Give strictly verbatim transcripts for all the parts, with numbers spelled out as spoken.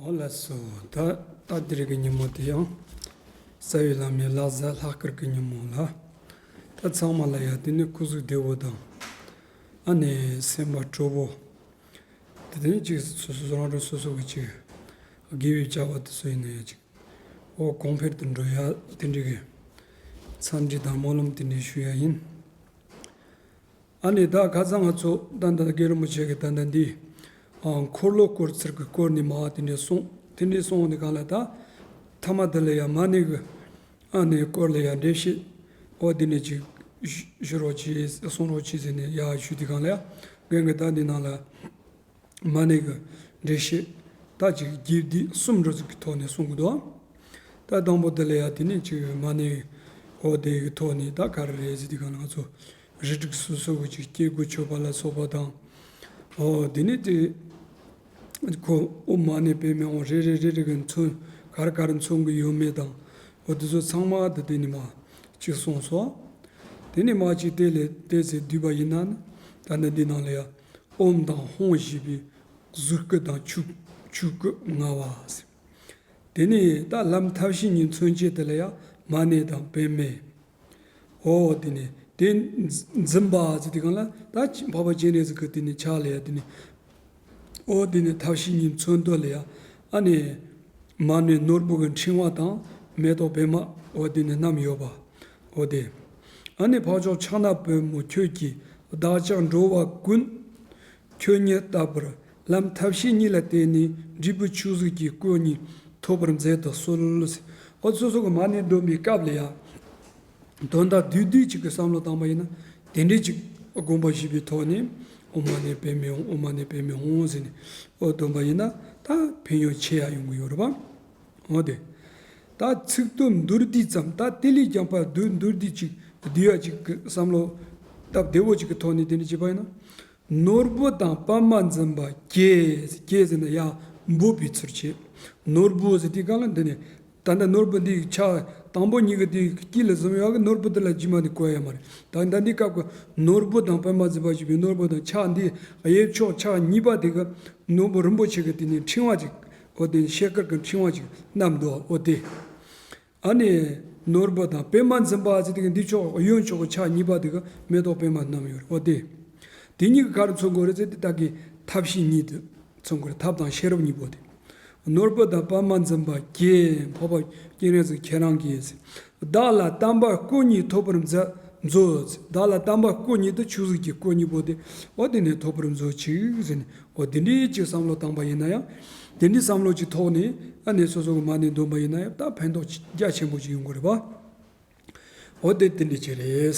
འོ་ལགས་སོ། ད་ད་དེ་རིང་གི་ཉིན་མོ་དེ་ཡང་རྩ་བའི་བླ་མའི་བླ་གཟའ་ལྷག་དཀར་གྱི་ཉིན་མོ་ལ། ད་ཚང་མ་ལ་ཡང་དེ་ནི་སྐུ་གཟུགས་བདེ་བོ་དང་། ཨ་ནི་སེམས་པ་སྤྲོ་བོ། དེ་དེ་ནི་ཅིག་སོ་སོ་རང་རང་སོ་སོ་གི་ཅིག་དགེ་བའི་བྱ་བ་དེ་ཚོ་ཡིན་ན་ཡང་ཅིག་འོ་གོང་འཕེལ་དུ་འགྲོ་ཡ་དེ་འདྲ་གི་འཚམས་འདྲི་དང་སྨོན་ལམ་དེ་འདྲ་ཞུ་ཡ་ཡིན། ཨ་ནི་ད་ཁ་སང་ང་ཚོ་ད་ལྟ་རྒན་རིན་པོ་ཆེ་གི་ད་ལྟ་འདི་ཨ་འཁོར་ལོ་བསྐོར་ཚུལ་གྱི་སྐོར་ནས་མར་དེ་འདྲ་གསུངས། དེ་འདྲ་གསུངས་དེ་གང་ལ་ད་ཐ་མ་དེ་ལ་ཡང་མ་ཎི་གི་ཨ་ནི་སྐོར་ལ་ཡང་འགྲེལ་བཤད་འོ་དེ་འདྲ་ཅིག་ཞུ་ཞུ་རོགས་གྱིས་གསུང་རོགས་གྱིས་ཟེར་ནས་ཡར་ཞུས་དེ་གང་ལ་ཡང་རྒན་གྱིས་ད་འདི་ནང་ལ། མ་ཎི་གི་འགྲེལ་བཤད་ད་ཅིག་རྒྱས་བསྡུས་གསུམ་འདྲ་ཟིག་གི་ཐོག་ནས་གསུང་གི་འདུག་ད་དང་པོ་དེ་ལ་ཡ་དེ་ནས་ཅིག་མ་ཎི་འོ་དེ་གི་ཐོག་ནས་ད་ག་རེ་རེད་ཟེར་དུས་གང་ལ་ང་ཚོ་རིགས་དྲུག་སོ་སོ་གི་ཅིག་སྐྱེ་དགུ་མཆོད་པ་ལ་སོགས་པ་དང་། འོ་དེ་ནས་དེ་ཁོ་ཨོཾ་མ་ཎི་པདྨེ་ཧཱུྃ་རེ་རེ་རེ་རེ་གི་མཚོན་ག་རེ་ག་རེ་མཚོན་གི་ཡོད་མེད་དང་འོ་དེ་ཚོ་ཚང་མ་དེ་དེ་ནས་མར་ཅིག་གསུངས་སོ། དེ་ནས་མར་ཅིག་དེ་ལས་དེ་ཚེ་བསྡུས་པ་ཡིན་ན་ནི་ད་ནི་འདི་ནང་ལ་ཡ། ཨོཾ་དང་ཧཱུྃ་ཞེས་པའི་གཟུགས་སྐུ་དང་ཆོས་ཆོས་སྐུ་མངའ་བ་ཟེར། དེ་ནས་ད་ལམ་ཐབས་ཤེས་གཉིས་མཚོན་བྱེད་དེ་ལ་ཡང་མ་ཎི་དང་པདྨེ། འོ་དེ་ནས་དེ་འཛིན་པ་ཟེར་དུས་གང་ལ་ད་འཕགས་པ་སྤྱན་རས་གཟིགས་ཀྱི་དེ་ནས་ཕྱག་ལ་ཡ་དེ་ནས། འོ་དེ་ནས་ཐབས་ཤེས་གཉིས་མཚོན་དོན་ལ་ཡ་ཨ་ནི་མ་ཎི་ནོར་བུ་གི་ཕྲེང་བ་དང་མེ་ཏོག་པདྨ་འོ་དེ་ནས་བསྣམས་ཡོད་པ། འོ་དེ། ཨ་ནི་འཕགས་མཆོག་ཕྱག་ན་པདྨོ་ཁྱོད་ཀྱིས་བདག་ཅག་འགྲོ་བ་ཀུན། ཁྱོད་ཉིད་ལྟ་བུར་ལམ་ཐབས་ཤེས་གཉིས་ལ་བརྟེན་ནས་འབྲས་བུ་ཆོས་གཟུགས་ཀྱི་སྐུ་གཉིས་ཐོབ་པར་མཛད་དུ་གསོལ། འོ་སོ་སོ་གི་མ་ཎི་འདོན་པའི་སྐབས་ལ་ཡང་། དོན་དག་བསྡུས་བསྡུས་ཅིག་གི་བསམ་བློ་བཏང་པ་ཡིན་ན་དེ་འདྲའི་ཅིག་དགོངས་པ་བཞེས་པའི་ཐོག་ནས་ཨོཾ་མ་ཎི་པདྨེ་ཧཱུྃ་ཨོཾ་མ་ཎི་པདྨེ་ཧཱུྃ་ཟེར་ནས་འོ་འདོན་པ་ཡིན་ན་ད་ཕན་ཡོན་ཆེ་ཡ་ཡོང་གི་ཡོད་རེད་པ། འོ་དེ། ད་ཚིག་དོན་མདོར་བསྡུས་ཙམ་ད་དེ་ལས་ཀྱང་ཕར་མདོར་མདོར་བསྡུས་ཅིག་བསྡུས་ཡ་ཅིག་གི་བསམ་བློ་སྟབས་བདེ་བོ་ཅིག་གི་ཐོག་ནས་དེ་འདྲ་བྱས་པ་ཡིན་ན། ནོར་བུ་དང་པདྨ་འཛིན་པ་གྱེས། གྱེས་ཟེར་ན་ཡར་འབོད་པའི་ཚུལ་བྱེད། ནོར་བུ་ཟེར་དུས་གང་ལ་འདི་ནས་ད་ལྟ་ནོར་བུ་འདི་ཕྱག་དང་པོ་གཉིས་ཀྱི་དེ་དཀྱིལ་ལ་བཟུང་ཡོད་གི་ནོར་བུ་དེ་ལ་རྗེས་མ་ནས་བཀོད་ཡ་མ་རེད། ད་ད་འདི་སྐབས་ཀྱི་ནོར་བུ་དང་པདྨ་འཛིན་པ་ཞེས་པའི་ནོར་བུ་དང་ཕྱག་འདི་གཡས་ཕྱོགས་ཕྱག་གཉིས་པ་དེ་གི་ནོར་བུ་རིན་པོ་ཆེ་གི་དེ་ནས་ཕྲེང་བ་ཅིག་འོ་དེ་ནས་ཤེལ་དཀར་གྱི་ཕྲེང་བ་ཅིག་བསྣམས་འདུག་འོ་དེ། ཨ་ནི་ནོར་བུ་དང་པདྨ་འཛིན་པ་ཟེར་དེ་གི་འདི་ཕྱོགས་གཡོན་ཕྱོགས་ཀྱི་ཕྱག་གཉིས་པ་དེ་གི་མེ་ཏོག་པདྨ་བསྣམས་ཡོད་རེད། འོ་དེ། དེ་གཉིས་ཀྱིས་ག་རེ་མཚོན་དགོས་རེད་ཟེར་དུས་ད་གི་ཐབས་ཤེས་གཉིས་དེ་མཚོན་དགོས་རེད། ཐབས་དང་ཤེས་རབ་གཉིས་པོ་དེ། ནོར་བུ་དང་པདྨ་འཛིན་པ་གྱེས། འཕགས་པ་སྤྱན་རས་གཟིགས་ཁྱེད་རང་གིས་བདག་ལ་དམ་པ་སྐུ་གཉིས་ཐོབ་པར་མཛད་མཛོད། བདག་ལ་དམ་པ་སྐུ་གཉིས་དེ་ཆོས་གཟུགས་ཀྱི་སྐུ་གཉིས་པོ་དེ་འོ་དེ་ནས་ཐོབ་པར་མཛོད་ཅིག་ཟེར་ནས། འོ་དེ་འདྲའི་ཅིག་བསམ་བློ་བཏང་པ་ཡིན་ན་ཡང་། དེ་འདྲའི་བསམ་བློ་ཅིག་ཐོག་ནས་ཨ་ནི་སོ་སོ་གི་མ་ཎི་འདོན་པ་ཡིན་ན་ཡང་ད་ཕན་ཐོགས་རྒྱ་ཆེན་པོ་ཅིག་ཡོང་གི་རེད་པ། འོ་དེ་དེ་འདྲའི་ཅིག་རེད།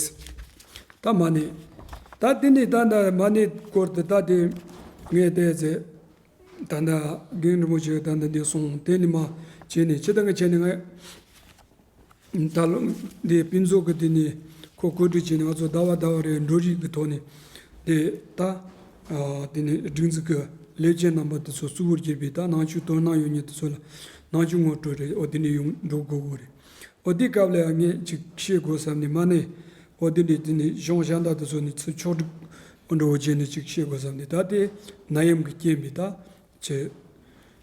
ད་མ་ཎི། ད་དེ་ནས་ད་ད་མ་ཎི་སྐོར་དུ་ད་དེ་ངས་བལྟས་ཚེ། ད་ད་རྒན་རིན་པོ་ཆེ་ད་ད་འདི་སོང་དེ་ནས་མ་བྱས་ནས་ཅི་ད་ང་བྱས་ནས་ང་། ད་ལོ་འདི་ཕུན་ཚོགས་ཀྱི་དེ་ནས་ཁོ་གོ་སྒྲིག་བྱས་ནས་ང་ཚོ་ཟླ་བ་ཟླ་བ་རེ་འགྲོ་རིགས་ཀྱི་ཐོག་ནས་དེ་ད་དེ་ནས་སྒྲིག་འཛུགས་ཀྱི་ལས་བྱེད་རྣམ་པ་དེ་ཚོ་གཙོ་བོར་གྱུར་པའི་ད་ནང་ཆོས་དོ་སྣང་ཡོད་མཁན་དེ་ཚོ་ལ་ནང་ཆོས་ངོ་སྤྲོད་རེད། འོ་དེ་ནས་ཡོང་འགྲོ་དགོས་དགོས་རེད། འོ་དེ་སྐབས་ལ་ངས་ཅིག་བཤད་དགོས་བསམ་ནས་མ་ཎི་འོ་དེ་འདྲས་དེ་ནས་གཞུང་གཞན་དག་དེ་ཚོ་ནས་ཚུར་ཕྱོགས་སྒྲིག་འགྲོ་བྱས་ནས་ཅིག་བཤད་དགོས་བསམ་ནས་ད་དེ་ནད་ཡམས་ཀྱི་རྐྱེན་པས་ད། ཅེས་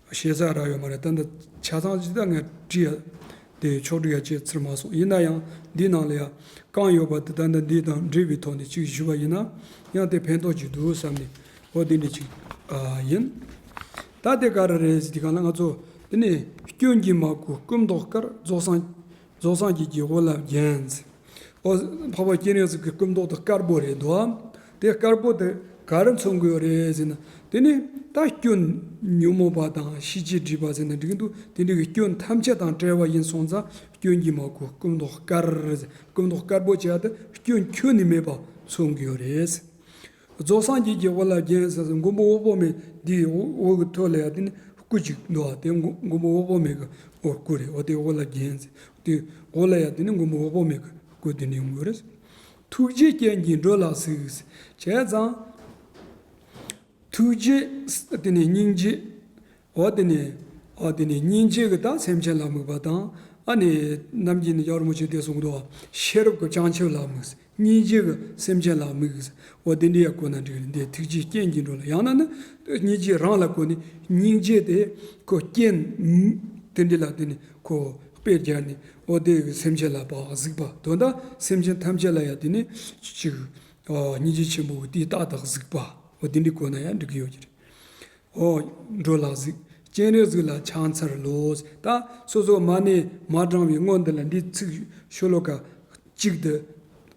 བཤད་ས་རག་ཡོད་མ་རེད། ད་ལྟ་ཆ་ཚང་ཅིག་ད་ངས་བྲིས་ཡ་དེ་ཕྱོགས་སྒྲིག་ཡ་ཅེས་ཚུར་མ་སོང་། ཡིན་ན་ཡང་འདི་ནང་ལ་ཡ་བཀང་ཡོད་པ་དེ་ད་ལྟ་འདི་དང་འབྲེལ་བའི་ཐོག་ནས་ཅིག་ཞུས་པ་ཡིན་ན་ཡང་དེ་ཕན་ཐོགས་ཅིག་འདུག་བསམ་ནས་འོ་དེ་འདྲ་ཅིག་ཨ་ཡིན། ད་དེ་ག་རེ་རེད་ཟེར་དུས་གང་ལ་ང་ཚོ་དེ་ནས་སྐྱོན་གྱིས་མ་གོས་སྐུ་མདོག་དཀར་རྫོགས་སངས་རྫོགས་སངས་རྒྱས་ཀྱི་དབུ་ལ་བརྒྱན་ཟེར། ཨོ། འཕགས་པ་སྤྱན་རས་གཟིགས་ཀྱི་སྐུ་མདོག་དེ་དཀར་པོ་རེད་འདུག་ཨ། དེ་དཀར་པོ་དེ་ག་རེ་མཚོན་གྱི་ཡོད་རེད་ཟེར་ན། དེ་ནི་ད་སྐྱོན་ཉོན་མོངས་པ་དང་ཤེས་བྱའི་སྒྲིབ་པ་ཟེར་ན་འགྲིག་འདུག་དེ་འདྲ་གི་སྐྱོན་ཐམས་ཅད་དང་བྲལ་བ་ཡིན་སོང་ཙང་སྐྱོན་གྱིས་མ་གོས་སྐུ་མདོག་དཀར་ཟེར། སྐུ་མདོག་དཀར་པོ་བྱས་ཏེ་སྐྱོན་ཁྱོན་ནས་མེད་པ་མཚོན་གྱི་ཡོད་རེད། རྫོགས་སངས་རྒྱས་ཀྱི་དབུ་ལ་བརྒྱན་ཟེར་ཟེར་མགོན་པོ་འོད་དཔག་མེད་འདིའི་འོ་འོ་གི་ཐོད་ལ་ཡ་དེ་ནི་སྐུ་གཅིག་འདུག་ཨ། དེ་མགོན་མགོན་པོ་འོད་དཔག་མེད་ཀྱི་འོ་སྐུ་རེད། འོ་དེ་འོ་ལ་བརྒྱན་ཟེར། དེ་འོ་ལ་ཡ་དེ་ནི་མགོན་པོ་འོད་དཔག་མེད་ཀྱི་སྐུ་དེ་འདྲ་ཡོང་གི་རེད། ཐུགས་རྗེའི་རྐྱེན་གྱིས་འགྲོ་ལ་གཟིགས་བྱས་ཙང་། ཐུགས་རྗེ་དེ་ནི་སྙིང་རྗེ། འོ་དེ་ནི་འོ་དེ་ནི་སྙིང་རྗེ་གི་ད་སེམས་ཅན་ལ་དམིགས་པ་དང་། ཨ་ནི་ནམ་རྒྱུན་ནི་ཡར་མོ་ཆེ་དེ་གསུང་གི་འདུག་ཤེས་རབ་ཀྱི་བྱང་ཆུབ་ལ་དམིགས། སྙིང་རྗེ་གིས་སེམས་ཅན་ལ་དམིགས། འོ་དེ་འདྲ་ཡང་གོ་ན་འགྲིག་རེད། འདི་ཐུགས་རྗེའི་རྐྱེན་གྱིས་འགྲོ་ལ། ཡང་ན་ནི་སྙིང་རྗེ་རང་ལ་གོ་ནས་སྙིང་རྗེ་དེ་ཁོ་རྐྱེན་དེ་འདྲ་ལ་དེ་ནི་ཁོ་དཔེ་སྦྱར་ནས། འོ་དེ་སེམས་ཅན་ལ་ཕར་གཟིགས་པ། དོན་དག་སེམས་ཅན་ཐམས་ཅད་ལ་ཡང་དེ་ནི་ཅིག་ཨ། སྙིང་རྗེ་ཆེན་པོ་གིས་དེ་ཏག་ཏག་གཟིགས་པ། འོ་དེ་འདྲ་གོ་ན་ཡང་འགྲིག་གི་ཡོད་ཀྱི་རེད། འོ། འགྲོ་ལ་གཟིགས། སྤྱན་རས་གཟིགས་ལ་ཕྱག་འཚལ་ལོ། ད་སོ་སོ་མ་ཎི་མ་བགྲངས་པའི་སྔོན་འདི་ལ་འདི་ཚིག་ཤོ་ལོ་ཀ་གཅིག་དེ་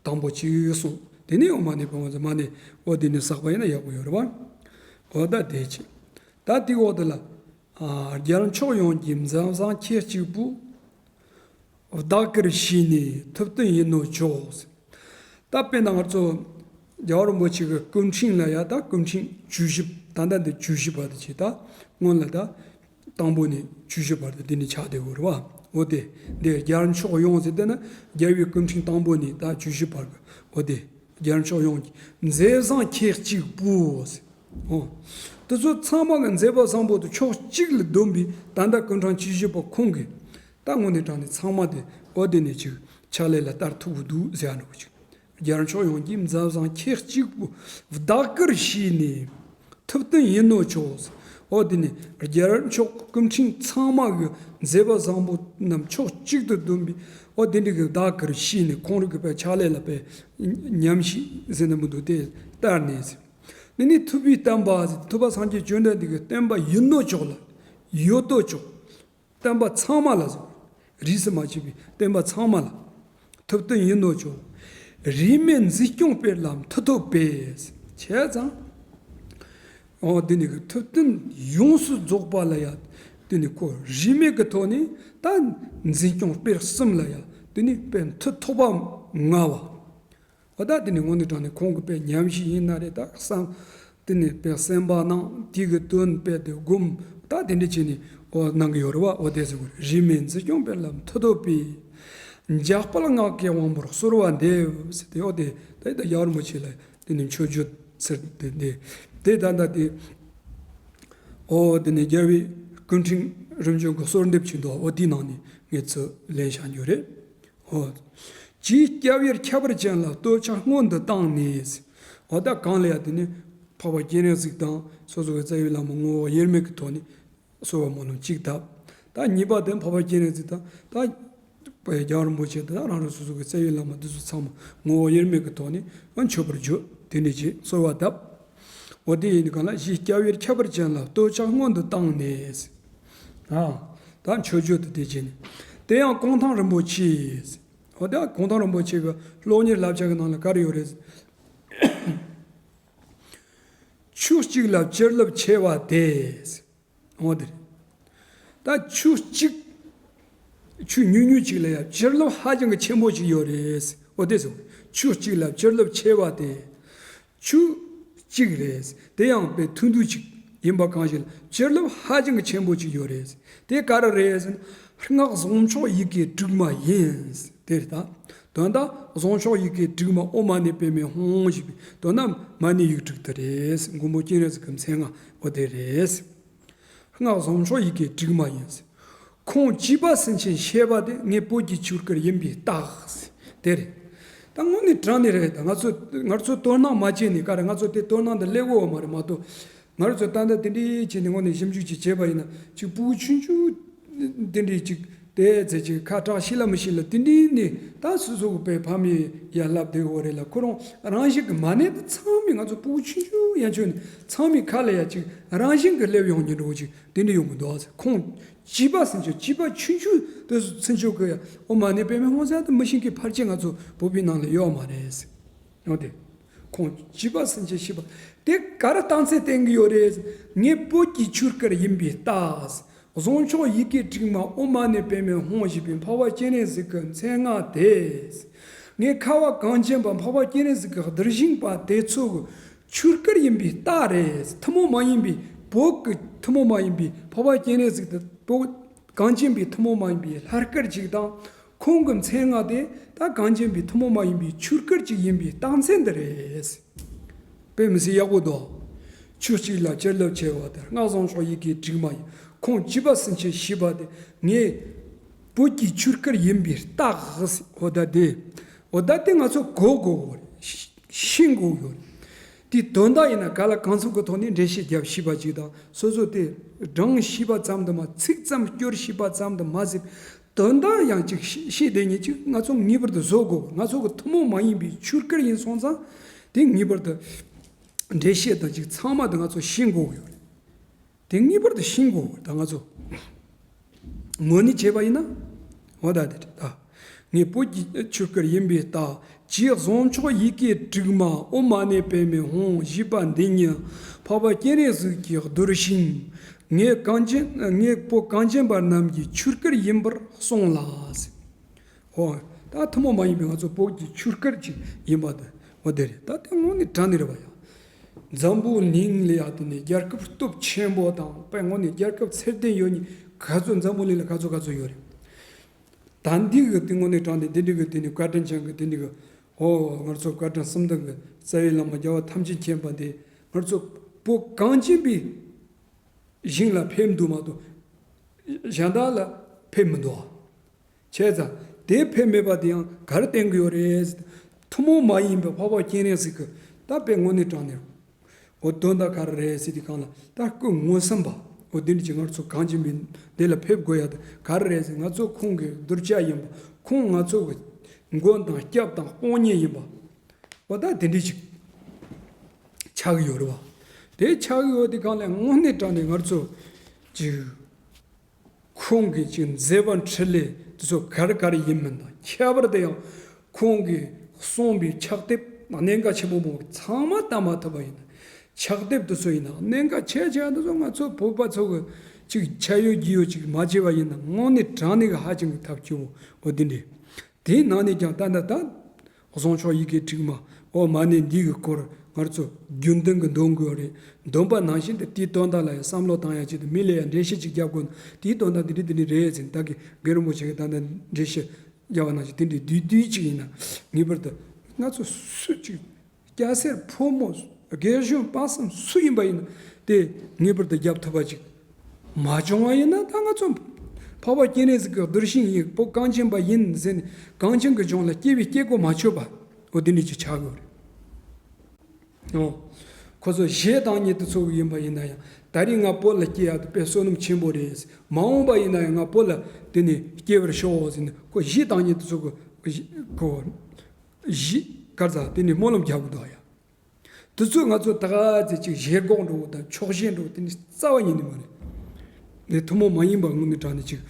དང་པོ་གཅིག་གསུངས། དེ་ནས་འོ་མ་ཎི་པདྨ་མ་ཎི། འོ་དེ་ནས་བསགས་པ་ཡིན་ན་ཡག་པོ་ཡོད་རེད་བ། འོ་ད་དེ་བྱས། ད་དེའི་འོག་དེ་ལ། ཨ། རྒྱལ་མཆོག་ཡོངས་ཀྱི་མཛད་བཟང་ཁྱེད་གཅིག་པུ། བདག་གིར་ཞུས་ནས་ཐུབ་བསྟན་ཡིད་ནོར་མཆོག། ད་དཔེར་ན་ང་ཚོ་རྒྱལ་བ་རིན་པོ་ཆེ་གི་སྐུ་ཕྲེང་ལ་ཡ། ད་སྐུ་ཕྲེང་བཅུ་བཞི། ད་ལྟ་འདི་བཅུ་བཞི་བར་དུ་བྱས། ད་སྔོན་ལ་ད་དང་པོ་ནས་བཅུ་བཞི་བར་དུ་འདི་ནས་ཆགས་བསྡད་ཡོད་རེད་བ། འོ་དེ་འདི་རྒྱལ་མཆོག་ཡོངས་ཟེར་དེ་ནི་རྒྱལ་བའི་སྐུ་ཕྲེང་དང་པོ་ནས་ད་བཅུ་བཞི་བར་གི། འོ་དེ། རྒྱལ་མཆོག་ཡོངས་ཀྱི་མཛད་བཟང་ཁྱེད་གཅིག་པུ། འོ། དེ་ཚོ་ཚང་མ་གི་མཛད་པ་བཟང་པོ་དེ་ཕྱོགས་གཅིག་ལ་བསྡོམས་པའི་ད་ལྟ་སྐུ་ཕྲེང་བཅུ་བཞི་པ་ཁོང་གིས་ད་དངོས་གནས་དྲང་གནས་ཚང་མ་དེ། འོ་དེ་ནས་ཅིག་ཕྱག་ལས་ལ་བསྟར་ཐུབ་ཀྱི་འདུག་ཟེར་ཡ་འདྲ་པོ་ཅིག་རྒྱལ་མཆོག་ཡོངས་ཀྱི་མཛད་བཟང་ཁྱེད་གཅིག་པུ། བདག་གིར་ཞུས་ནས་ཐུབ་བསྟན་ཡིད་ནོར་མཆོག། འོ་དེ་ནས་རྒྱལ་མཆོག་སྐུ་ཕྲེང་ཚང་མ་གི་མཛད་པ་བཟང་པོ་རྣམས་ཕྱོགས་གཅིག་ཏུ་བསྡོམས་པའི། འོ་དེ་འདྲ་གི་བདག་གིར་ཞུས་ནས། ཁོང་རང་གི་དཔེ་ཕྱག་ལས་ལ་དཔེ་ཉམས་ཞིབ་ཟེར་ན་མི་འདུག་དེ་ལྟར་ནས། འདི་ནི་ཐུབ་པའི་བསྟན་པ་ཟེར། ཐུབ་པ་སངས་རྒྱས་བཅོམ་ལྡན་འདས་ཀྱི་བསྟན་པ་ཡིད་ནོར་མཆོག་ལ། ཡོད་དོ་ཅོག་བསྟན་པ་ཚང་མ་ལ་ཟེར། རིས་སུ་མ་ཆད་པའི་བསྟན་པ་ཚང་མ་ལ། ཐུབ་བསྟན་ཡིད་ནོར་མཆོག་རིས་མེད་འཛིན་སྐྱོང་སྤེལ་ལ་མཐུ་སྟོབས་པས། བྱས་ཙང་། འོ་དེ་ནི་གི་ཐུབ་བསྟན་ཡོངས་སུ་རྫོགས་པ་ལ་ཡ། དེ་ནི་ཁོ་རིས་མེད་ཀྱི་ཐོག་ནས་ད་འཛིན་སྐྱོང་སྤེལ་གསུམ་ལ་ཡ། དེ་ནི་དཔེ་མཐུ་ཐོགས་པ་མངའ་བ། འོ་ད་དེ་ནི་དངོས་གནས་དྲང་གནས་ཁོང་གི་དཔེ་ཉམས་ཞིབ་ཡིན་ན་རེད། ད་བསམ། དེ་ནི་དཔེ་གསན་པ་གནང་། དེ་གི་དོན་དཔེ་དེ་སྒོམ། ད་དེ་འདྲ་བྱས་ནས་འོ་གནང་གི་ཡོད་རེད་བ། འོ་དེ་ཟེར་དགོས་རེད། རིས་མེད་འཛིན་སྐྱོང་སྤེལ་ལ་མཐུ་སྟོབས་པས། འཇམ་དཔལ་སྔགས་ཀྱི་དབང་པོར་གསོལ་བ་འདེབས་ཟེར་ཏེ། འོ་དེ་ད་ད་རྒྱལ་བ་རིན་པོ་ཆེ་ལ་དེ་ནི་མཆོད་བརྗོད་ཟེར་དེ་འདི། དེ་ད་ད་དེ། འོ་དེ་ནི་རྒྱལ་བའི་སྐུ་ཕྲེང་རིམ་བྱོན་གྱི་གསོལ་འདེབས་ཅིག་འདུག་འོ་དེའི་ནང་ནས་ངས་ཚུར་ལེན་བྱ་རྒྱུ་རེད། འོ། ཅིའི་སྐྱབས་ཡུལ་ཁྱད་པར་ཅན་ལ་བསྟོད་ཕྱག་སྔོན་དུ་བཏང་ནས། འོ་ད་གང་ལ་ཡ་དེ་ནི་འཕགས་པ་སྤྱན་རས་གཟིགས་དང་སོ་སོ་གི་རྩ་བའི་བླ་མ་ངོ་བོ་དབྱེར་མེད་ཀྱི་ཐོག་ནས་གསོལ་བ་སྨོན་ལམ་གཅིག་བཏབ། ད་གཉིས་པ་དེ་འཕགས་པ་སྤྱན་རས་གཟིགས་དང་ད་རྒྱལ་བ་རིན་པོ་ཆེ་དང་རང་རང་སོ་སོ་གི་རྩ་བའི་བླ་མ་འདི་ཚོ་ཚང་མ་ངོ་བོ་དབྱེར་མེད་ཀྱི་ཐོག་ནས་མཆོད་པར་བརྗོད། དེ་འདྲ་ཅིག་གསོལ་བ་བཏབ། འོ་དེ་ཡིན་གང་ལ། ཅིའི་སྐྱབས་ཡུལ་ཁྱད་པར་ཅན་ལ་བསྟོད་ཕྱག་སྔོན་དུ་བཏང་ནས། ཨ། ད་མཆོད་བརྗོད་དུ་དེ་བྱས་ནས། དེ་ཡང་གུང་ཐང་རིན་པོ་ཆེས། འོ་ད་གུང་ཐང་རིན་པོ་ཆེ་གི་སློབ་གཉེར་བསླབ་བྱ་གི་ནང་ལ་ག་རེ་ཡོད་རེད། ཆོས་གཅིག་ལ་བྱིན་རླབས་ཆེ་བ་དེ། འོ་དེ་རེད། ད་ཆོས་གཅིག་ཆོས་ཉུང་ཉུང་ཅིག་ལ་ཡང་བྱིན་རླབས་ཧ་ཅང་གི་ཆེན་པོ་ཅིག་ཡོད་རེད། འོ་དེ་ཟེར། ཆོས་གཅིག་ལ་བྱིན་རླབས་ཆེ་བ་དེ། ཆོས་གཅིག་རེད། དེ་ཡང་དཔེ་ཐུང་ཐུང་ཅིག་ཡིན་པ་གང་ཞིག་ལ་བྱིན་རླབས་ཧ་ཅང་གི་ཆེན་པོ་ཅིག་ཡོད་རེད། དེ་ག་རེ་རེད་ཟེར་ན། སྔགས་བཟང་མཆོག་ཡི་གེ་དྲུག་མ་ཡིན། དེ་རེད་ད། དོན་དག་བཟང་མཆོག་ཡི་གེ་དྲུག་མ་ཨོཾ་མ་ཎི་པདྨེ་ཧཱུྃ་ཞེས་པའི་དོན་དག་མ་ཎི་ཡིག་དྲུག་དེ་རེད། མགོན་པོ་སྤྱན་རས་གཟིགས་ཀྱི་མཚན་སྔགས་འོ་དེ་རེད། སྔགས་བཟང་མཆོག་ཡི་གེ་དྲུག་མ་ཡིན། ཁོང་བཅས་པ་སེམས་ཅན་ཤེས་པ་དེ། ངའི་བོད་ཀྱི་ཆོས་སྐལ་ཡིན་པའི་རྟགས། དེ་རེད། ད་དངོས་གནས་དྲང་གནས་རེད། ད་ང་ཚོ་ང་ཚོ་དོ་སྣང་མ་བྱས་ནས་ག་རེ། ང་ཚོ་དེ་དོ་སྣང་དུ་སླེབས་ཡོད་མ་རེད་མ་གཏོགས། ང་ཚོ་ད་ལྟ་དེ་འདྲའི་བྱས་ནས་དངོས་གནས་ཞིབ་འཇུག་ཅིག་བྱས་པ་ཡིན་ན། ཅིག་ཕྲུ་གུ་ཆུང་ཆུང་དེ་འདྲའི་ཅིག་དེ་ཚེ་ཅིག་ཁ་གྲག་ཤེས་ལ་མི་ཤེས་ལ་དེ་འདྲའི་ནས་ད་སོ་སོ་གི་དཔེ་ཕ་མའི་ཡར་ལབ་བསྡད་ཡོད་རེད་ལ། ཁོ་རང་རང་བཞིན་གྱི་མ་ཎི་དེ་ཚང་མས། ང་ཚོ་ཕྲུ་གུ་ཆུང་ཆུང་ཡན་ཆོད་ནས་ཚང་མའི་ཁ་ལ་ཡ་ཅིག་རང་བཞིན་གྱི་སླེབས་ཡོང་མཁན་འདྲ་བོ་ཅིག་དེ་འདྲ་ཡོང་གི་འདུག་ཨ། ཁོང་བཅས་པ་སེམས་ཅན། བཅས་པ་ཆུང་ཆུང་དེ་ཚོ་ཚུན་ཆོད་ཀྱི་ཨོཾ་མ་ཎི་པདྨེ་ཧཱུྃ་ཟེར་དེ་མི་ཤེས་མཁན་ཕལ་ཆེར་ང་ཚོ་བོད་པའི་ནང་ལ་ཡོད་མ་རེད། འོ་དེ། ཁོང་བཅས་པ་སེམས་ཅན་ཤེས་པ་དེ་ག་རེ་རྟགས་མཚན་བསྟན་གྱི་ཡོད་རེད། ངའི་བོད་ཀྱི་ཆོས་སྐལ་ཡིན་པའི་རྟགས། བཟང་མཆོག་ཡི་གེ་དྲུག་མ་ཨོཾ་མ་ཎི་པདྨེ་ཧཱུྃ་ཞེས་པའི་འཕགས་པ་སྤྱན་རས་གཟིགས་ཀྱི་མཚན་སྔགས་དེ། ངའི་ཁ་བ་གངས་ཅན་པ་འཕགས་པ་སྤྱན་རས་གཟིགས་ཀྱི་གདུལ་ཞིང་པ་དེ་ཚོ་གི་ཆོས་སྐལ་ཡིན་པའི་རྟགས་རེད། ཐུན་མོང་མ་ཡིན་པའི། བོད་ཀྱི་ཐུན་མོང་མ་ཡིན་པའི། འཕགས་པ་སྤྱན་རས་གཟིགས་དེ་བོད་གངས་ཅན་པའི་ཐུན་མོང་མ་ཡིན་པའི་ལྷ་སྐལ་ཅིག་དང་། ཁོང་གི་མཚན་སྔགས་དེ་ད་གངས་ཅན་པའི་ཐུན་མོང་མ་ཡིན་པའི་ཆོས་སྐལ་ཅིག་ཡིན་པའི་རྟགས་མཚན་འདི་རེད། དཔེ་མི་སྲིད་ཡག་པོ་འདུག་ཆོས་གཅིག་ལ་བྱིན་རླབས་ཆེ་བ་དེ། སྔགས་བཟང་མཆོག་ཡི་གེ་དྲུག་མ་ཡིན། ཁོང་བཅས་པ་སེམས་ཅན་ཤེས་པ་དེ། ངའི་བོད་ཀྱི་ཆོས་སྐལ་ཡིན་པའི་རྟགས། འོ་ད་དེ། འོ་ད་དེ་ང་ཚོ་གོ་དགོས་ཡོད་རེད། ཤེས་དགོས་ཡོད་རེད། དེའི་དོན་དག་ཡིན་ན་ག་ལ་གང་འཚམ་གྱི་ཐོག་ནས་འགྲེལ་བཤད་རྒྱབ་ཤེས་པ་ཅིག་དང་། སོ་སོ་དེ་སྦྲང་ཤེས་པ་ཙམ་དུ་མ། ཚིག་ཙམ་སྐྱོར་ཤེས་པ་ཙམ་དུ་མ་ཟད། དོན་དག་ཡང་ཅིག་ཤེས་ཤེས་བསྡད་མཁན་ཅིག་ང་ཚོ་ངེས་པར་དུ་བཟོ་དགོས། ང་ཚོ་གི་ཐུན་མོང་མ་ཡིན་པའི་ཆོས་སྐོར་ཡིན་སོང་ཙང་། དེ་ངེས་པར་དུ་འགྲེལ་བཤད་དང་ཅིག་ཚང་མ་དེ་ང་ཚོ་ཤེས་དགོས་ཡོད་རེད། དེ་ངེས་པར་དུ་ཤེས་དགོས། ད་ང་ཚོ་དངོས་གནས་བྱས་པ་ཡིན་ན། འོ་ད་དེ་རེད་ད། ངས་བོད་ཀྱི་ཆོས་སྐོར་ཡིན་པའི་རྟགས། ཀྱེ་གཟུངས་མཆོག་ཡི་གེ་དྲུག་མ། ཨོཾ་མ་ཎི་པདྨེ་ཧཱུྃ། ཞེས་པ་འདི་ཉིད་འཕགས་པ་སྤྱན་རས་གཟིགས་ཀྱིས་བསྡུར་ཞིང་། ངས་གངས་ཅན་ངས་བོད་གངས་ཅན་པ་རྣམས་ཀྱི་ཆོས་སྐོར་ཡིན་པར་གསུངས་ལ། ཧོ། ད་ཐུན་མོང་མ་ཡིན་པའི་ང་ཚོ་བོད་ཀྱི་ཆོས་སྐོར་ཅིག་ཡིན་པ་དེ། འོ་དེ་རེད། ད་དེ་དངོས་གནས་དྲང་གནས་རེད་པ་ཡ། འཛམ་བུ་གླིང་ལ་ཡ་དེ་ནས་རྒྱལ་ཁབ་སྟོབས་ཆེན་པོ་དང་། དཔེ་དངོས་གནས་རྒྱལ་ཁབ་ཚད་ལྡན་ཡོད་མཁན་ག་ཚོད། འཛམ་བུ་གླིང་ལ་ག་ཚོད་ག་ཚོད་ཡོད་རེད། ད་འདི་གི་དེ་དངོས་གནས་དྲང་གནས་འདི་འདྲ་གི་དེ་ནས་བཀའ་དྲིན་ཅན་གྱི་དེ་འདྲ་གི། ཨོ། ང་ཚོ་བཀའ་དྲིན་གསུམ་ལྡན་གྱི་རྩ་བའི་བླ་མ་རྒྱལ་བ་ཐམས་ཅད་མཁྱེན་པ་དེ་ང་ཚོ་བོད་གངས་ཅན་པའི་ཞིང་ལ་ཕེབས་འདུག་མ་གཏོགས། གཞན་དག་ལ་ཕེབས་མི་འདུག་ཨ། བྱས་ཙང་དེ་ཕེབས་མེད་པ་དེ་ཡང་ག་རེ་བསྟན་གྱི་ཡོད་རེད། ཐུན་མོང་མ་ཡིན་པའི་འཕགས་པ་སྤྱན་རས་གཟིགས་ཀྱི་ད་དཔེ་དངོས་གནས་དྲང་གནས། འོ་དོན་དག་ག་རེ་རེད་ཟེར་དུས་སྒང་ལ། ད་སྐུ་མངོན་སུམ་པ། འོ་དེ་འདྲ་ཅིག་ང་ཚོ་གངས་ཅན་པའི་འདི་ལ་ཕེབས་དགོས་ཡ་དེ་ག་རེ་རེད་ཟེར། ང་ཚོ་ཁོང་གི་གདུལ་བྱ་ཡིན་པ། ཁོང་ང་ཚོ་གི་མགོན་དང་སྐྱབས་དང་དཔུང་གཉེན་ཡིན་པ། འོ་ད་དེ་འདྲ་ཅིག་ཆགས་ཀྱི་ཡོད་རེད་པ། དེ་ཆགས་ཀྱི་ཡོད་དུས་སྒང་ལ་དངོས་གནས་དྲང་གནས་ང་ཚོ་ཅིག་ཁོང་གི་ཅིག་མཛད་པ་འཕྲིན་ལས་དེ་ཚོ་ག་རེ་ག་རེ་ཡིན་མིན་དང་། ཁྱད་པར་དུ་ཡང་ཁོང་གིས་གསུངས་པའི་ཕྱག་དེབ་གནད་འགག་ཆེན་པོ་མང་པོ་ཚང་མ་བལྟ་མ་ཐུབ་པ་ཡིན་ན། ཕྱག་དེབ་དེ་ཚོ་ཡིན་ན་གནད་འགག་ཆེ་ཆེ་དེ་ཚོ་ང་ཚོ་བོད་པ་ཚོ་གི་ཅིག་ཆ་ཡོད་རྒྱུས་ཡོད་ཅིག་མ་བྱས་པ་ཡིན་ན། དངོས་གནས་དྲང་གནས་གི་ཧ་ཅང་གི་ཐབས་སྐྱོ་བོ། འོ་དེ་འདྲ། དེའི་ནང་ནས་ཀྱང་ད་ལྟ་ད་གཟུངས་མཆོག་ཡི་གེ་དྲུག་མ། ཨོཾ་མ་ཎི་འདི་གི་སྐོར་ང་ཚོ་རྒྱུན་ལྡན་གྱི་འདོན་དགོས་རེད། འདོན་པ་ནང་བཞིན་དུ་དེའི་དོན་དག་ལ་ཡང་བསམ་བློ་བཏང་ཡ་ཆེད་དུ། མི་ལ་ཡང་འགྲེལ་བཤད་ཅིག་རྒྱབ་དགོས་ན། དེའི་དོན་དག་འདི་འདྲ་འདི་འདྲ་རེད་ཟེར། ད་གི་རྒན་རིན་པོ་ཆེ་གིས་ད་ལྟ་འགྲེལ་བཤད་རྒྱབ་པ་ནང་བཞིན་དེ་འདྲའི་བསྡུས་བསྡུས་ཅིག་ཡིན་ན། ངེས་པར་དུ་ང་ཚོ་སུ་གཅིག་སྐྱ་སེར་ཕོ་མོ་རྒན་གཞོན་དཔག་བསམ་སུ་ཡིན་པ་ཡིན་ན་དེ་ངེས་པར་དུ་རྒྱབ་ཐུབ་པ་ཅིག་མ་བྱུང་བ་ཡིན་ན། ད་ང་ཚོ་འཕགས་པ་སྤྱན་རས་གཟིགས་ཀྱི་གདུལ་ཞིང་ཡིན། བོད་གངས་ཅན་པ་ཡིན་ཟེར་ནས་གངས་ཅན་གྱི་ལྗོངས་ལ་སྐྱེ་བའི་སྐྱེ་སྒོ་མ་ཆོད་པ། འོ་དེ་འདྲ་ཅིག་ཆགས་ཀྱི་ཡོད་རེད། འོ། ཁོ་ཚོ་གཞས་བཏང་མཁན་དེ་ཚོ་ཡིན་པ་ཡིན་ན་ཡང་། ད་རེས་ང་བོད་ལ་སྐྱེས་ཡ་དེ་དཔེ་བསོད་ནམས་ཆེན་པོ་རེད། མ་འོངས་པ་ཡིན་ན་ཡང་ང་བོད་ལ་དེ་ནས་སྐྱེ་བར་ཤོག་ཟེར་ནས། ཁོ་གཞས་བཏང་མཁན་དེ་ཚོ་གི་གཞས་གོ་གཞས་ག་རེ་ཟ་དེ་ནས་སྨོན་ལམ་རྒྱག་གི་འདུག་ཡ། དེ་ཚོ་ང་ཚོ་ད་ག་ཚོད་ཅིག་ཞེན་ཁོག་འདྲ་བོ་དང་ཆོག་ཤེས་འདྲ་བོ་དེ་འདྲ་རྩ་བ་ཉིད་ནས་མ་རེད། དེ་ཐུན་མོང་མ་ཡིན་པ་དངོས་གནས་དྲང་གནས་ཅིག་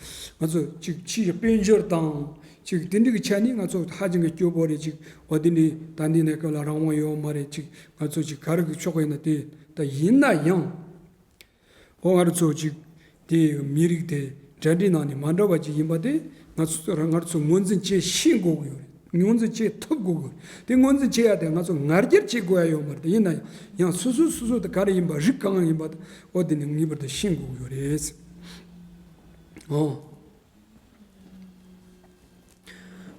ང་ཚོ་ཅིག་ཕྱིའི་དཔལ་འབྱོར་དང་ཅིག་དེ་འདྲ་གི་ཆ་ནས་ང་ཚོ་ཧ་ཅང་གི་སྐྱོ་པོ་རེད། ཅིག་འོ་དེ་འདྲ་ད་འདི་ནས་སྐབས་ལ་རང་དབང་ཡོད་མ་རེད། ཅིག་ང་ཚོ་ཅིག་ག་རེ་གི་ཕྱོགས་ཡིན་ན་དེ་ད་ཡིན་ན་ཡང་། འོ་ང་རང་ཚོ་ཅིག་དེ་མི་རིགས་དེ་འདྲ་འདྲའི་ནང་ནས་མ་འདྲ་བ་ཅིག་ཡིན་པ་དེ་ང་ཚོ་ང་རང་ཚོ་ངོས་འཛིན་བྱེད་ཤེས་དགོས་ཀྱི་ཡོད་རེད། ངོས་འཛིན་བྱེད་ཐུབ་དགོས་ཀྱི་ཡོད་རེད། དེ་ངོས་འཛིན་བྱེད་ཡ་དེ་ང་ཚོ་ང་རྒྱལ་བྱེད་དགོས་ཡ་ཡོད་མ་རེད། དེ་ཡིན་ན་ཡང་ཡང་སོ་སོ་སོ་སོ་དེ་ག་རེ་ཡིན་པ། རིགས་གང་ཡིན་པ་དེ། འོ་དེ་ནི་ངེས་པར་དུ་ཤེས་དགོས་ཀྱི་ཡོད་རེད། འོ།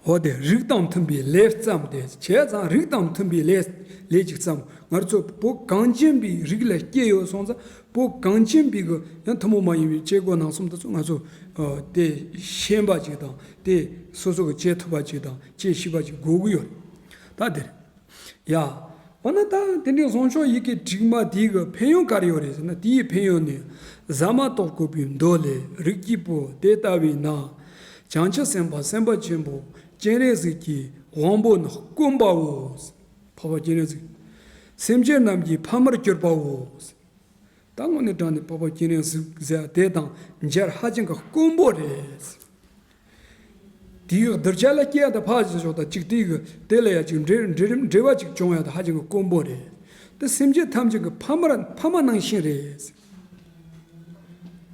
འོ་དེ་རིགས་དང་མཐུན་པའི་ལས་བརྩམས་ཏེ། བྱས་ཙང་རིགས་དང་མཐུན་པའི་ལས་ལས་ཅིག་བརྩམས། ང་ཚོ་བོད་གངས་ཅན་པའི་རིགས་ལ་སྐྱེས་ཡོད་སོང་ཙང་། བོད་གངས་ཅན་པའི་གི་ཡང་ཐུན་མོང་མ་ཡིན་པའི་སྐྱེ་སྒོ་ནང་གསུམ་དེ་ཚོ་ང་ཚོ་ཨ་དེ་ཤེས་པ་ཅིག་དང་། དེ་སོ་སོ་གི་བྱེད་ཐུབ་པ་ཅིག་དང་། བྱེད་ཤེས་པ་ཅིག་དགོས་ཀྱི་ཡོད་རེད། ད་དེ་རེད། ཡ། འོ་ན་ད་དེ་འདྲའི་གཟུངས་མཆོག་ཡི་གེ་དྲུག་མ་དེའི་གི་ཕན་ཡོན་ག་རེ་ཡོད་རེད་ཟེར་ན། དེའི་ཕན་ཡོན་ནི། ཟ་མ་ཏོག་བཀོད་པའི་མདོ་ལས། རིགས་ཀྱི་བུ་དེ་ལྟ་བས་ན། བྱང་ཆུབ་སེམས་དཔའ་སེམས་དཔའ་ཆེན་པོ་སྤྱན་རས་གཟིགས་ཀྱི་དབང་པོ་ནི་དཀོན་པའོ། འཕགས་པ་སྤྱན་རས་གཟིགས་སེམས་ཅན་རྣམས་ཀྱི་ཕ་མར་གྱུར་པའོ། ད་དངོས་གནས་དྲང་གནས་འཕགས་པ་སྤྱན་རས་གཟིགས་ཟེར་དེ་དང་མཇལ་ཧ་ཅང་གི་དཀོན་པོ་རེད། དེའི་གདུལ་བྱ་ལ་སྐྱེ་ཡ་དང་ཕར་ཕྱིན་ཕྱོགས་དང་གཅིག་དེའི་གི་དེ་ལ་ཡ་གཅིག་འབྲེལ་འབྲེལ་འབྲེལ་བ་གཅིག་བྱུང་ཡ་དང་ཧ་ཅང་གི་དཀོན་པོ་རེད། དེ་སེམས་ཅན་ཐམས་ཅད་ཀྱི་ཕ་མར་ཕ་མ་ནང་བཞིན་རེད།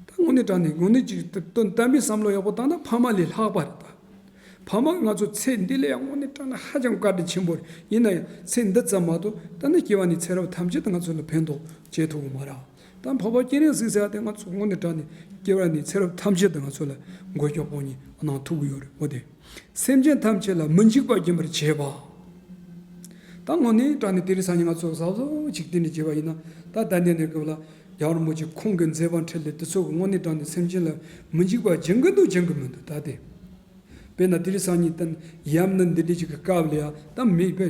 ད་དངོས་གནས་དྲང་གནས་དངོས་གནས་ཅིག་དོན་དམ་པའི་བསམ་བློ་ཡག་པོ་བཏང་ན་ཕ་མ་ལས་ལྷག་པ་རེད་ད། ཕ་མ་ང་ཚོ་ཚེ་འདི་ལ་ཡང་དངོས་གནས་དྲང་གནས་ཧ་ཅང་བཀའ་དྲིན་ཆེན་པོ་རེད། ཡིན་ན་ཡང་ཚེ་འདི་ཙམ་མ་གཏོགས་ད་ནི་སྐྱེ་བ་ནས་ཚེ་རབས་ཐམས་ཅད་དུ་ང་ཚོ་ལ་ཕན་ཐོགས་བྱེད་ཐུབ་ཀྱི་མ་རེད། ད་འཕགས་པ་སྤྱན་རས་གཟིགས་ཟེར་བ་དེ་ང་ཚོ་དངོས་གནས་དྲང་གནས་སྐྱེ་བ་ནས་ཚེ་རབས་ཐམས་ཅད་དུ་ང་ཚོ་ལ་མགོན་སྐྱོབ་དཔུང་གཉེན་གནང་ཐུབ་ཀྱི་ཡོད་རེད། འོ་དེ། སེམས་ཅན་ཐམས་ཅད་ལ་མི་འཇིགས་པ་སྦྱིན་པར་བྱེད་པ། ད་དངོས་གནས་དྲང་གནས་དེ་རིང་སང་ཉིན་ང་ཚོ་གཟབ་གཟབ་ཅིག་དེ་འདྲ་བྱས་པ་ཡིན་ན། ད་ད་ལྟའི་གནས་སྐབས་ལ་རྒྱལ་བ་རིན་པོ་ཆེ་ཁོང་གི་མཛད་པ་འཕྲིན་ལས་དེ་ཚོ་གི་དངོས་གནས་དྲང་གནས་སེམས་ཅན་ལ་མི་འཇིགས་པ་སྦྱིན་གི་འདུག་སྦྱིན་གི་མི་འདུག་ད་དེ། དཔེར་ན་དེ་རིང་སང་ཉིན་དང་ཡང་ན་འདི་འདྲ་ཅིག་གི་སྐབས་ལ་ཡང་ད་མི་དཔེ་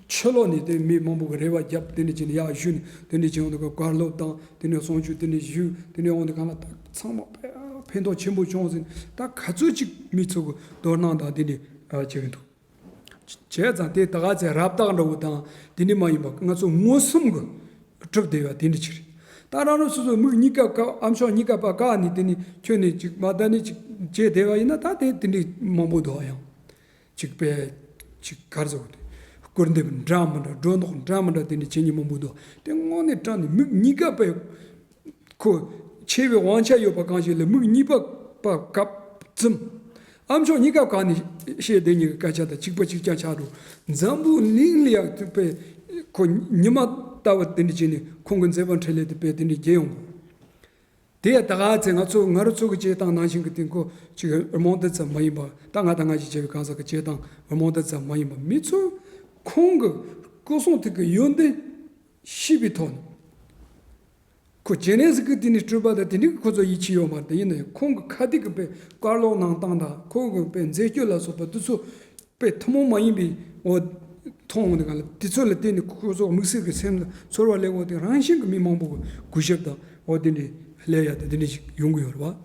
ཕྱི་ལོགས་ནས་དེ་མི་མང་པོ་གི་རེ་བ་བརྒྱབ། དེ་འདྲ་བྱས་ནས་ཡར་བཞུགས་ནས་དེ་འདྲ་བྱས་ཡོང་དུས་སྐབས་བཀའ་སློབ་དང་དེ་འདྲ་གསུང་ཆོས་དེ་འདྲ་ཞུས། དེ་འདྲ་ཡོང་དུས་སྒང་ལ་ད་ཚང་མ་དཔེ་ཕན་ཐོགས་ཆེན་པོ་བྱུང་ཟེར། ད་ག་ཚོད་ཅིག་མི་ཚོ་གི་དོ་སྣང་དང་དེ་འདྲ་བྱེད་ཀྱི་འདུག་བྱས་ཙང་དེ་ད་ག་ཚོད་རབ་བཏགས་འདྲ་བོ་དང་དེ་འདྲ་མ་ཡིན་པ་ང་ཚོ་མངོན་སུམ་གྱི་གྲུབ་བསྡད་པ་དེ་འདྲ་ཅིག་རེད། ད་རང་རང་སོ་སོའི་མིག་གཉིས་ཀ་བཀག་ཨ་མཆོག་གཉིས་ཀ་ཕར་བཀག་ནས་དེ་ནས་ཁྱོན་ནས་ཅིག་མ་ད་ནས་ཅིག་བྱས་བསྡད་པ་ཡིན་ན་ད་དེ་དེ་འདྲ་མང་པོ་འདུག་ཡང་ཅིག་དཔེ་ཅིག་ག་རེ་ཟེར་དགོས་རེད། སྐུར་འདེབས་འདྲ་མི་འདྲ་སྒྲོ་འདོགས་འདྲ་མི་འདྲ་དེ་འདྲ་བྱེད་མཁན་མང་པོ་འདུག་དེ་དངོས་གནས་དྲང་ནས་མིག་གཉིས་ཀ་དཔེ་ཁོ་ཆེ་བའི་དབང་ཆ་ཡོད་པ་གང་ཞིག་ལ་མིག་གཉིས་པ་ཕར་བཀག་ཙམ། ཨ་མཆོག་གཉིས་ཀ་བཀག་ནས་བཤད་བསྡད་མཁན་གྱི་སྐད་ཆ་དང་གཅིག་པ་གཅིག་རྐྱང་ཆགས་འགྲོ། འཛམ་བུ་གླིང་ལ་ཡང་དེ་དཔེ་ཁོ་ཉི་མ་ལྟ་བུ་དེ་འདྲ་བྱས་ནས་ཁོང་གི་མཛད་པ་འཕྲིན་ལས་དེ་དཔེ་དེ་འདྲ་རྒྱས་ཡོང་གི། དེ་ཡང་ད་ག་ཚོད་ང་ཚོ་ང་རང་ཚོ་གི་བྱེད་སྟངས་ནང་བཞིན་གྱི་དེ་ཁོ་ཅིག་རྨོངས་དད་ཙམ་མ་ཡིན་པ། ད་ང་དང་ང་ཞིག་བྱས་པའི་གང་ཟག་གི་བྱེད་སྟངས་རྨོངས་དད་ཙམ་མ་ཡིན་པ། མི་ཚོ་ཁོང་གི་སྐུ་གསུང་ཐུགས་ཀྱི་ཡོན་ཏན་ཤེས་པའི་ཐོག་ནས། ཁོ་སྤྱན་རས་གཟིགས་ཀྱི་དེ་ནས་སྤྲུལ་པ་དང་དེ་འདྲའི་ཁོ་ཚོ་ཡིད་ཆེས་ཡོད་མ་རེད། ཡིན་ནའི་ཁོང་གི་ཁ་ཐུག་གི་དཔེ་བཀའ་སློབ་གནང་སྟངས་དང་ཁོང་གི་དཔེ་མཛད་སྤྱོད་ལ་སོགས་པ་དེ་ཚོ་དཔེ་ཐུན་མོང་མ་ཡིན་པའི་འོ་མཐོང་འོང་དུས་སྒང་ལ། དེ་ཚོ་ལ་བརྟེན་ནས་ཁོ་ཚོ་དམིགས་བསལ་གྱི་སེམས་ལ་ཚོར་བ་སླེབས་འོང་དུས་རང་བཞིན་གྱིས་མི་མང་པོ་གི་གུས་ཞབས་དང་འོ་དེ་འདྲའི་སླེབས་ཡ་དང་དེ་འདྲ་ཞིག་ཡོང་གི་ཡོད་རེད་བ།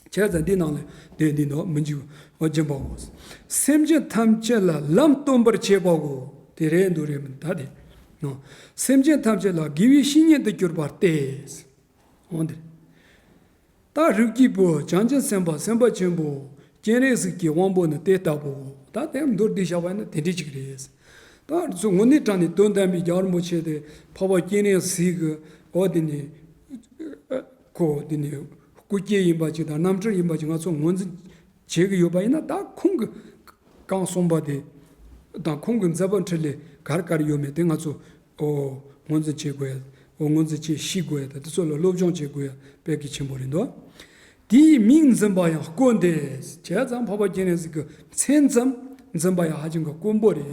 བྱས་ཙང་འདི་ནང་ལ་དེ་འདི་ནོ་མི་འཇིགས་པ་སྦྱིན་པའོ། སེམས་ཅན་ཐམས་ཅད་ལ་ལམ་སྟོན་པར་བྱེད་པའོ། དེ་རེད་འདུག་རེད་མིན་ད་དེ་ནོ། སེམས་ཅན་ཐམས་ཅད་ལ་དགེ་བའི་བཤེས་གཉེན་དུ་གྱུར་པ་སྟེ། འོ་འདིར། ད་རིགས་ཀྱི་བུ་བྱང་ཆུབ་སེམས་དཔའ་སེམས་དཔའ་ཆེན་པོ་སྤྱན་རས་གཟིགས་ཀྱི་དབང་པོ་ནི་དེ་ལྟ་བུའོ། ད་དེ་མདོར་བསྡུས་བཞག་པ་ཡིན་ན་དེ་འདྲ་ཅིག་རེད། ད་ཚོ་དངོས་གནས་དྲང་ནས་དོན་དམ་པའི་རྒྱལ་བ་རིན་པོ་ཆེ་དེ་འཕགས་པ་སྤྱན་རས་གཟིགས་ཀྱི་འོ་དེ་ནི་ཁོ་དེ་ནི་སྐུ་སྐྱེ་ཡིན་པ་ཅིག་དང་རྣམ་འཕྲུལ་ཡིན་པ་ཅིག་ང་ཚོ་ངོས་འཛིན་བྱེད་ཀྱི་ཡོད་པ་ཡིན་ན། ད་ཁོང་གི་གང་གསུངས་པ་དེ་དང་ཁོང་གི་མཛད་པ་འཕྲིན་ལས་ག་རེ་ག་རེ་ཡོད་མེད་དེ་ང་ཚོ་ཨོ་ངོས་འཛིན་བྱེད་དགོས་ཡ། ཨོ་ངོས་འཛིན་བྱེད་ཤེས་དགོས་ཡ། ད་དེ་ཚོ་ལ་སློབ་སྦྱོང་བྱེད་དགོས་ཡ་དཔེ་གལ་ཆེན་པོ་རེད་འདུག་དེའི་མིང་འཛིན་པ་ཡང་དཀོན་ཏེ། བྱས་ཙང་འཕགས་པ་སྤྱན་རས་གཟིགས་ཀྱི་མཚན་ཙམ་འཛིན་པ་ཡང་ཧ་ཅང་གི་དཀོན་པོ་རེད།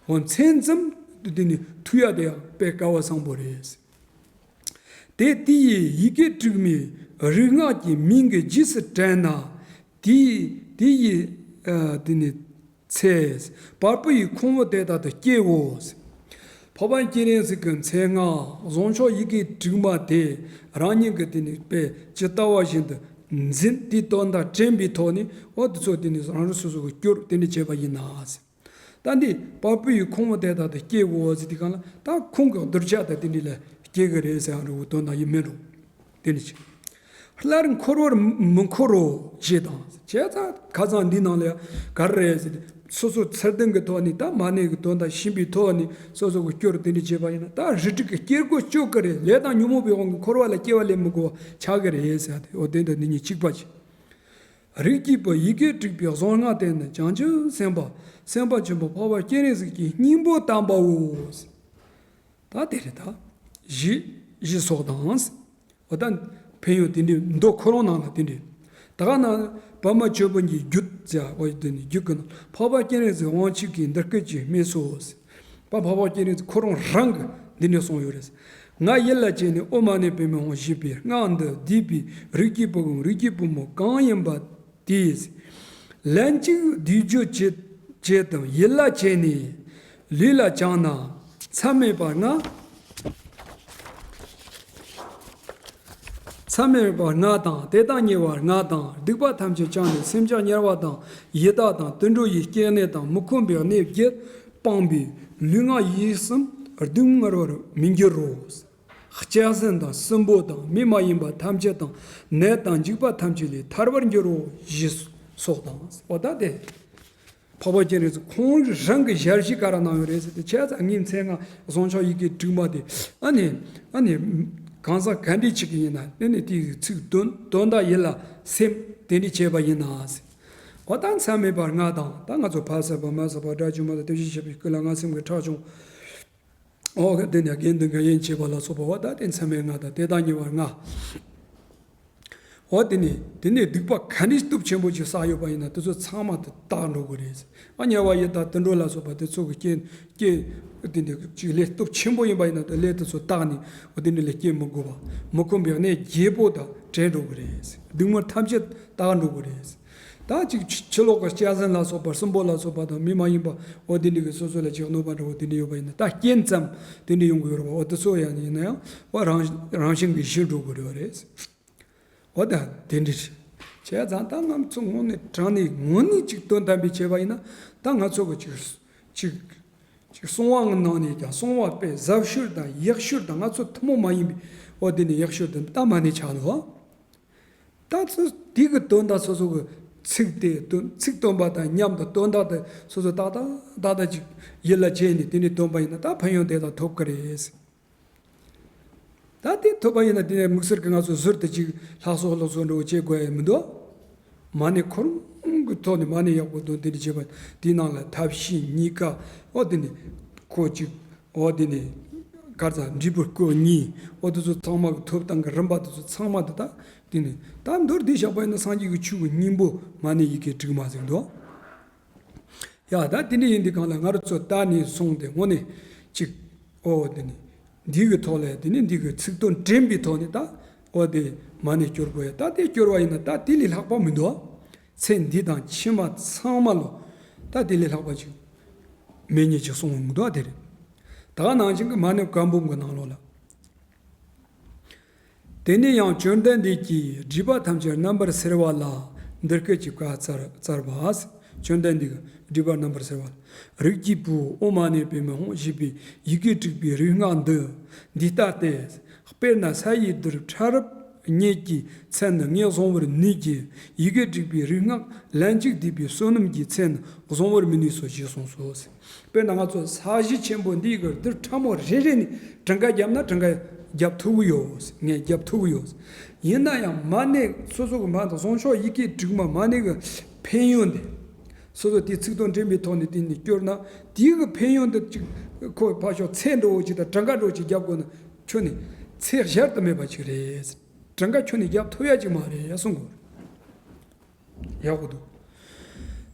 ཨོ་མཚན་ཙམ་དེ་ནི་ཐོས་ཡ་དེ་ཡང་དཔེ་སྐལ་བ་བཟང་པོ་རེད། དེ་དེ་ཡི་ཡི་གེ་དྲུག་མའི་རིག་སྔགས་ཀྱི་མིང་གི་རྗེས་སུ་དྲན་ན། དེ་དེ་ཡི་ཨ་དེ་ནི་ཚེ་བ་སྤུ་ཡི་ཁུང་བུ་དེ་དག་ཏུ་སྐྱེའོ། འཕགས་པ་སྤྱན་རས་གཟིགས་ཀྱི་མཚན་སྔགས་བཟང་མཆོག་ཡི་གེ་དྲུག་མ་དེ་རང་ཉིད་ཀྱིས་དེ་ནི་དཔེ་ཇི་ལྟ་བ་བཞིན་དུ་འཛིན། དེའི་དོན་དག་དྲན་པའི་ཐོག་ནས་འོ་དེ་ཚོ་དེ་ནི་རང་རང་སོ་སོ་གི་སྐྱོར་དེ་འདྲ་བྱས་པ་ཡིན་ན། ད་འདི་བ་སྤུ་ཡི་ཁུང་བུ་དེ་དག་ཏུ་སྐྱེའོ་ཟེར་དུས་སྒང་ལ་ད་ཁོང་གི་གདུལ་བྱ་དང་དེ་འདྲ་ལ་སྐྱེ་གི་རེད་ཟེར་ཡང་རུང་དོན་དག་ཡིན་མིན་རུང་དེ་ནི་ཅི། སླར་འཁོར་བར་མི་འཁོར་རོ་ཞེས་དང་། བྱས་ཙང་ཁ་སང་འདི་ནང་ལ་ཡང་ག་རེ་རེད་ཟེར་ཏེ་སོ་སོ་ཚུལ་ལྡན་གྱི་ཐོག་ནས་ད་མ་ཎི་གི་དོན་དག་ཤེས་པའི་ཐོག་ནས་སོ་སོ་གི་སྐྱོར་དེ་འདྲ་བྱས་པ་ཡིན་ན་ད་རིགས་དྲུག་གི་སྐྱེ་སྒོ་གཅོད་ཀྱི་རེད། ལས་དང་ཉོན་མོངས་པའི་དབང་གིས་འཁོར་བ་ལ་སྐྱེ་བ་ལེན་མི་དགོས་པ་ཆགས་ཀྱི་རེད་ཟེར་ཏེ། འོ་དེ་འདྲ་འདི་གཉིས་གཅིག་པ་ཅིག་རིགས་ཀྱི་བུ་ཡི་གེ་དྲུག་པའི་གཟུངས་སྔགས་དེ་ནི་བྱང་ཆུབ་སེམས་དཔའ་སེམས་དཔའ་ཆེན་པོ་འཕགས་པ་སྤྱན་རས་གཟིགས་ཀྱི་སྙིང་པོ་དམ་པའོ། ད་དེ་རེད་ད། ཞེས་ཞེས་སོགས་དང་། འོ་ད་ཕན་ཡོན་དེ་འདྲའི་མདོ་ཁོ་རང་ནང་ལ་དེ་འདྲའི། ད་ག་ན་བར་མ་ཆོས་དཔོན་གྱི་རྒྱུད་ཟེར་བ་དེ་ནི་རྒྱུད་ཀྱི་ནང་འཕགས་པ་སྤྱན་རས་གཟིགས་དབང་ཕྱུག་གིས་འདི་སྐད་ཅེས་སྨྲས་སོ། པ་འཕགས་པ་སྤྱན་རས་གཟིགས་ཁོ་རང་རང་གིས་འདི་ནས་གསུངས་ཡོད་རེད། ང་ཡིད་ལ་བྱས་ནས་ཨོཾ་མ་ཎི་པདྨེ་ཧཱུྃ་ཞེས་པའི་སྔགས་འདི་བཟླས་པའི་རིགས་ཀྱི་བུ་གང་རིགས་ཀྱི་བུ་མོ་གང་ཡིན་པ་དེས། ལན་གཅིག་བཟླས་བརྗོད་བྱེད་བྱེད་དམ་ཡིད་ལ་བྱས་ནས་ལུས་ལ་བྱུང་ན། མཚམས་མེད་པར་ལྔ། མཚམས་མེད་པར་ལྔ་དང་། དེ་དག་ཉེ་བར་ལྔ་དང་། སྡིག་པ་ཐམས་ཅད་བྱང་ནས་སེམས་ཅན་དམྱལ་བ་དང་ཡི་དྭགས་དང་དུད་འགྲོ་ཡི་སྐྱེ་གནས་དང་མི་ཁོམ་པའི་གནས་བརྒྱད་སྤངས་པའི་ལུས་ངག་ཡིད་གསུམ་སྡུག་བསྔལ་བར་མི་འགྱུར་རོ། སྐྱག་རྫུན་དང་སྲིན་པོ་དང་མི་མ་ཡིན་པ་ཐམས་ཅད་དང་ནད་དང་འཇིགས་པ་ཐམས་ཅད་ལས་ཐར་བར་འགྱུར་རོ། ཞེས་སོགས་དང་། འོ་ད་དེ། འཕགས་པ་སྤྱན་རས་གཟིགས་ཁོང་རང་གི་ཞལ་བཞེས་ག་རེ་གནང་ཡོད་རེད་ཟེར་ཏེ། བྱས་ཙང་ངའི་མཚན་སྔགས་བཟང་མཆོག་ཡི་གེ་དྲུག་མ་དེ་ཨ་ནི་ཨ་ནི་གང་ཟག་ག་འདྲ་ཅིག་ཡིན་ན་ཨ་ནི་དེའི་ཚིག་དོན་དོན་དག་ཡིད་ལ་སེམས་དེ་འདྲ་བྱས་པ་ཡིན་ན་ཟེར། འོ་ད་མཚམས་མེད་པར་ལྔ་དང་། ད་ང་ཚོ་ཕ་བསད་པ་མ་བསད་པ་དགྲ་བཅོམ་པ་དང་དེ་བཞིན་གཤེགས་པའི་སྐུ་ལ་བསྔོ་སེམས་ཀྱི་ཁྲག་ཕྱུང་། འོ་དེ་ནས་དགེ་འདུན་གྱི་དབྱེན་བྱེད་པ་ལ་སོགས་པ། འོ་ད་དེ་མཚམས་མེད་ལྔ་དང་དེ་དག་ཉེ་བར་ལྔ། འོ་དེ་ནས་དེ་ནས་སྡིག་པ་ག་འདྲའི་སྟོབས་ཆེན་པོ་ཅིག་བསགས་ཡོད་པ་ཡིན་ན་དེ་ཚོ་ཚང་མ་དེ་དག་འགྲོ་དགོས་རེད། ཨ་དམྱལ་བ་ཡི་དྭགས་དུད་འགྲོ་ལ་སོགས་པ་དེ་ཚོ་གི་སྐྱེ་སྐྱེ་དེ་འདྲ་ཅིག་ལས་སྟོབས་ཆེན་པོ་ཡིན་པ་ཡིན་ན་དེ་ལས་དེ་ཚོ་དག་ནས་འོ་དེ་འདྲ་ལས་སྐྱེ་མི་དགོས་པ། མི་ཁོམ་པའི་གནས་བརྒྱད་པོ་དག་བྲལ་འགྲོ་དགོས་རེད། སྡུག་བསྔལ་ཐམས་ཅད་དག་འགྲོ་དགོས་རེད། ད་ཅིག་ཕྱི་ཕྱི་ལོགས་ཀྱི་སྐྱ་ཟན་ལ་སོགས་པ་སྲིན་པོ་ལ་སོགས་པ་དང་མི་མ་ཡིན་པ་འོ་དེ་འདྲ་གི་སོ་སོ་ལ་ཅིག་གནོད་པ་འདྲ་བོ་དེ་འདྲ་ཡོད་པ་ཡིན་ན། ད་རྐྱེན་ཙམ་དེ་འདྲ་ཡོང་གི་ཡོད་རེད་བ། འོ་དེ་ཚོ་ཡང་ཡིན་ན་ཡང་འོ་རང་རང་བཞིན་གྱིས་ཞི་འགྲོ་གི་རེད་བ་རེད། འོ་ད་དེ་འདྲ་རེད། བྱས་ཙང་ད་ང་ཚོ་དངོས་གནས་དྲང་ནས་དངོས་གནས་ཅིག་དོན་དམ་པའི་བྱས་པ་ཡིན་ན། ད་ང་ཚོ་གི་ཅིག་ཅིག་ཅིག་གསང་བ་ནང་ནས་ཀྱང་གསང་བ་པའི་ཟབ་ཤོས་དང་ཡག་ཤོས་དང་ང་ཚོ་ཐུན་མོང་མ་ཡིན་པའི་འོ་དེ་ནས་ཡག་ཤོས་དེ་ད་མ་ཎི་ཆགས་འདུག། ད་ཚོ་དེ་གི་དོན་དག་སོ་སོ་གི་ཚིག་དེ་དོན་ཚིག་བཏོན་པ་དང་མཉམ་དུ་དོན་དག་དེ་སོ་སོ་ཏག་ཏག་ཏག་ཏག་ཅིག་ཡིད་ལ་བྱས་ནས་དེ་འདྲའི་འདོན་པ་ཡིན་ན་ད་ཕན་ཡོན་དེ་དག་ཐོབ་ཀྱི་རེད། ད་དེ་ཐོབ་པ་ཡིན་ན་དེ་ནས་དམིགས་བསལ་གྱི་ང་ཚོ་ཟུར་དུ་ཅིག་ལྷག་སོགས་ལོག་སོགས་འགྲོ་བྱེད་དགོས་ཡ་མི་འདུག། མ་ཎི་ཁོ་རང་གི་ཐོག་ནས་མ་ཎི་ཡག་པོ་འདོན་དེ་འདྲ་བྱེད་པ་དེའི་ནང་ལ་ཐབས་ཤེས་གཉིས་ཀ་འོ་དེ་ནས་ཁོ་གཅིག་འོ་དེ་ནས་གར་ཙམ་འབྲས་བུ་སྐོར་གཉིས་འོ་དེ་ཚོ་ཚང་མ་གི་ཐོབ་ཐང་གི་རིམ་པ་དེ་ཚོ་ཚང་མ་དེ་ད་དེ་ནས་ད་མདོར་བསྡུས་བཞག་པ་ཡིན་ན་སངས་རྒྱས་ཀྱི་ཆོས་ཀྱི་སྙིང་པོ་མ་ཎི་ཡི་གེ་དྲུག་མ་ཟིག་འདུག། ཡ་ད་དེ་འདྲ་ཡིན་དུས་གང་ལ་ང་རང་ཚོ་ད་ནས་བཟུང་སྟེ་དངོས་གནས་ཅིག་ཨོ་དེ་ནི་འདི་གི་ཐོག་ལ་དེ་ནི་འདི་གི་ཚིག་དོན་དྲན་པའི་ཐོག་ནས་ད་ཨོ་དེ་མ་ཎི་སྐྱོར་དགོས་ཡ། ད་དེ་སྐྱོར་བ་ཡིན་ན་ད་དེ་ལས་ལྷག་པ་མི་འདུག། ཚེ་འདི་དང་ཕྱི་མ་ཚང་མ་ལོ་ད་དེ་ལས་ལྷག་པ་ཅིག་མེད་ཉིད་ཅིག་གསུངས་ཡོང་གི་འདུག་དེ་རེད། ད་ག་ནང་བཞིན་གྱི་མ་ཎི་བཀའ་འབུམ་གྱི་ནང་ལོགས་ལ། དེ་ནས་ཡང་བཅོམ་ལྡན་འདས་ཀྱིས་སྒྲིབ་པ་ཐམས་ཅད་རྣམ་པར་སེལ་བ་ལ་འདི་སྐད་ཅེས་བཀའ་སྩལ་སྩལ་པ། བཅོམ་ལྡན་འདས་ཀྱིས་སྒྲིབ་པ་རྣམ་པར་སེལ་བ་ལ། རིགས་ཀྱི་བུ་ཨོཾ་མ་ཎི་པདྨེ་ཧཱུྃ་ཞེས་པའི་ཡི་གེ་དྲུག་པའི་རིག་སྔགས་འདི་འདི་ལྟ་སྟེ། དཔེར་ན་ས་ཡི་རྡུལ་ཕྲ་རབ་སྙེད་ཀྱི་ཚད་ནི་ངས་བཟུང་བར་ནུས་ཀྱི། ཡི་གེ་དྲུག་པའི་རིག་སྔགས་ལན་གཅིག་བཟླས་པའི་བསོད་ནམས་ཀྱི་ཚད་ནི་བཟུང་བར་མི་ནུས་སོ་ཞེས་གསུངས་སོ། དཔེར་ན་ང་ཚོ་ས་གཞི་ཆེན་པོ་འདི་གི་རྡུལ་ཕྲ་མོ་རེ་རེ་ནས་གྲངས་ཀ་བརྒྱབ་ན་གྲངས་ཀ་བརྒྱབ་ཐུབ་ཀྱི་ཡོད། ངས་བརྒྱབ་ཐུབ་ཀྱི་ཡོད། ཡིན་ན་ཡང་མ་ཎི་སོ་སོ་གི་མ་དང་བཟང་ཕྱོགས་ཡི་གེ་དྲུག་མ་མ་ཎི་གི་ཕན་ཡོན་དེ། སོ་སོ་དེ་ཚིག་དོན་དྲན་པའི་ཐོག་ནས་དེ་ནས་སྐྱོར་ན་དེའི་གི་ཕན་ཡོན་དེ་ཅིག་ཁོ་ཕར་ཕྱོགས་ཚད་འགྲོ་བོ་ཅིག་དང་གྲངས་ཀ་འགྲོ་ཅིག་བརྒྱབ་དགོས་ན་ཁྱོན་ནས་ཚད་གཞལ་དུ་མེད་པ་ཅིག་རེད། གྲངས་ཀ་ཁྱོན་ནས་བརྒྱབ་ཐུབ་ཡ་ཅིག་མ་རེད་གསུང་དགོས། ཡག་པོ་འདུག།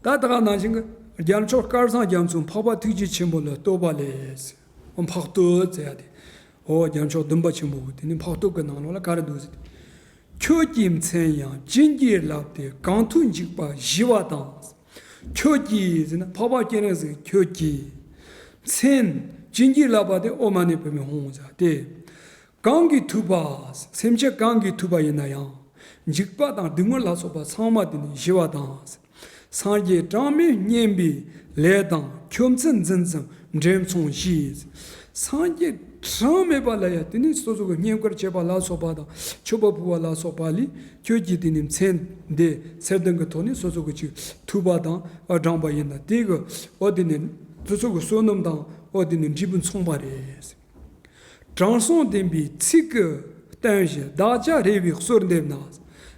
ད་ད་ག་ནང་བཞིན་གྱི་རྒྱལ་མཆོག་སྐལ་བཟང་རྒྱ་མཚོ་འཕགས་པ་ཐུགས་རྗེ་ཆེན་པོ་ལ་བསྟོད་པ་ལས། འཕགས་བསྟོད་ཟེར་ཡ་དེ། འོ་རྒྱལ་མཆོག་བདུན་པ་ཆེན་པོ་དེ་ནི་འཕགས་བསྟོད་ཀྱི་ནང་ལོགས་ལ་ག་རེ་འདུག་ཟེར་ཏེ། ཁྱོད་ཀྱི་མཚན་ཡང་བྱིན་གྱིས་བརླབས་ཏེ་གང་ཐུགས་འཇུག་པ་ཞི་བ་དང་། ཁྱོད་ཀྱི་ཟེར་ན་འཕགས་པ་སྤྱན་རས་གཟིགས་ཁྱོད་ཀྱི་མཚན་བྱིན་གྱིས་བརླབས་པ་དེ་ཨོཾ་མ་ཎི་པདྨེ་ཧཱུྃ་ཟེར་ཏེ། གང་གིས་ཐུབ་པ། སེམས་ཅན་གང་གིས་ཐུབ་པ་ཡིན་ན་ཡང་། འཇིགས་པ་དང་སྡུག་བསྔལ་ལ་སོགས་པ་ཚང་མ་དེ་ནི་ཞི་བ་དང་། སངས་རྒྱས་གྲངས་མེད་བསྙེན་པའི་ལས་དང་ཁྱོད་མཚན་འཛིན་ཙམ་འབྲས་མཚུངས་ཞེས། སངས་རྒྱས་གྲངས་མེད་པ་ལ་ཡང་དེ་ནི་སོ་སོ་གི་བསྙེན་བཀུར་བྱེད་པ་ལ་སོགས་པ་དང་མཆོད་པ་ཕུལ་བ་ལ་སོགས་པ་ལས་ཁྱོད་ཀྱིས་དེ་ནི་མཚན་འདི་ཚད་ལྡན་གྱི་ཐོག་ནས་སོ་སོ་གི་ཅིག་ཐུབ་པ་དང་བགྲངས་པ་ཡིན་ན་དེ་གི་འོ་དེ་ནི་སོ་སོ་གི་བསོད་ནམས་དང་འོ་དེ་ནི་འབྲས་བུ་མཚུངས་པ་རེད། དྲང་སྲོང་བདེན་པའི་ཚིག་གིས་བསྟན་ཞིང་བདག་ཅག་རེ་བའི་གསོལ་འདེབས་ན།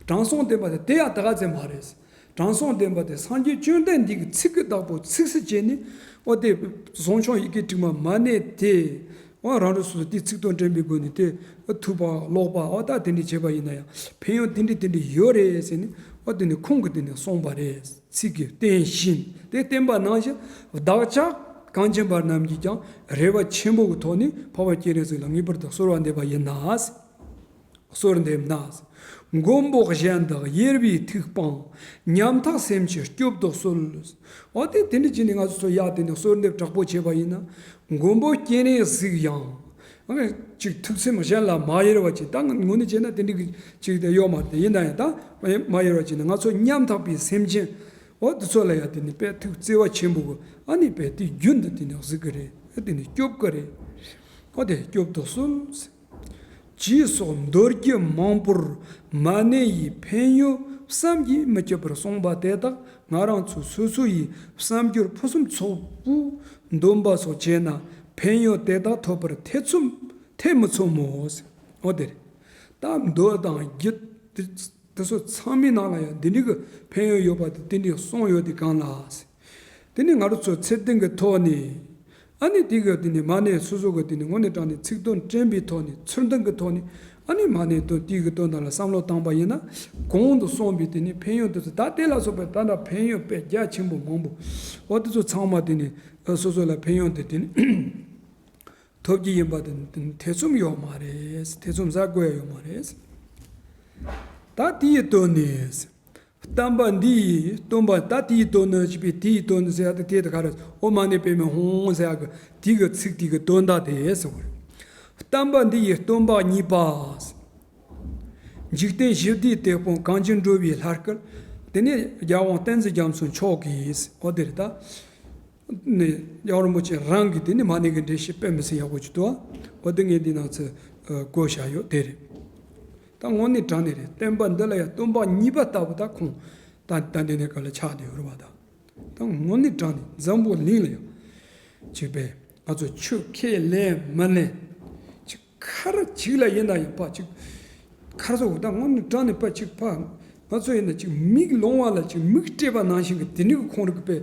དྲང་སྲོང་བདེན་པ་དེ་དེ་ཡང་ད་ག་ཙམ་མ་རེད། དྲང་སྲོང་བདེན་པ་དེ་སངས་རྒྱས་བཅོམ་ལྡན་འདས་ཀྱི་ཚིག་གི་བདག་པོ་ཚིག་སུ་བཅད་ནས་འོ་དེ་བཟང་ཕྱོགས་ཡི་གེ་དྲུག་མ་མ་ཎི་དེ་འོ་རང་རང་སོ་སོ་དེ་ཚིག་དོན་དྲན་པའི་སྒོ་ནས་དེ་ཐུབ་པ་ལོག་པ་འོ་ད་དེ་འདྲ་བྱས་པ་ཡིན་ན་ཡང་ཕན་ཡོན་དེ་འདྲ་དེ་འདྲ་ཡོད་རེད་ཟེར་ནས་འོ་དེ་ནི་ཁོང་གིས་དེ་ནས་གསུངས་པ་རེད། ཚིག་གིས་བསྟན་ཞིང་དེ་བསྟན་པ་ནང་བཞིན་བདག་ཅག་གངས་ཅན་པ་རྣམས་ཀྱིས་ཀྱང་རེ་བ་ཆེན་པོ་གི་ཐོག་ནས་འཕགས་པ་སྤྱན་རས་གཟིགས་ལ་ངེས་པར་དུ་གསོལ་བ་འདེབས་པ་ཡིན་ན། གསོལ་འདེབས་ན། མགོན་པོ་གཞན་དག་ཡེར་བའི་ཐུགས་སྤངས། ཉམ་ཐག་སེམས་ཀྱིས་སྐྱོབ་ཏུ་གསོལ། འོ་དེ་དེ་འདྲ་བྱས་ནས་ང་ཚོ་ཚོ་ཡག་དེ་ནས་གསོལ་འདེབས་དྲག་པོ་བྱས་པ་ཡིན་ན། མགོན་པོ་སྤྱན་རས་གཟིགས་ཡང་། ཅིག་ཐུགས་སེམས་གཞན་ལ་མ་ཡེར་བ་ཅིག་ད་ངོ་ནས་བྱས་ན་དེ་འདྲ་གི་ཅིག་དེ་ཡོད་མ་རེད། ཡིན་ན་ཡང་ད་མ་ཡེར་བ་ཅིག་ན་ང་ཚོ་ཉམ་ཐག་པའི་སེམས་ཅན། འོ་དེ་ཚོ་ལ་ཡང་དེ་ནི་དཔེ་ཐུགས་བརྩེ་བ་ཆེན་པོ་གི་ཨ་ནི་དཔེ་དེ་རྒྱུན་དུ་དེ་ནི་གཟིགས་ཀྱི་རེད། དེ་ནི་སྐྱོབ་ཀྱི་རེད། འོ་དེ་སྐྱོབ་ཏུ་གསོལ། ཅེས་སོགས་མདོ་རྒྱུད་མང་པོར་མ་ཎི་ཡི་ཕན་ཡོན་བསམ་གྱིས་མི་ཁྱབ་པར་གསུངས་པ་དེ་དག་ང་རང་ཚོ་སོ་སོ་ཡི་བསམ་སྦྱོར་ཕུན་སུམ་ཚོགས་པོས་འདོན་པ་སོགས་བྱས་ན་ཕན་ཡོན་དེ་དག་ཐོབ་པར་ཐེ་ཚོམ་ཐེ་མི་ཚོམ་མོ། འོ་དེ་རེད། ད་མདོ་དང་རྒྱུད་དེ་དེ་ཚོ་ཚང་མའི་ནང་ལ་ཡང་འདི་འདྲ་གི་ཕན་ཡོན་ཡོད་པ་དེ་དེ་འདྲ་གསུངས་ཡོད་དེ་གང་ལ། དེ་ནི་ང་རང་ཚོ་ཚུལ་ལྡན་གྱི་ཐོག་ནས། ཨ་ནི་དེ་གི་དེ་ནི་མ་ཎི་སོ་སོ་གི་དེ་ནི་དངོས་གནས་དྲང་ནས་ཚིག་དོན་དྲན་པའི་ཐོག་ནས་ཚུལ་ལྡན་གྱི་ཐོག་ནས་ཨ་ནི་མ་ཎི་དོན་དེ་གི་དོན་དག་ལ་བསམ་བློ་བཏང་པ་ཡིན་ན། གོང་དུ་གསུངས་པའི་དེ་ནི་ཕན་ཡོན་དེ་ཚོ་ད་དེ་ལ་སོགས་པའི་ད་ལྟ་ཕན་ཡོན་དཔེ་རྒྱ་ཆེན་པོ་མང་པོ། འོ་དེ་ཚོ་ཚང་མ་དེ་ནི་སོ་སོ་ལ་ཕན་ཡོན་དེ་དེ་ནི་ཐོབ་ཀྱི་ཡིན་པ་དེ་ནི་ཐེ་ཚོམ་ཡོད་མ་རེད། ཐེ་ཚོམ་ཟ་དགོས་ཡ་ཡོད་མ་རེད། ད་དེ་ཡི་དོན་ནི། བསྟན་པ་འདི་ཡི་སྟོན་པ། ད་དེའི་དོན་ནི་ཞེས་པའི་དེའི་དོན་ཟེར་ཡ་དེ་དེ་དེ་ག་རེ། ཨོཾ་མ་ཎི་པདྨེ་ཧཱུྃ་ཟེར་ཡ་གི་དེ་གི་ཚིག་དེ་གི་དོན་དག་དེ་ཟེར་བ་རེད། བསྟན་པ་འདི་ཡི་སྟོན་པ་གཉིས་པ། འཇིག་རྟེན་ཞི་བདེའི་དེད་དཔོན་གངས་ཅན་འགྲོ་བའི་ལྷ་སྐལ། དེ་ནས་རྒྱལ་དབང་བསྟན་འཛིན་རྒྱ་མཚོ་མཆོག་གིས། ཨོ་དེ་རེད་ད། ནས་རྒྱལ་བ་རིན་པོ་ཆེ་རང་གིས་དེ་ནས་མ་ཎི་གི་འགྲེལ་བཤད་དཔེ་མི་སྲིད་ཡག་པོ་ཅིག་འདུག། ཨོ་དེ་ངས་འདི་ནང་ཚུར་བཀོད་བཞག་ཡོད་དེ་རེད། ད་དངོས་གནས་དྲང་གནས་རེད། བསྟན་པ་འདི་ལ་ཡང་སྟོན་པ་གཉིས་པ་ལྟ་བུ་ད་ཁོང་ད་ད་འདི་ནས་ག་ལ་ཆགས་བསྡད་ཡོད་རེད་བ། ད་ད་དངོས་གནས་དྲང་གནས་འཛམ་བུ་གླིང་ལ་ཡང་ཅིག་པས་ང་ཚོ་ཆོས་ཁས་ལེན་མི་ལེན་ཅིག་ཁ་ར་ཅིག་ལ་ཡིན་ན་ཡང་ཕ་ཅིག་ཁར་སོགས་ད་དངོས་གནས་དྲང་གནས་ཕ་ཅིག་ཕ་ང་ཚོ་ཡིན་ན་ཅིག་མིག་ལོང་བ་ལ་ཅིག་མིག་སྤྲད་པ་ནང་བཞིན་གྱི་དེ་འདྲའི་གི་ཁོང་རིག་པས།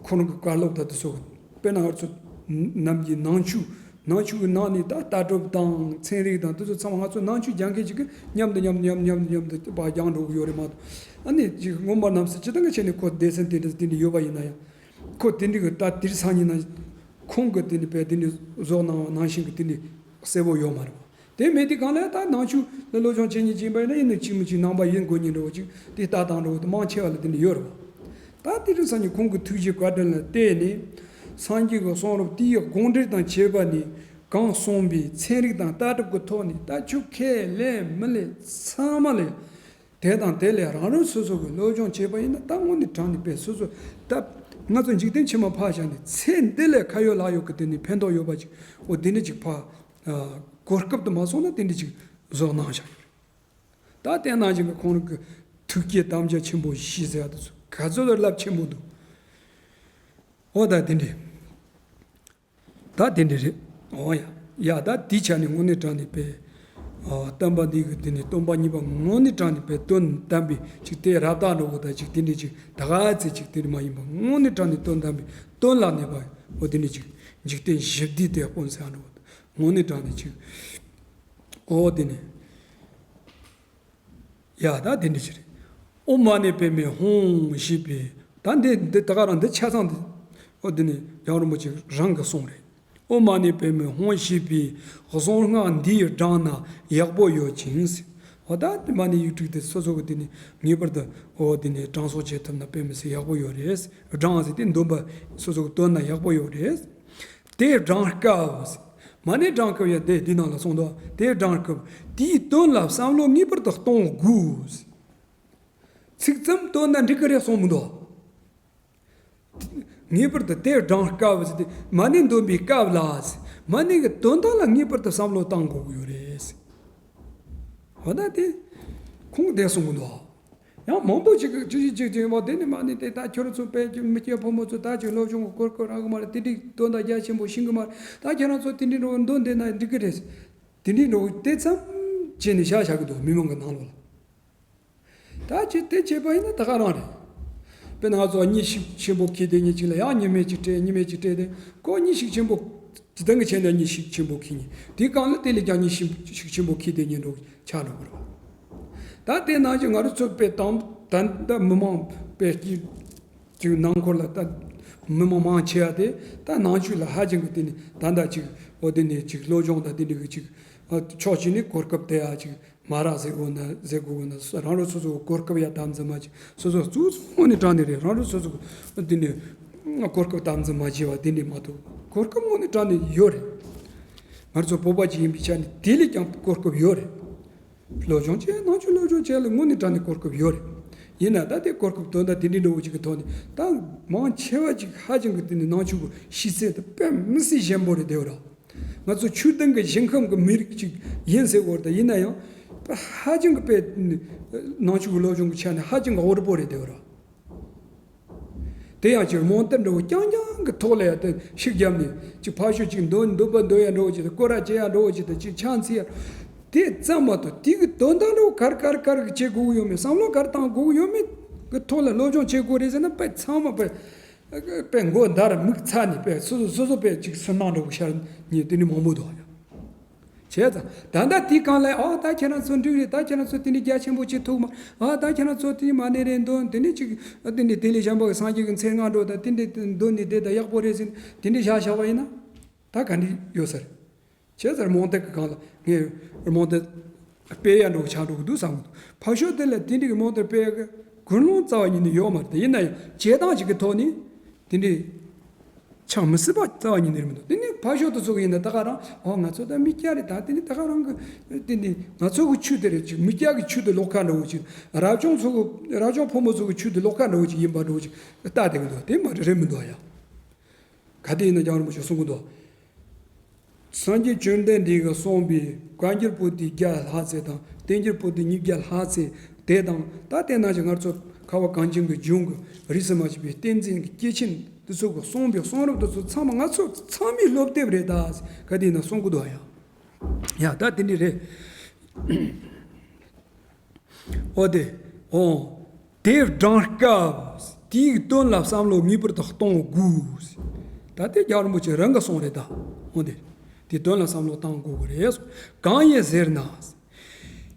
ཁོ་རང་གི་བཀའ་སློབ་དང་དེ་ཚོ་དཔེར་ན་ང་ཚོ་ནམ་རྒྱུན་ནང་ཆོས་ནང་ཆོས་ཀྱི་ནང་ནས་ད་ལྟ་གྲུབ་དང་ཚན་རིག་དང་དེ་ཚོ་ཚང་མ་ང་ཚོ་ནང་ཆོས་སྦྱང་མཁན་ཅིག་གིས་མཉམ་དུ་མཉམ་དུ་མཉམ་དུ་མཉམ་དུ་མཉམ་དུ་པ་སྦྱང་འགྲོ་གི་ཡོད་རེད་མ་གཏོགས། ཨ་ནི་ཅིག་སྔོན་མ་ནམ་སྲིད་སྤྱིར་བཏང་གི་ཆ་ནས་ཁོ་སྡེ་ཚན་དེ་འདྲ་དེ་འདྲ་ཡོད་པ་ཡིན་ན་ཡང་། ཁོ་དེ་འདྲ་གི་ད་དེར་སང་ཉིན་ན་ཁོང་གི་དེ་འདྲ་བས་དེ་འདྲ་བཟོ་གནང་བ་ནང་བཞིན་གྱི་དེ་འདྲ་གསལ་པོ་ཡོད་མ་རེད་པ། དེ་མེད་དུས་གང་ལ་ད་ནང་ཆོས་ལ་སློབ་སྦྱོང་བྱེད་མཁན་ཅིག་ཡིན་པ་ཡིན་ན་ཡིན་ནའི་གཅིག་མིན་གཅིག་ནང་པ་ཡིན་དགོས་མཁན་འདྲ་བོ་ཅིག་དེ་ལྟ་སྟངས་འདྲ་བོ་དེ་མང་ཆེ་བ་ལ་དེ་འདྲ་ཡོད་རེད་པ། ད་དེ་རིང་སང་ཉིན་ཁོང་གི་ཐུགས་རྗེ་བཀའ་དྲིན་ལ་བརྟེན་ནས་སངས་རྒྱས་ཀྱི་གསུང་རབ་དེའི་དགོངས་འགྲེལ་དང་བཅས་པ་ནས་གང་གསུངས་པའི་ཚན་རིག་དང་ལྟ་གྲུབ་ཀྱི་ཐོག་ནས་ད་ཆོས་ཁས་ལེན་མི་ལེན་ཚང་མ་ལ་དེ་དང་དེ་ལས་རང་རང་སོ་སོ་གི་སློབ་སྦྱོང་བྱས་པ་ཡིན་ན་ད་དངོས་གནས་དྲང་གནས་དཔེ་སོ་སོ་ད་ང་ཚོ་འཇིག་རྟེན་ཕྱི་མ་ཕར་བཞག་ནས་ཚེ་འདི་ལས་ཁ་ཡོད་ལག་ཡོད་ཀྱི་དེ་ནས་ཕན་ཐོགས་ཡོད་པ་ཅིག་འོ་དེ་ནས་ཅིག་ཕར། གོ་སྐབས་དུ་མ་སོང་ན་དེ་འདྲ་ཅིག་བཟོ་གནང་བཞག་ཡོད། ད་དེ་ནང་བཞིན་གྱི་ཁོང་རང་གི་ཐུགས་བསྐྱེད་དམ་བཅའ་ཆེན་པོ་བཞི་ཟེར་བ་དེ་ཚོ་ག་ཚོད་ལ་རླབས་ཆེན་པོ་འདུག། འོ་ད་དེ་འདྲ། ད་དེ་འདྲ་རེད། འོ་ཡ། ཡ་ད་དེའི་ཆ་ནས་དངོས་གནས་དྲང་གནས་དཔེ། ཨ། བསྟན་པ་འདི་གི་དེ་ནས་སྟོན་པ་གཉིས་པ་དངོས་གནས་དྲང་གནས་དཔེ་དོན་དམ་པའི་ཅིག་དེ་རབ་བཏགས་འགྲོ་གི་ད་ཅིག་དེ་འདྲ་ཅིག་ད་ག་ཚད་ཅིག་དེ་འདྲ་མ་ཡིན་པ་དངོས་གནས་དྲང་གནས་དོན་དམ་པའི་དོན་ལ་གནས་པ། འོ་དེ་འདྲ་ཅིག་འཇིག་རྟེན་ཞི་བདེའི་དེད་དཔོན་ཟེར་འགྲོ་གི་ད། དངོས་གནས་དྲང་གནས་ཅིག། ཨོ་དེ་ནས། ཡ་ད་དེ་འདྲ་ཞིག་རེད། ཨོཾ་མ་ཎི་པདྨེ་ཧཱུྃ་ཞེས་པའི་ད་འདི་འདི་ད་ག་རང་འདི་ཆ་ཚང་འདི། ཨོ་དེ་ནས་རྒྱལ་བ་རིན་པོ་ཆེ་རང་གི་གསུང་རེད། ཨོཾ་མ་ཎི་པདྨེ་ཧཱུྃ་ཞེས་པའི་གཟུངས་སྔགས་འདི་ཡི་བགྲངས་ན་ཡག་པོ་ཡོད་ཅིང་། ཨོ་ད་དེ་མ་ཎི་ཡིག་དྲུག་དེ་སོ་སོ་གི་དེ་ནས་ངེས་པར་དུ་ཨོ་དེ་ནས་བགྲང་གསོག་བྱེད་ཐུབ་ན་དཔེ་མི་སྲིད་ཡག་པོ་ཡོད་རེད། བགྲང་ཟེར་དེ་འདོན་པ་སོ་སོ་གི་འདོན་ན་ཡག་པོ་ཡོད་རེད། དེ་བགྲང་སྐབས། མ་ཎི་བགྲང་སྐབས་ཡ་དེ་འདི་ནང་ལ་གསུངས་འདུག། དེ་བགྲང་སྐབས་དེའི་དོན་ལ་བསམ་བློ་ངེས་པར་དུ་གཏོང་དགོས། ཚིག་ཙམ་བཏོན་ན་འགྲིག་གི་རེད་གསུངས་མི་འདུག། ངེས་པར་དུ་དེ་བགྲང་སྐབས་ཟེར་ཏེ་མ་ཎི་འདོན་པའི་སྐབས་ལ། མ་ཎི་གི་དོན་དག་ལ་ངེས་པར་དུ་བསམ་བློ་གཏང་དགོས་ཀྱི་ཡོད་རེད། འོ་ན་དེ་ཁོང་དེ་གསུངས་གི་འདུག། ཡང་མང་པོ་ཅིག་གིས་ཅི་ཞིག་ཅིག་ཅིག་འོ་དེ་ནི་མ་ཎི་དེ་ད་ཁྱོད་རང་ཚོ་དཔེ་ཅིག་མི་སྐྱ་ཕོ་མོ་ཚོ་ད་ཅིག་སློབ་སྦྱོང་གི་གོ་སྐབས་རག་གི་མ་རེད། དེ་འདྲའི་དོན་དག་རྒྱ་ཆེན་པོ་ཤེས་གི་མ་རེད། ད་ཁྱེད་རང་ཚོ་དེ་འདྲའི་འགྲོ་འདོན་བསྡད་ན་འགྲིག་གི་རེད། དེ་འདྲའི་འགྲོ་དེ་ཙམ་བྱས་ནས་བཞག་བཞག་གི་འདུག། མི་མང་གི་ནང་ལོགས་ལ། ད་ཅི་དེ་བྱས་པ་ཡིན་ན་ད་ག་རང་རེད། དཔེར་ན་ང་ཚོ་གཉིད་ཤུགས་ཆེན་པོ་ཁུག་དེ་ཉིན་གཅིག་ལ་ཡང་གཉིད་སྨན་ཅིག་སྤྲད། གཉིད་སྨན་ཅིག་སྤྲད་དེ་ཁོ་གཉིད་ཤུགས་ཆེན་པོ་ཇི་ལྟར་གྱི་བྱས་ན་གཉིད་ཤུགས་ཆེན་པོ་ཁུག་ཉིན་དེའི་སྒང་ལ་དེ་ལས་ཀྱང་གཉིད་ཤུགས་ཤུགས་ཆེན་པོ་ཁུག་དེ་ཉིན་འགྲོ་ཆགས་འགྲོ་གི་རེད། ད་དེ་ནང་བཞིན་ང་རང་ཚོ་དཔེ་དང་ད་ལྟ་མི་མང་དཔེ་སྐྱིད་ཀྱི་ནང་འཁོར་ལ་ད་མི་མང་མང་ཆེ་བ་དེ་ད་ནང་ཆོས་ལ་ཧ་ཅང་གི་དེ་ནི་ད་ལྟ་ཅིག་འོ་དེ་ནས་ཅིག་སློབ་སྦྱོང་དང་དེ་འདྲ་གི་ཅིག་ཕྱོགས་གཅིག་ནས་གོ་སྐབས་དེ་ཡ་ཅིག་མ་རག་ཟེར་དགོས་ན་ཟེར་དགོས་ན་རང་རང་སོ་སོ་གོ་སྐབས་ཡ་དམ་འཛིན་མ་བྱེད། སོ་སོ་གཙོ་བོ་དངོས་གནས་དྲང་གནས་རེད། རང་རང་སོ་སོ་འདི་ནས་གོ་སྐབས་དམ་འཛིན་མ་བྱས་པ་དེ་འདྲས་མ་གཏོགས་གོ་སྐབས་དངོས་གནས་དྲང་གནས་ཡོད་རེད། ང་ཚོ་བོད་པ་ཅིག་ཡིན་པའི་ཆ་ནས་དེ་ལས་ཀྱང་གོ་སྐབས་ཡོད་རེད། སློབ་སྦྱོང་བྱས། ནང་ཆོས་སློབ་སྦྱོང་བྱས་ལ་དངོས་གནས་དྲང་གནས་གོ་སྐབས་ཡོད་རེད། ཡིན་ན་ད་དེ་གོ་སྐབས་དོན་དག་དེ་འདྲའི་འདྲ་བོ་ཅིག་གི་ཐོག་ནས་ད་མང་ཆེ་བ་ཅིག་ཧ་ཅང་གི་དེ་ནས་ནང་ཆོས་ཀྱི་ཤེས་ཚད་དེ་དཔེ་མི་སྲིད་ཞན་པོ་རེད་བསྡད་ཡོད་རེད། ང་ཚོ་ཆོས་ལྡན་གྱི་ཞིང་ཁམས་ཀྱི་མི་རིགས་ཅིག་ཡིན་ཟེར་བར་དུ་ཡིན་ན་ཡང་དཔེ་ཧ་ཅང་གི་དཔེ་ནང་ཆོས་ཀྱི་སློབ་སྦྱོང་གི་ཆ་ནས་ཧ་ཅང་གི་འོར་པོ་རེད་བསྡད་ཡོད་རེད། དེ་ཡང་ཅིག་རྨོངས་དད་འདྲ་བོ་རྐྱང་རྐྱང་གི་ཐོག་ལ་ཡང་དེ་ཤུགས་བརྒྱབ་ནས་ཅིག་ཕར་ཕྱོགས་ཅིག་འདོན་འདོན་པ་འདོན་ཡ་འདྲ་བོ་ཅིག་དང་སྐོར་ར་བྱེད་ཡ་འདྲ་བོ་ཅིག་དང་ཅིག་ཆང་འཚིག་ཡ། དེ་ཙམ་མ་གཏོགས་དེ་གི་དོན་དག་འདྲ་བོ་ག་རེ་ག་རེ་ག་རེ་བྱེད་དགོས་ཀྱི་ཡོད་མེད། བསམ་བློ་ག་རེ་བཏང་དགོས་ཀྱི་ཡོད་མེད་གི་ཐོག་ལ་སློབ་སྦྱོང་བྱེད་དགོས་རེད་ཟེར་ན་དཔེ་ཚང་མ་དཔེ་དཔེ་མགོ་འདར་མིག་ཚ་ནས་དཔེ་སོ་སོ་སོ་སོ་དཔེ་ཅིག་སུན་སྣང་འདྲ་བོ་ཤར་ནས་དེ་ནི་མང་པོ་འདུག་ཨ། བྱས་ཙང་ད་ལྟ་དེའི་སྒང་ལ་ཨ་ད་ཁྱེད་རང་ཚོ་འགྲིག་རེད། ད་ཁྱེད་རང་ཚོ་དེ་འདྲའི་རྒྱ་ཆེན་པོ་བྱེད་ཐུབ་མ། ཨ་ད་ཁྱེད་རང་ཚོ་དེ་མ་ཎི་རེད་འདོན། དེ་ནས་ཅིག་དེ་འདྲའི་དེ་ལས་གཞན་པ་གི་སངས་རྒྱས་ཀྱི་མཚན་སྔགས་འགྲོ་དང་དེ་འདྲའི་འདོན་ནས་བསྡད་དང་ཡག་པོ་རེད་ཟེར་དེ་འདྲའི་བཞག་བཞག་པ་ཡིན་ན་ད་ག་འདྲ་ཡོད་ས་རེད། བྱས་ཙང་རྨོངས་དད་ཀྱི་སྒང་ལ་ངས་རྨོངས་དད་ སྤེལ་ཡ་འགྲོ་ཆགས་འགྲོ་གི་འདུག་བསམ་གི་འདུག་ཕར་ཕྱོགས་དེ་ལ་དེ་འདྲའི་གི་རྨོངས་དད་སྤེལ་ཡ་གི་ཀུན་སློང་རྩ་བ་ཉིད་ནས་ཡོད་མ་རེད། ཡིན་ན་ཡང་བྱེད་སྟངས་ཅིག་གི་ཐོག་ནས་དེ་འདྲའི་ཆགས་མི་སྲིད་པ་རྩ་བ་ཉིད་ནས་རེད་མི་འདུག་དེ་ནས་ཕར་ཕྱོགས་དེ་ཚོ་གི་ཡིན་ན་ད་ག་རང་ཨོ་ང་ཚོ་ད་མི་སྐྱ་རེད། ད་དེ་ནས་ད་ག་རང་གི་དེ་འདྲའི་ང་ཚོ་གི་ཆོས་དེ་རེད། ཅིག་མི་སྐྱ་གི་ཆོས་དེ་ལོག་ཁ་འདྲ་བོ་ཅིག་རབ་བྱུང་ཚོ་གི་རབ་བྱུང་ཕོ་མོ་ཚོ་གི་ཆོས་དེ་ལོག་ཁ་འདྲ་བོ་ཅིག་ཡིན་པ་འདྲ་བོ་ཅིག་ལྟ་བསྡད་གི་འདུག་དེ་མ་རེད་མི་འདུག་ཡ། ག་དེ་ཡིན་ན་རྒྱལ་བ་རིན་པོ་ཆེ་གསུང་གི་འདུག་སངས་རྒྱས་བཅོམ་ལྡན་འདས་ཀྱིས་གསུངས་པའི་བཀའ་འགྱུར་པོ་ཏི་བརྒྱ་ལྷག་ཙམ་དང་བསྟན་འགྱུར་པོ་ཏི་ཉིས་བརྒྱ་ལྷག་ཙམ་དེ་དང་ད་དེ་ནང་བཞིན་ང་ཚོ་ཁ་བ་གངས་ཅན་གྱི་ལྗོངས་ཀྱི་རིས་སུ་མ་ཆད་པའི་བསྟན་འཛིན་གྱི་སྐྱེས་ཆེན་འདི་ཚོ་གིས་གསུངས་པའི་གསུང་རབ་འདི་ཚོ་ཚང་མ་ང་ཚོ་ཚང་མའི་སློབ་དེབ་རེད་ད། ག་དེ་ཡིན་ན་གསུང་གི་འདུག་ཡ། ཡ་ད་དེ་འདྲ་རེད། འོ་དེ། འོ། དེ་བགྲང་སྐབས་དེའི་དོན་ལ་བསམ་བློ་ངེས་པར་དུ་གཏོང་དགོས། ད་ལྟའི་རྒྱལ་བ་རིན་པོ་ཆེ་རང་གི་གསུང་རེད་ད། འོ་དེ། དེའི་དོན་ལ་བསམ་བློ་གཏོང་དགོས་ཀྱི་རེད། གང་ཡིན་ཟེར་ན།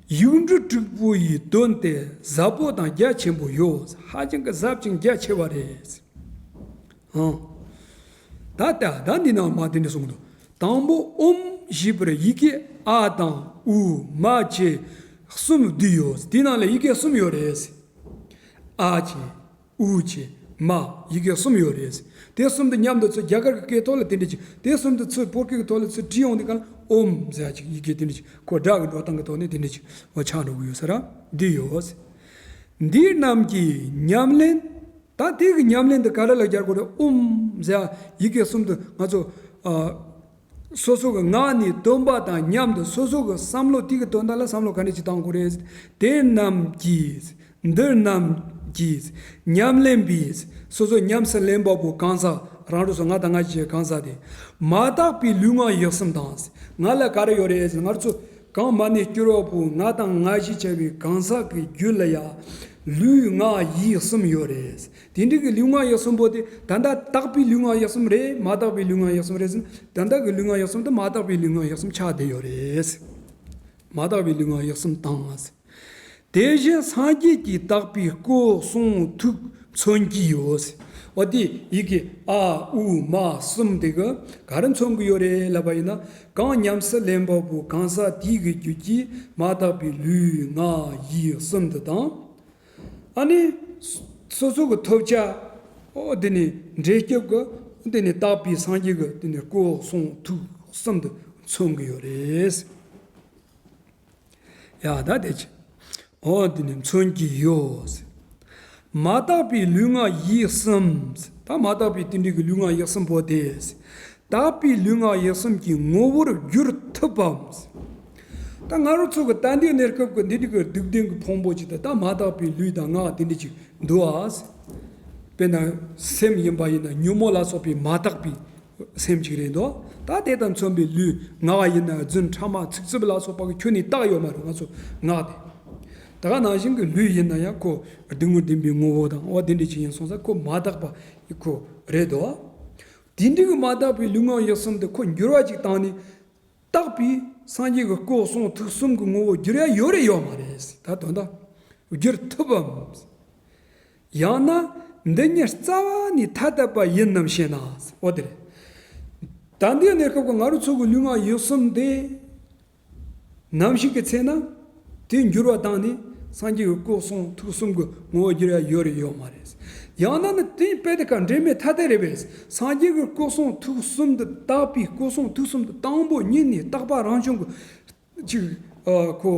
ཡིག་འབྲུ་དྲུག་པོ་ཡི་དོན་དེ་ཟབ་པོ་དང་རྒྱ་ཆེན་པོ་ཡོད། ཧ་ཅང་གི་ཟབ་ཅིང་རྒྱ་ཆེ་བ་རེད། ཨང་། ད་ལྟ་ད་འདི་ནང་མ་དེ་འདྲ་གསུངས་འདུག་དང་པོ་ཨོཾ་ཞེས་པར་ཡི་གེ་ཨ་དང་ཨུ་མ་བཅས་གསུམ་བསྡུས་ཡོད། དེའི་ནང་ལ་ཡི་གེ་གསུམ་ཡོད་རེད། ཨ་བཅས་ཨུ་བཅས་མ་ཡི་གེ་གསུམ་ཡོད་རེད། དེ་གསུམ་དུ་མཉམ་དུ་ཚུར་རྒྱ་གར་གྱི་སྐད་ཐོག་ལ་དེ་འདྲ་ཅིག་དེ་གསུམ་དུ་ཚུར་བོད་སྐད་ཀྱི་ཐོག་ལ་ཚུར་བྲིས་ཡོང་དུས་གང་ཨོཾ་ཟེར་ཅིག་ཡི་གེ་དེ་འདྲ་ཅིག་ཁོ་སྒྲ་གི་འགྲོ་སྟངས་ཀྱི་ཐོག་ནས་དེ་འདྲ་ཅིག་ཆགས་འགྲོ་གི་ཡོད་ས་ར་འདི་ཡོད། འདི་རྣམས་ཀྱི་ཉམས་ལེན། ད་དེ་གི་ཉམས་ལེན་དེ་ག་རེ་ལ་སྦྱར་དགོས་རེད། ཨོཾ་ཟེར་ཡི་གེ་གསུམ་དུ་ང་ཚོ་ཨ། སོ་སོ་གི་ངག་ནས་འདོན་པ་དང་མཉམ་དུ་སོ་སོ་གི་བསམ་བློ་དེ་གི་དོན་དག་ལ་བསམ་བློ་ག་འདྲ་ཅིག་བཏང་དགོས་རེད། དེ་རྣམས་ཀྱིས། འདི་རྣམས་ཀྱིས་ཉམས་ལེན་པས། སོ་སོ་ཉམས་སུ་ལེན་པ་པོ་གང་ཟག་རང་རང་སོ་ང་དང་ང་ཞེས་གང་ཟག་དེ། མ་དག་པའི་ལུས་ངག་ཡིད་གསུམ་དང་། ང་ལ་ག་རེ་ཡོད་རེད། ང་ཚོ་གང་མ་ནས་སྐྱུར་བ་པོ་ང་དང་ང་ཞེས་བྱ་བའི་གང་ཟག་གི་རྒྱུད་ལ་ཡང་ལུས་ངག་ཡིད་གསུམ་ཡོད་རེད། དེ་འདྲ་གི་ལུས་ངག་ཡིད་གསུམ་པོ་དེ་ད་ལྟ་དག་པའི་ལུས་ངག་ཡིད་གསུམ་རེད། མ་དག་པའི་ལུས་ངག་ཡིད་གསུམ་རེད་ཟེར། ད་ལྟ་གི་ལུས་ངག་ཡིད་གསུམ་དེ་མ་དག་པའི་ལུས་ངག་ཡིད་གསུམ་ཆགས་བསྡད་ཡོད་རེད། མ་དག་པའི་ལུས་ངག་ཡིད་གསུམ་དང་། དེ་བཞིན་སངས་རྒྱས་ཀྱིས་དག་པའི་སྐུ་གསུང་ཐུགས་མཚོན་གྱི་ཡོད། འོ་དེ་ཡི་གེ་ཨ་ཨུ་མ་གསུམ་དེ་གི་ག་རེ་མཚོན་གྱི་ཡོད་རེད་ལབ་པ་ཡིན་ན། གང་ཉམས་སུ་ལེན་པ་པོ་གང་ཟག་དེའི་གི་རྒྱུད་ཀྱི་མ་དག་པའི་ལུས་ངག་ཡིད་གསུམ་དུ་དང་། ཨ་ནི། སོ་སོ་གི་ཐོབ་བྱ། ཨོ་དེ་ནི་འབྲས་སྐྱབས་ཀྱི་དེ་ནི་དག་པའི་སངས་རྒྱས་ཀྱི་དེ་ནི་སྐུ་གསུང་ཐུགས་གསུམ་དུ་མཚོན་གྱི་ཡོད་རེད། ཡ་ད་དེ་ཅི། ཨོ་དེ་ནི་མཚོན་གྱི་ཡོད། མ་དག་པའི་ལུས་ངག་ཡིད་གསུམ། ད་མ་དག་པའི་དེ་འདྲའི་གི་ལུས་ངག་ཡིད་གསུམ་པོ་དེ། དག་པའི་ལུས་ངག་ཡིད་གསུམ་གྱི་ངོ་བོར་འགྱུར་ཐུབ་བམ། ད་ང་རང་ཚོ་གི་ད་ལྟའི་གནས་སྐབས་ཀྱི་འདི་འདྲ་གི་སྡུག་བདེན་གྱི་ཕུང་པོ་ཅིག་ད་ད་མ་དག་པའི་ལུས་དང་ངག་དེ་འདྲ་ཅིག་འདུག་ཨ། དཔེར་ན་སེམས་ཡིན་པ་ཡིན་ན་ཉོན་མོངས་ལ་སོགས་པའི་མ་དག་པའི་སེམས་ཅིག་རེད་འདུག་ད་དེ་དང་མཚོན་པའི་ལུས་ངག་ཡིན་ན་རྫུན་ཕྲ་མ་ཚིག་རྩུབ་ལ་སོགས་པ་གི་ཁྱོན་ནས་བཏགས་ཡོད་མ་རེད་ང་ཚོ་ངག་དེ། ད་ག་ནང་བཞིན་གྱི་ལུས་ཡིན་ན་ཡང་ཁོ་སྡུག་བསྔལ་བདེན་པའི་ངོ་བོ་དང་འོ་དེ་འདྲ་ཅིག་ཡིན་སོང་ཙང་ཁོ་མ་དག་པ་ཁོ་རེད་འདུག་དེ་འདྲའི་གི་མ་དག་པའི་ལུས་ངག་ཡིད་གསུམ་དེ་ཁོ་འགྱུར་བ་ཅིག་བཏང་ནས། དག་པའི་སངས་རྒྱས་ཀྱི་སྐུ་གསུང་ཐུགས་གསུམ་གྱི་ངོ་བོ་འགྱུར་ཡ་ཡོད་རེད་ཡོད་མ་རེད། ད་དོན་དག་འགྱུར་ཐུབ་བམ། ཡང་ན་འདི་ཉིད་རྩ་བ་ནས་ཐ་དད་པ་ཡིན་ནམ་ཞེ་ན། འོ་དེ་རེད། ད་འདི་གནས་སྐབས་ཀྱི་ང་རང་ཚོ་གི་ལུས་ངག་ཡིད་གསུམ་དེ། ནམ་ཞིག་གི་ཚེ་ན། དེ་འགྱུར་བ་བཏང་ནས་སངས་རྒྱས་ཀྱི་སྐུ་གསུང་ཐུགས་གསུམ་གྱི་ངོ་བོ་འགྱུར་ཡ་ཡོད་རེད་ཡོད་མ་རེད། ཡང་ན་ནི་དེ་དཔེ་དེ་ཀ་འབྲེལ་མེད་ཐ་དད་རེད་པས། སངས་རྒྱས་ཀྱི་སྐུ་གསུང་ཐུགས་གསུམ་དུ་དག་པའི་སྐུ་གསུང་ཐུགས་གསུམ་དུ་དང་པོ་ཉིད་ནས་རྟག་པ་རང་བྱུང་གི་ཅིག་ཨ་ཁོ་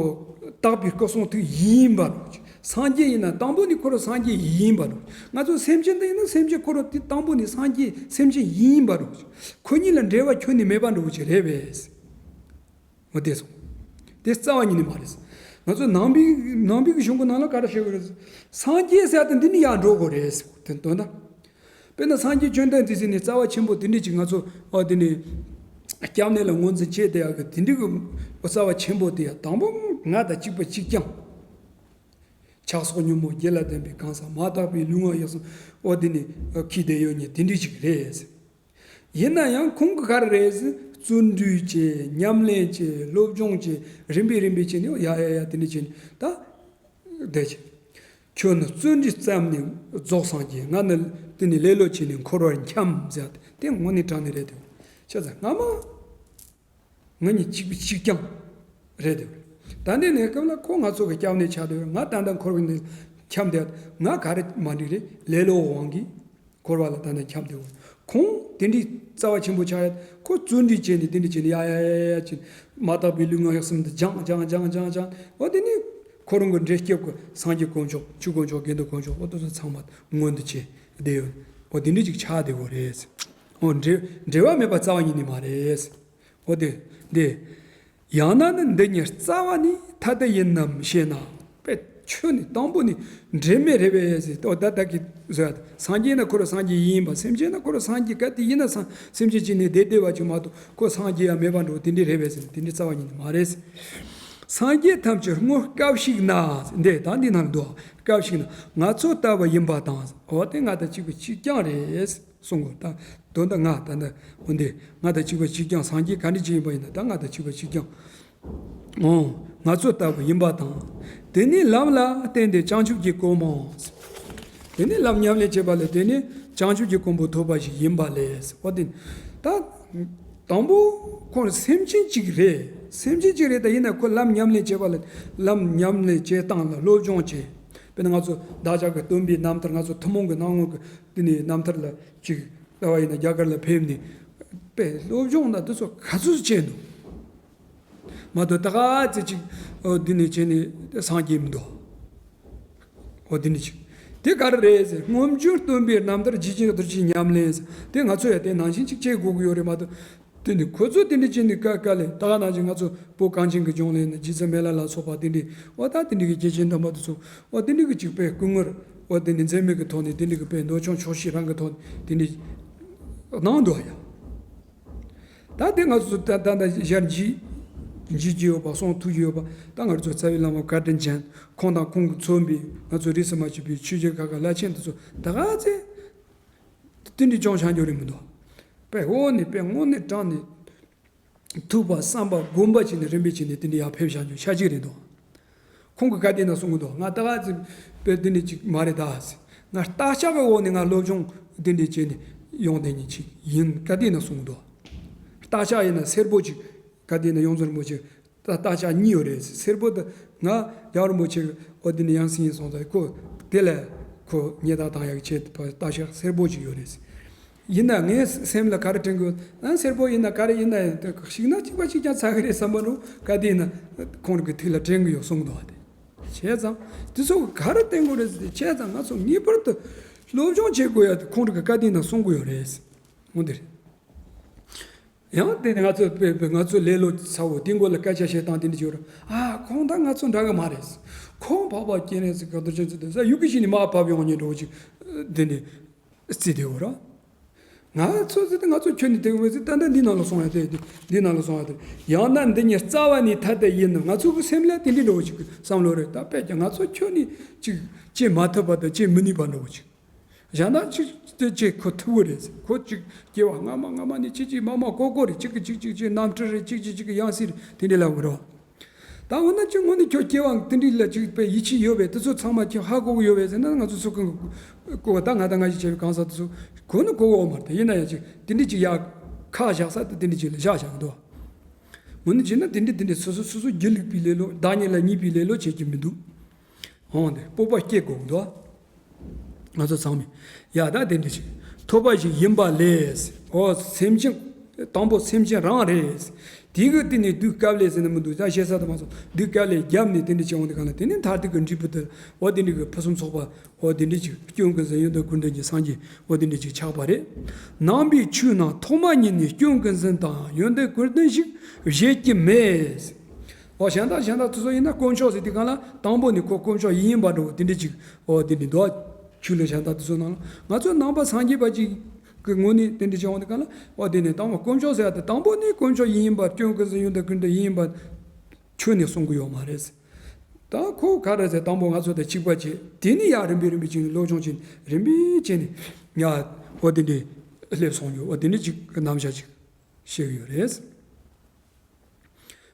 དག་པའི་སྐུ་གསུང་ཐུགས་ཡིན་པ་རེད། སངས་རྒྱས་ཡིན་ན་དང་པོ་ནས་ཁོ་རང་སངས་རྒྱས་ཡིན་པ་རེད། ང་ཚོ་སེམས་ཅན་དེ་ཡིན་ན་སེམས་ཅན་ཁོ་རང་དེ་དང་པོ་ནས་སངས་རྒྱས་སེམས་ཅན་ཡིན་པ་རེད། ཁོ་གཉིས་ལ་འབྲེལ་བ་ཁྱོན་ནས་མེད་པ་འདྲ་བོ་ཅིག་རེད་པས། འོ་དེ་སོང་། དེ་རྩ་བ་ཉིད་ནས་མ་རེད། ང་ཚོ་ནང་པའི་ནང་པའི་གི་གཞུང་གི་ནང་ལ་ག་རེ་བཤད་གི་རེད། སངས་རྒྱས་ཟེར་ཡ་དེ་འདི་ནས་ཡར་འགྲོ་དགོས་རེད་ཟེར་དེ་དོན་དག་དཔེར་ན་སངས་རྒྱས་བཅོམ་ལྡན་འདས་ཟེར་ནས་རྩ་བ་ཆེན་པོ་དེ་འདྲས་ཅིག་ང་ཚོ་ཨ་དེ་ནས་སྐྱབས་གནས་ལ་ངོས་འཛིན་བྱས་བསྡད་ཡ་གི་དེ་འདྲས་གི་རྩ་བ་ཆེན་པོ་དེ་ཡ་དང་པོ་ང་དང་གཅིག་པ་གཅིག་རྐྱང་། ཆགས་སོགས་ཉོན་མོངས་བརྒྱད་ལ་ལྡན་པའི་གང་ཟག་མ་དག་པའི་ལུས་ངག་ཡིད་གསུམ་ཨོ་དེ་ནས་ཁྱི་དེ་ཡོད་ཉེ་དེ་འདྲས་ཅིག་རེད། ཡིན་ན་ཡང་ཁོང་གི་ག་རེ་རེད་ཟེར། བརྩོན་འགྲུས་བྱས་ཉམས་ལེན་བྱས་སློབ་སྦྱོང་བྱས་རིམ་པས་རིམ་པས་བྱས་ནས་ཡ་ཡ་ཡ་དེ་འདྲ་བྱས་ནས་ད་བསྡད་བྱས། ཁྱོད་ནི་བརྩོན་འགྲུས་བརྩམས་ནས་རྫོགས་སངས་རྒྱས། ང་ནི་དེ་ནི་ལེ་ལོ་བྱས་ནས་འཁོར་བར་འཁྱམས་ཟེར་ཏེ་དེ་དངོས་གནས་དྲང་གནས་རེད་དེ། བྱས་ཙང་སྔ་མ། ང་གཉིས་གཅིག་པུ་གཅིག་རྐྱང་རེད་དེ། ད་འདི་ནས་སྐབས་ལ་ཁོ་ང་ཚོ་གི་སྐྱབས་གནས་ཆགས་འདུག་ང་ད་ལྟ་འཁོར་བའི་ནང་འཁྱམས་བསྡད། ང་ག་རེ་མ་འགྲིག་རེད། ལེ་ལོ་དབང་གིས་འཁོར་བ་ལ་ད་ལྟ་འཁྱམས་བསྡད། ཁོང་དེ་འདྲའི་རྩ་བ་ཆེན་པོ་ཆགས་ཡ། ཁོ་བརྩོན་འགྲུས་བྱས་ནས་དེ་འདྲ་བྱས་ནས་ཡ་ཡ་ཡ་ཡ་བྱས་ནས་མ་དག་པའི་ལུས་ངག་ཡིད་གསུམ་དུ་སྦྱངས་སྦྱངས་སྦྱངས་སྦྱངས་སྦྱངས། འོ་དེ་ནས་ཁོ་རང་གི་འབྲེལ་སྐྱབས་ཀྱི་སངས་རྒྱས་དཀོན་མཆོག་ཆོས་དཀོན་མཆོག་དགེ་འདུན་དཀོན་མཆོག་འོ་དེ་ཚོ་ཚང་མ་མངོན་དུ་བྱས་བསྡད་ཡོད། འོ་དེ་འདྲ་ཅིག་ཆགས་བསྡད་ཡོད་རེད། འོ་འབྲེལ་འབྲེལ་བ་མེད་པ་རྩ་བ་ཉིད་ནས་མ་རེད། འོ་དེ་འདི། ཡང་ན་ནི་འདི་ཉིད་རྩ་བ་ནས་ཐ་དད་ཡིན་ནམ་ཞེ་ན། པས་ཆོས་ནི་དང་པོ་ནས་འབྲེལ་མེད་རེད་པས་ཟེར། ཨོ་ད་ད་གི་ཟེར། སངས་རྒྱས་ན་ཁོ་རང་སངས་རྒྱས་ཡིན་པ། སེམས་ཅན་ན་ཁོ་རང་སངས་རྒྱས་ག་དེ་ཡིན་ན་སངས་སེམས་ཅན་གཅིག་ནས་བསྡད་བསྡད་པ་ཅིག་མ་གཏོགས་ཁོ་སངས་རྒྱས་ཡང་མེད་པ་འགྲོ་དེ་འདྲས་རེད་པས་ཟེར། དེ་འདྲས་རྩ་བ་ཉིད་ནས་མ་རེད། སངས་རྒྱས་ཐམས་ཅད་སྔོན་སྐབས་ཤིག་ན། འདི་ད་འདི་ནང་འདུག་སྐབས་ཤིག་ན་ང་ཚོ་ལྟ་བུ་ཡིན་པ་དང་། འོ་དེ་ང་དང་གཅིག་པ་གཅིག་རྐྱང་རེད། གསུང་གོ་ད། དོན་དག་ང་ད་ནི་འོ་འདི་ང་དང་གཅིག་པ་གཅིག་རྐྱང་། སངས་རྒྱས་ག་འདྲ་ཅིག་ཡིན་པ་ཡིན་ན་ད་ང་དང་གཅིག་པ་གཅིག་རྐྱང་། ཨོ། ང་ཚོ་ལྟ་བུ་ཡིན་པ་དང་། དེ་ནི་ལམ་ལ་བརྟེན་ཏེ་བྱང་ཆུབ་ཀྱི་གོ་འཕང་། དེ་ནི་ལམ་ཉམས་ལེན་བྱེད་པ་ལ་བརྟེན་ནས་བྱང་ཆུབ་ཀྱི་གོ་འཕང་ཐོབ་པ་ཞིག་ཡིན་པ་ལས། འོ་དེ་ད། དང་པོ་ཁོང་སེམས་ཅན་གཅིག་རེད། སེམས་ཅན་གཅིག་རེད། ད་ཡིན་ན་ཁོ་ལམ་ཉམས་ལེན་བྱེད་པ་ལ་ལམ་ཉམས་ལེན་བྱེད་སྟངས་ལ་སློབ་སྦྱོང་བྱེད། དཔེར་ན་ང་ཚོ་བདག་ཅག་གི་སྟོན་པའི་རྣམ་ཐར། ང་ཚོ་ཐུན་མོང་གི་སྣང་ངོ་གི་དེ་ནས་རྣམ་ཐར་ལ་ཅིག་ལྟ་བ་ཡིན་ན་རྒྱ་གར་ལ་ཕེབས་ནས་དཔེ་སློབ་སྦྱོང་ན་དེ་ཚོ་ག་ཚོད་བྱས་འདུག་མ་གཏོགས་ད་ག་ཚོད་ཅིག་འོ་འདི་ནས་བྱས་ནས་སངས་རྒྱས་མི་འདུག་འོ་འདི་ནས་ཅིག་དེ་ག་རེ་རེད་ཟེར། སྔོན་བྱོན་སྟོན་པའི་རྣམ་ཐར་ཇི་བཞིན་དུ་ཅིག་ཉམས་ལེན་ཟེར། དེ་ང་ཚོ་ཡང་དེ་ནང་བཞིན་ཅིག་བྱེད་དགོས་ཀྱི་ཡོད་རེད་མ་གཏོགས། དེ་ནི་ཁོ་ཚོ་དེ་འདྲ་བྱས་ནས་དཀའ་དཀའ་ལས་ད་ག་ནང་བཞིན་ང་ཚོ་བོད་གངས་ཅན་གྱི་ལྗོངས་ལ་ཡིན་ན་རྗེ་བཙུན་མི་ལ་ལ་སོགས་པ་དེ་འདྲའི་འོ་ད་དེ་འདྲ་གི་སྐྱེས་ཆེན་དམ་པ་དེ་ཚོ་འོ་དེ་འདྲ་གི་ཅིག་དཔེ་སྐུ་ངོར་འོ་དེ་ནི་འཛད་མེད་ཀྱི་ཐོག་ནས་དེ་འདྲ་གི་དཔེ་མདོ་ཆུང་ཆོག་ཤེས་རང་གི་ཐོག་ནས་དེ་འདྲ་གནང་འདུག་ཡ། ད་དེ་ང་ཚོ་ད་ད་ད་ཞལ་མཇལ་མཇལ་གྱི་ཡོད་པ། གསུང་ཐོས་ཀྱི་ཡོད་པ། ད་ང་ཚོ་རྩ་བའི་བླ་མ་བཀའ་དྲིན་ཅན་ཁོང་དང་ཁོང་གིས་མཚོན་པའི་ང་ཚོ་རིས་སུ་མ་ཆད་པའི་ཆོས་རྗེ་ཁ་ཁ་བླ་ཆེན་དེ་ཚོ་ད་ག་ཚད་དེ་འདྲའི་སྐྱོང་བྱ་རྒྱུ་རེད་མི་འདུག་དཔེ་འོ་ནས་དཔེ་དངོས་གནས་དྲང་ནས་ཐུགས་པ་བསམ་པ་སྒོམ་པ་བྱས་ནས་རིམ་པས་བྱས་ནས་དེ་འདྲ་ཡར་ཕེབས་བཞག་རྒྱུ་ཤ་གཅིག་རེད་འདུག་ཁོང་གི་བཀའ་དེ་ན་གསུང་གི་འདུག་ང་ད་ག་ཚོད་དཔེ་འདི་འདྲ་ཅིག་མ་རེད་ད་ཟེར། ང་བརྟག་དཔྱད་པའི་འོག་ནས་ང་སློབ་སྦྱོང་འདི་འདྲ་བྱས་ནས་ཡོང་བསྡད་མཁན་ཅིག་ཡིན། བཀའ་དེ་ན་གསུང་གི་འདུག་བརྟག་དཔྱད་ཡིན་ན་སེར་པོ་ཅིག་བཀའ་དེ་ན་ཡོངས་འཛིན་རིན་པོ་ཆེ་ད་བརྟག་དཔྱད་གཉིས་ཡོད་རེད་ཟེར། སེར་པོ་དེ་ང་རྒྱལ་བ་རིན་པོ་ཆེ་གི་འོ་དེ་ནས་ཡང་སྲིད་ཡིན་སོང་ཙང་ཁོ་དེ་ལ་ཁོ་ཉེས་དག་བཏང་ཡག་ཆེད་དུ་བརྟག་དཔྱད་སེར་པོ་ཅིག་ཡོད་རེད་ཟེར། ཡིན་ན་ངའི་སེམས་ལ་ག་རེ་དྲན་གི་ཡོད། ཨ་སེར་པོ་ཡིན་ན་ག་རེ་ཡིན་ན་ཡང་དེ་ཞིག་ན་གཅིག་པ་གཅིག་རྐྱང་ཚ་གི་རེད་བསམ་པ་རུ་བཀའ་དེ་ཡིན་ན་ཁོང་གི་ཐུགས་ལ་དྲན་གི་ཡོད་གསུངས་འདུག་བ། དེ་བྱས་ཙང་དེ་ཚོ་ག་རེ་བསྟན་དགོས་རེད་ཟེར། བྱས་ཙང་ང་ཚོ་ངེས་པར་དུ་སློབ་སྦྱོང་བྱེད་དགོས་ཡ་དེ་ཁོང་གི་བཀའ་དེ་ཡིན་ན་གསུང་གི་ཡོད་རེད། འོ་དེ་རེད། ཡང་དེ་ནི་ང་ཚོ་དཔེ་དཔེ་ང་ཚོ་ལེ་ལོ་ཚ་བོ་དེ་མགོ་ལ་སྐད་ཆ་བཤད་སྟངས་དེ་འདྲ་ཅིག་ཡོད་རེད། ཨ་ཁོང་ད་ང་ཚོ་འདྲ་གི་མ་རེད། ཁོང་འཕགས་པ་སྤྱན་རས་གཟིགས་ག་དུར་ཅན་ཚོ་དེ་ས་ཡུག་གི་ཞིག་ནས་མར་བབས་ཡོང་ཉེ་འགྲོ་ཅིག་དེ་ནི་རྩིས་དེ་འོ་ར། ང་ཚོ་ཟེར་ཏེ་ང་ཚོ་ཁྱོད་ནི་དེ་འོ་ཟེར། ད་ལྟ་འདི་ནང་ལ་སོང་ཡ་དེ་དེ་འདི་ནང་ལ་སོང་ཡ་དེ། ཡང་ན་འདི་ཉིད་རྩ་བ་ནས་ཐ་དད་ཡིན་ནམ། ང་ཚོ་གི་སེམས་ལ་དེ་འདྲ་འགྲོ་ཅིག་བསམ་བློ་རེད། ད་དཔེ་ཀྱང་ང་ཚོ་ཁྱོད་ནི་ཅིག་བྱེད་མ་ཐུབ་པ་དང་བྱེད་མི་ནུས་པ་འགྲོ་ཅིག་གཞན་དག་ཅིག་དེ་ཅིག་ཁོ་ཐུབ་བོ་རེད། ཁོ་ཅིག་སྐྱེ་བ་སྔ་མ་སྔ་མ་ནས་ཅིག་ཅིག་མ་མ་ཀོ་ཀོ་རེད། ཅིག་གི་ཅིག་ཅིག་ཅིག་རྣམ་འཕྲུལ་རེད། ཅིག་ཅིག་ཅིག་གི་ཡང་སྲིད་རེད། དེ་འདྲ་ལབ་དགོས་རེད་བ། ད་འོ་ན་ཅིག་དངོས་གནས་ཁྱོད་སྐྱེ་བ་དེ་འདྲ་ལ་ཅིག་དཔེ་ཡིད་ཆེས་ཡོད་པས་དེ་ཚོ་ཚང་མ་ཁྱོད་ཧ་གོ་གི་ཡོད་པས་ཟེར་ན། ང་ཚོ་སུ་གང་གི་གོ་བ་ད་ང་དང་ང་ཞིག་བྱས་པའི་གང་ཟག་དེ་ཚོ་གོ་ནི་གོ་གི་ཡོད་མ་རེད། ཡིན་ན་ཡང་ཅིག་དེ་འདྲ་ཅིག་ཡ་ཁ་བཞག་ས་དེ་དེ་འདྲ་ཅིག་ལ་བཞག་བཞག་གི་འདུག་དངོས་གནས་བྱས་ན་དེ་འདྲ་དེ་འདྲ་སོ་སོ་སོ་སོ་སྒྱིད་ལུག་པའི་ལེ་ལོ་བདག་ཉིད་ལ་གཉིས་པའི་ལེ་ལོ་བྱེད་ཀྱི་མི་འདུག་འོང་དེ་སྤོབས་པ་སྐྱེ་དགོས་འདུག་ང་ཚོ་ཚང་མས་ཡ་ད་དེ་འདྲ་ཞིག་ཐོབ་པ་ཞིག་ཡིན་པ་ལས། འོ་སེམས་ཅན་དང་པོ་སེམས་ཅན་རང་རེད། དེ་གི་སྟེང་ནས་དུས་སྐབས་ལས་ཟེར་ན་མི་འདུག་ད་ཞེ་ས་དུ་མ་སོང་། དུས་སྐབས་ལས་བརྒྱབ་ནས་དེ་འདྲ་བྱས་འོང་དུས་གང་ལ་དེ་ནས་མཐར་ཐུག་གི་འབྲས་བུ་དེ་འོ་དེ་འདྲ་གི་ཕུན་སུམ་ཚོགས་པ་འོ་དེ་འདྲ་ཅིག་སྐྱོན་ཀུན་ཟད་ཡོན་ཏན་ཀུན་ལྡན་གྱི་སངས་རྒྱས་འོ་དེ་འདྲ་ཅིག་ཆགས་པ་རེད། ནང་པའི་ཆོས་རྣམས་ཐོག་མ་ཉིད་ནས་སྐྱོན་ཀུན་ཟད་དང་ཡོན་ཏན་ཀུན་ལྡན་ཞིག་བཞེད་ཀྱི་མེད། འོ་གཞན་དག་གཞན་དག་དེ་ཚོ་ཡིན་ན་དཀོན་མཆོག་ཟེར་དུས་གང་ལ་དང་པོ་ནས་ཁོ་དཀོན་མཆོག་ཡིན་ཡིན་པ་འདྲ་བོ་དེ་འདྲ་ཅིག་འོ་དེ་འདྲ་འདུག་ཆོས་ལ་གཞན་དག་དེ་ཚོ་ནང་ལ་ང་ཚོ་ནང་པ་སངས་རྒྱས་པ་ཅིག་གི་ངོས་ནས་དེ་འདྲ་བྱུང་བ་དེ་གང་ལ་འོ་དེ་ནས་དང་པོ་དཀོན་མཆོག་ཟེར་ཡ་དེ་དང་པོ་ནས་དཀོན་མཆོག་ཡིན་ཡིན་པ་སྐྱོན་ཀུན་ཟད་ཡོན་ཏན་ཀུན་ལྡན་ཡིན་ཡིན་པ་ཁྱོན་ནས་གསུང་གི་ཡོད་མ་རེད། ད་ཁོ་ག་རེ་ཟེར་དང་པོ་ང་ཚོ་དང་གཅིག་པ་བྱས་དེ་ནས་ཡར་རིམ་པས་རིམ་པས་བྱས་ནས་སློབ་སྦྱོང་བྱས་ནས་རིམ་པས་བྱས་ནས་ཡ་འོ་དེ་འདྲ་སླེབས་སོང་ཡོད། འོ་དེ་འདྲ་ཅིག་གི་རྣམ་གཞག་ཅིག་བཤད་ཀྱི་ཡོད་རེད།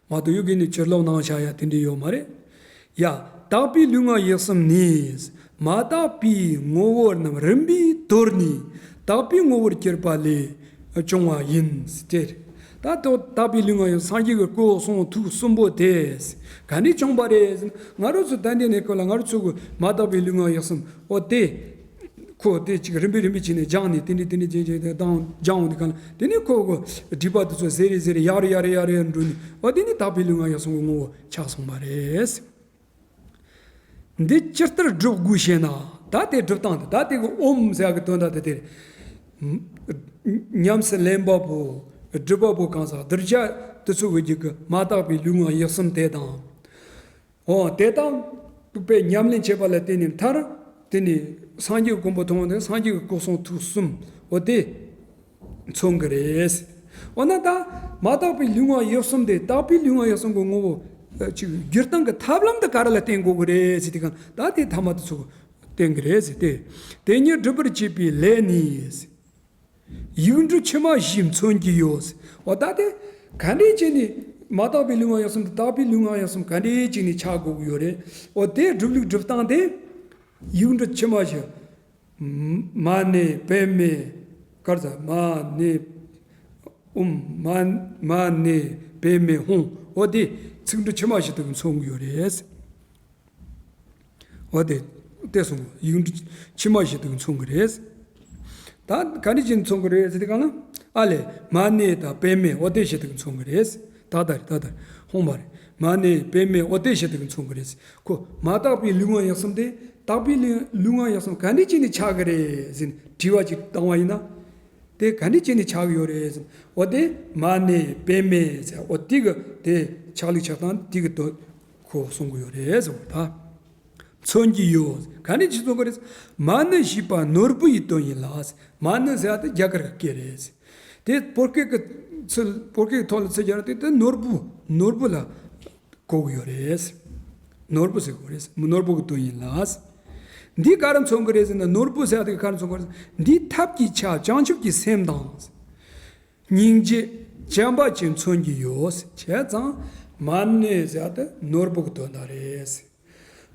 མ་གཏོགས་ཡུལ་གྱི་ནི་ཕྱིར་ལོག་གནང་བྱ་ཡ་དེ་འདྲ་ཡོད་མ་རེད། ཡ། དག་པའི་ལུས་ངག་ཡིད་གསུམ་ནི། མ་དག་པའི་ངོ་བོ་རྣམས་རིམ་པས་དོར་ནས་དག་པའི་ངོ་བོར་གྱུར་པ་ལས་བྱུང་བ་ཡིན་ཟེར། ད་ ད་དོ་དག་པའི་ལུས་ངག་ཡིད་གསུམ་སངས་རྒྱས་ཀྱི་སྐུ་གསུང་ཐུགས་གསུམ་པོ་དེ་ག་ནས་བྱུང་བ་རེད་ཟེར་ན། ང་རང་ཚོ་ད་འདི་ནས་ཁོ་ལ་ང་རང་ཚོ་གི་མ་དག་པའི་ལུས་ངག་ཡིད་གསུམ་འོ་དེ། ཁོ་དེ་གཅིག་རིམ་པས་རིམ་པས་བྱས་ནས་སྦྱངས་ནས་དེ་འདྲས་དེ་འདྲས་བྱས་བྱས་དེ་དང་སྦྱངས་འོང་དུས་གང་ལ་དེ་ནས་ཁོ་གི་སྒྲིབ་པ་དེ་ཚོ་ཟེར་རེ་ཟེར་རེ་ཡག་རེ་ཡག་རེ་ཡག་རེ་འགྲོ་ནས་འོ་དེ་ནས་དག་པའི་ལུས་ངག་ཡིད་གསུམ་གི་ངོ་བོ་ཆགས་སོང་བ་རེད། འདི་ཇི་ལྟར་སྒྲུབ་དགོས་ཤེ་ན། ད་དེ་སྒྲུབ་སྟངས་དེ་ད་དེ་གི་ཨོཾ་ཟེར་གི་དོན་དག་དེ་དེ་རེད། ཉམས་སུ་ལེན་པ་པོ་སྒྲུབ་པ་པོ་གང་ཟག་གདུལ་བྱ་དེ་ཚོ་གི་རྒྱུད་ཀྱི་མ་དག་པའི་ལུས་ངག་ཡིད་གསུམ་དེ་དང་། འོ་དེ་དག་པའི་ཉམས་ལེན་བྱེད་པ་ལ་བརྟེན་ནས་མཐར་དེ་ནི་སངས་རྒྱས་གོ་འཕང་ཐོབ་ནས་སངས་རྒྱས་ཀྱི་སྐུ་གསུང་ཐུགས་གསུམ་འོ་དེ། མཚོན་གྱི་རེད། འོ་ན་ད་མ་དག་པའི་ལུས་ངག་ཡིད་གསུམ་དེ་དག་པའི་ལུས་ངག་ཡིད་གསུམ་གྱི་ངོ་བོ་ཅིག་བསྒྱུར་སྟངས་ཀྱི་ཐབས་ལམ་དེ་ག་རེ་ལ་བརྟེན་དགོས་ཀྱི་རེད་ཟེར་དུས་གང་ད་དེ་ཐ་མ་དེ་ཚོ་བརྟེན་གྱི་རེད་ཟེར་ཏེ། དེ་ཉིད་སྒྲུབ་པར་བྱེད་པའི་ལས་ནི། ཡིག་འབྲུ་ཕྱི་མ་བཞི་མཚོན་གྱི་ཡོད། འོ་ད་དེ་ག་འདྲས་བྱས་ནས་མ་དག་པའི་ལུས་ངག་ཡིད་གསུམ་དང་དག་པའི་ལུས་ངག་ཡིད་གསུམ་ག་འདྲས་བྱས་ནས་ཆགས་དགོས་ཀྱི་ཡོད་རེད། འོ་དེ་སྒྲུབ་ལུགས་སྒྲུབ་སྟངས་དེ་ཡིག་འབྲུ་ཕྱི་མ་བཞི། མ་ཎི་པདྨེ། ག་རེ་ཟ། མ་ཎི་ཨོཾ། མ་མ་ཎི་པདྨེ་ཧཱུྃ། འོ་དེ་ཚིག་འབྲུ་ཕྱི་མ་བཞི་དེ་གིས་མཚོན་གྱི་ཡོད་རེད། འོ་དེ་དེ་གསུངས། ཡིག་འབྲུ་ཕྱི་མ་བཞི་དེ་གིས་མཚོན་གྱི་རེད། ད་ག་འདྲས་བྱས་ནས་མཚོན་གྱི་རེད་ཟེར་དུས་གང་ལ་ཨ་ལས་མ་ཎི་དང་པདྨེ་འོ་དེ་བཞི་དེ་གིས་མཚོན་གྱི་རེད། ད་ལྟ་རེད། ད་ལྟ་ཧོང་བ་རེད། མ་ཎི་པདྨེ་འོ་དེ་བཞི་དེ་གིས་མཚོན་གྱི་རེད། ཁོ་མ་དག་པའི་ལུས་ངག་ཡིད་གསུམ་དེ་དག་པའི་ལུས་ལུས་ངག་ཡིད་གསུམ་ག་འདྲས་བྱས་ནས་ཆགས་ཀྱི་རེད་ཟེར་ནས་དྲི་བ་ཅིག་བཏང་བ་ཡིན་ན། དེ་ག་འདྲས་བྱས་ནས་ཆགས་ཀྱི་ཡོད་རེད་ཟེར་ན། འོ་དེ་མ་ཎི་པདྨེ་ཟེར་འོ་དེ་གི་དེ་ཆགས་ལུགས་ཆགས་སྟངས་དེ་གི་དོན་ཁོ་གསུང་གི་ཡོད་རེད་ཟེར་བ་ད། མཚོན་གྱི་ཡོད། ག་འདྲས་ཅིག་མཚོན་གྱི་རེད། མ་ཎི་ཞེས་པ་ནོར་བུ་ཡི་དོན་ཡིན་ལ། མ་ཎི་ཟེར་ཡ་དེ་རྒྱ་གར་གྱི་སྐད་རེད། དེ་བོད་སྐད་ཀྱི་ཚུལ་བོད་སྐད་ཀྱི་ཐོག་ལ་ཚུལ་སྦྱར་ན་དེ་དེ་ནོར་བུ་ནོར་བུ་ལ་གོ་གི་ཡོད་རེད། ནོར་བུ་ཟེར་གོ་རེད། ནོར་བུ་གི་དོན་ཡིན་ལ། འདི་ག་རེ་མཚོན་གྱི་རེད་ཟེར་ན། ནོར་བུ་ཟེར་ཡ་དེ་ག་རེ་མཚོན་གྱི་རེད། འདིའི་ཐབས་ཀྱི་ཆ་བྱང་ཆུབ་ཀྱི་སེམས་དང་། སྙིང་རྗེ་བྱམས་པ་བཅས་མཚོན་གྱི་ཡོད། བྱས་ཙང་མ་ཎི་ཟེར་ཡ་དེ་ནོར་བུ་གི་དོན་དག་རེད།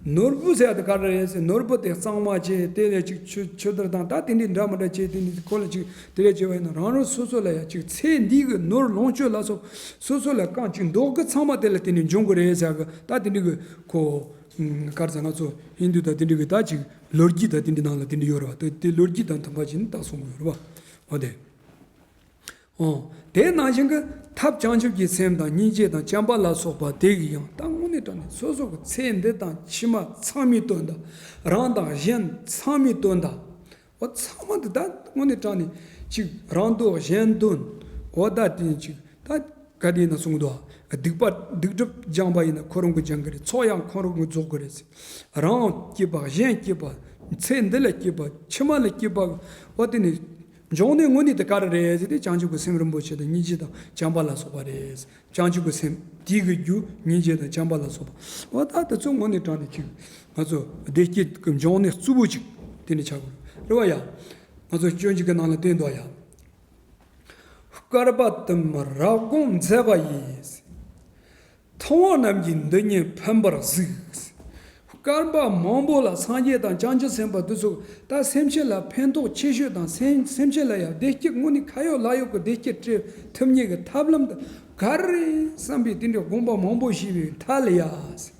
ནོར་བུ་ཟེར་ཡ་དེ་ག་རེ་རེད་ཟེར། ནོར་བུ་དེ་གཙང་མ་བྱས་དེ་ལས་ཅིག་ཆུ་ཆུ་དར་དང་ད་དེ་འདྲའི་འདྲ་མི་འདྲ་བྱས་དེ་འདྲའི་ཁོ་ལ་ཅིག་དེ་འདྲ་བྱས་པ་ཡིན་ན། རང་རང་སོ་སོ་ལ་ཡ་ཅིག་ཚེ་འདི་གི་ནོར་ལོངས་སྤྱོད་ལ་སོགས་སོ་སོ་ལ་གང་ཅིག་འདོད་གི་ཚང་མ་དེ་ལ་དེ་ནས་འབྱུང་གི་རེད་ཟེར་གི། ད་དེ་འདྲའི་གི་ཁོ་ག་རེ་ཟེར། ང་ཚོ་ཧིན་དུ་དང་དེ་འདྲའི་གི་ད་ཅིག་ལོ་རྒྱུས་དང་དེ་འདྲའི་ནང་ལ་དེ་འདྲ་ཡོད་རེད་བ། དེ་དེ་ལོ་རྒྱུས་དང་མཐུན་པ་བྱས་ནས་ད་གསུང་གི་ཡོད་རེད་བ། འོ་དེ། འོ། དེ་ནང་བཞིན་གྱི་ཐབས་བྱང་ཆུབ་ཀྱི་སེམས་དང་སྙིང་རྗེ་དང་བྱམས་པ་ལ་སོགས་པ་དེ་གིས་ཡང་ད་དངོས་གནས་དྲང་གནས་སོ་སོ་གི་ཚེ་འདི་དང་ཕྱི་མ་ཚང་མའི་དོན་དག། རང་དང་གཞན་ཚང་མའི་དོན་དག། འོ་ཚང་མ་འདི་ད་དངོས་གནས་དྲང་གནས་ཅིག་རང་དོན་གཞན་དོན། འོ་ད་དེ་ཅིག་ད་ག་དེ་ཡིན་ན་གསུང་འདུག་སྡིག་པ་སྡིག་སྒྲིབ་སྦྱངས་པ་ཡིན་ན་ཁོ་རང་གིས་སྦྱང་གི་རེད། ཚོགས་ཡང་ཁོ་རང་གིས་རྫོགས་གི་རེད། རང་སྐྱིད་པ་གཞན་སྐྱིད་པ། ཚེ་འདི་ལ་སྐྱིད་པ་ཕྱི་མ་ལ་སྐྱིད་པ། འོ་དེ་ནི། འབྱུང་གནས་དངོས་གནས་དེ་ག་རེ་རེད་ཟེར་ཏེ་བྱང་ཆུབ་ཀྱི་སེམས་རིན་པོ་ཆེ་དང་སྙིང་རྗེ་དང་བྱམས་པ་ལ་སོགས་པ་རེད། བྱང་ཆུབ་ཀྱི་སེམས་དེའི་གི་རྒྱུ་སྙིང་རྗེ་དང་བྱམས་པ་ལ་སོགས་པ། འོ་ད་དེ་ཚོ་དངོས་གནས་དྲང་གནས་ཅིག་ང་ཚོ་བདེ་སྐྱིད་ཀྱི་འབྱུང་གནས་གཙོ་བོ་ཅིག་དེ་འདྲ་ཆགས་དགོས་རེད་བ་ཡ། ང་ཚོ་སྤྱོད་འཇུག་གི་ནང་ལ་བསྟན་འདུག་ཡ། བསྐལ་པ་དུ་མར་རབ་དགོངས་མཛད་པ་ཡིས། ཐུབ་དབང་རྣམས་ཀྱིས་འདི་ཉིད་ཕན་པར་གཟིགས། བསྐལ་པ་མང་པོ་ལ་སངས་རྒྱས་དང་བྱང་ཆུབ་སེམས་དཔའ་འདི་ཚོ་ད་སེམས་ཅན་ལ་ཕན་ཐོགས་ཆེ་ཤོས་དང་སེམས་སེམས་ཅན་ལ་ཡང་བདེ་སྐྱིད་དངོས་གནས་ཁ་ཡོད་ལག་ཡོད་ཀྱི་བདེ་སྐྱིད་སྤྲད་ཐུབ་མཁན་གྱི་ཐབས་ལམ་དེ་ག་རེ་བསམ་པའི་དེ་འདྲའི་དགོངས་པ་མང་པོ་བཞེས་པའི་མཐའ་ལ་ཡ།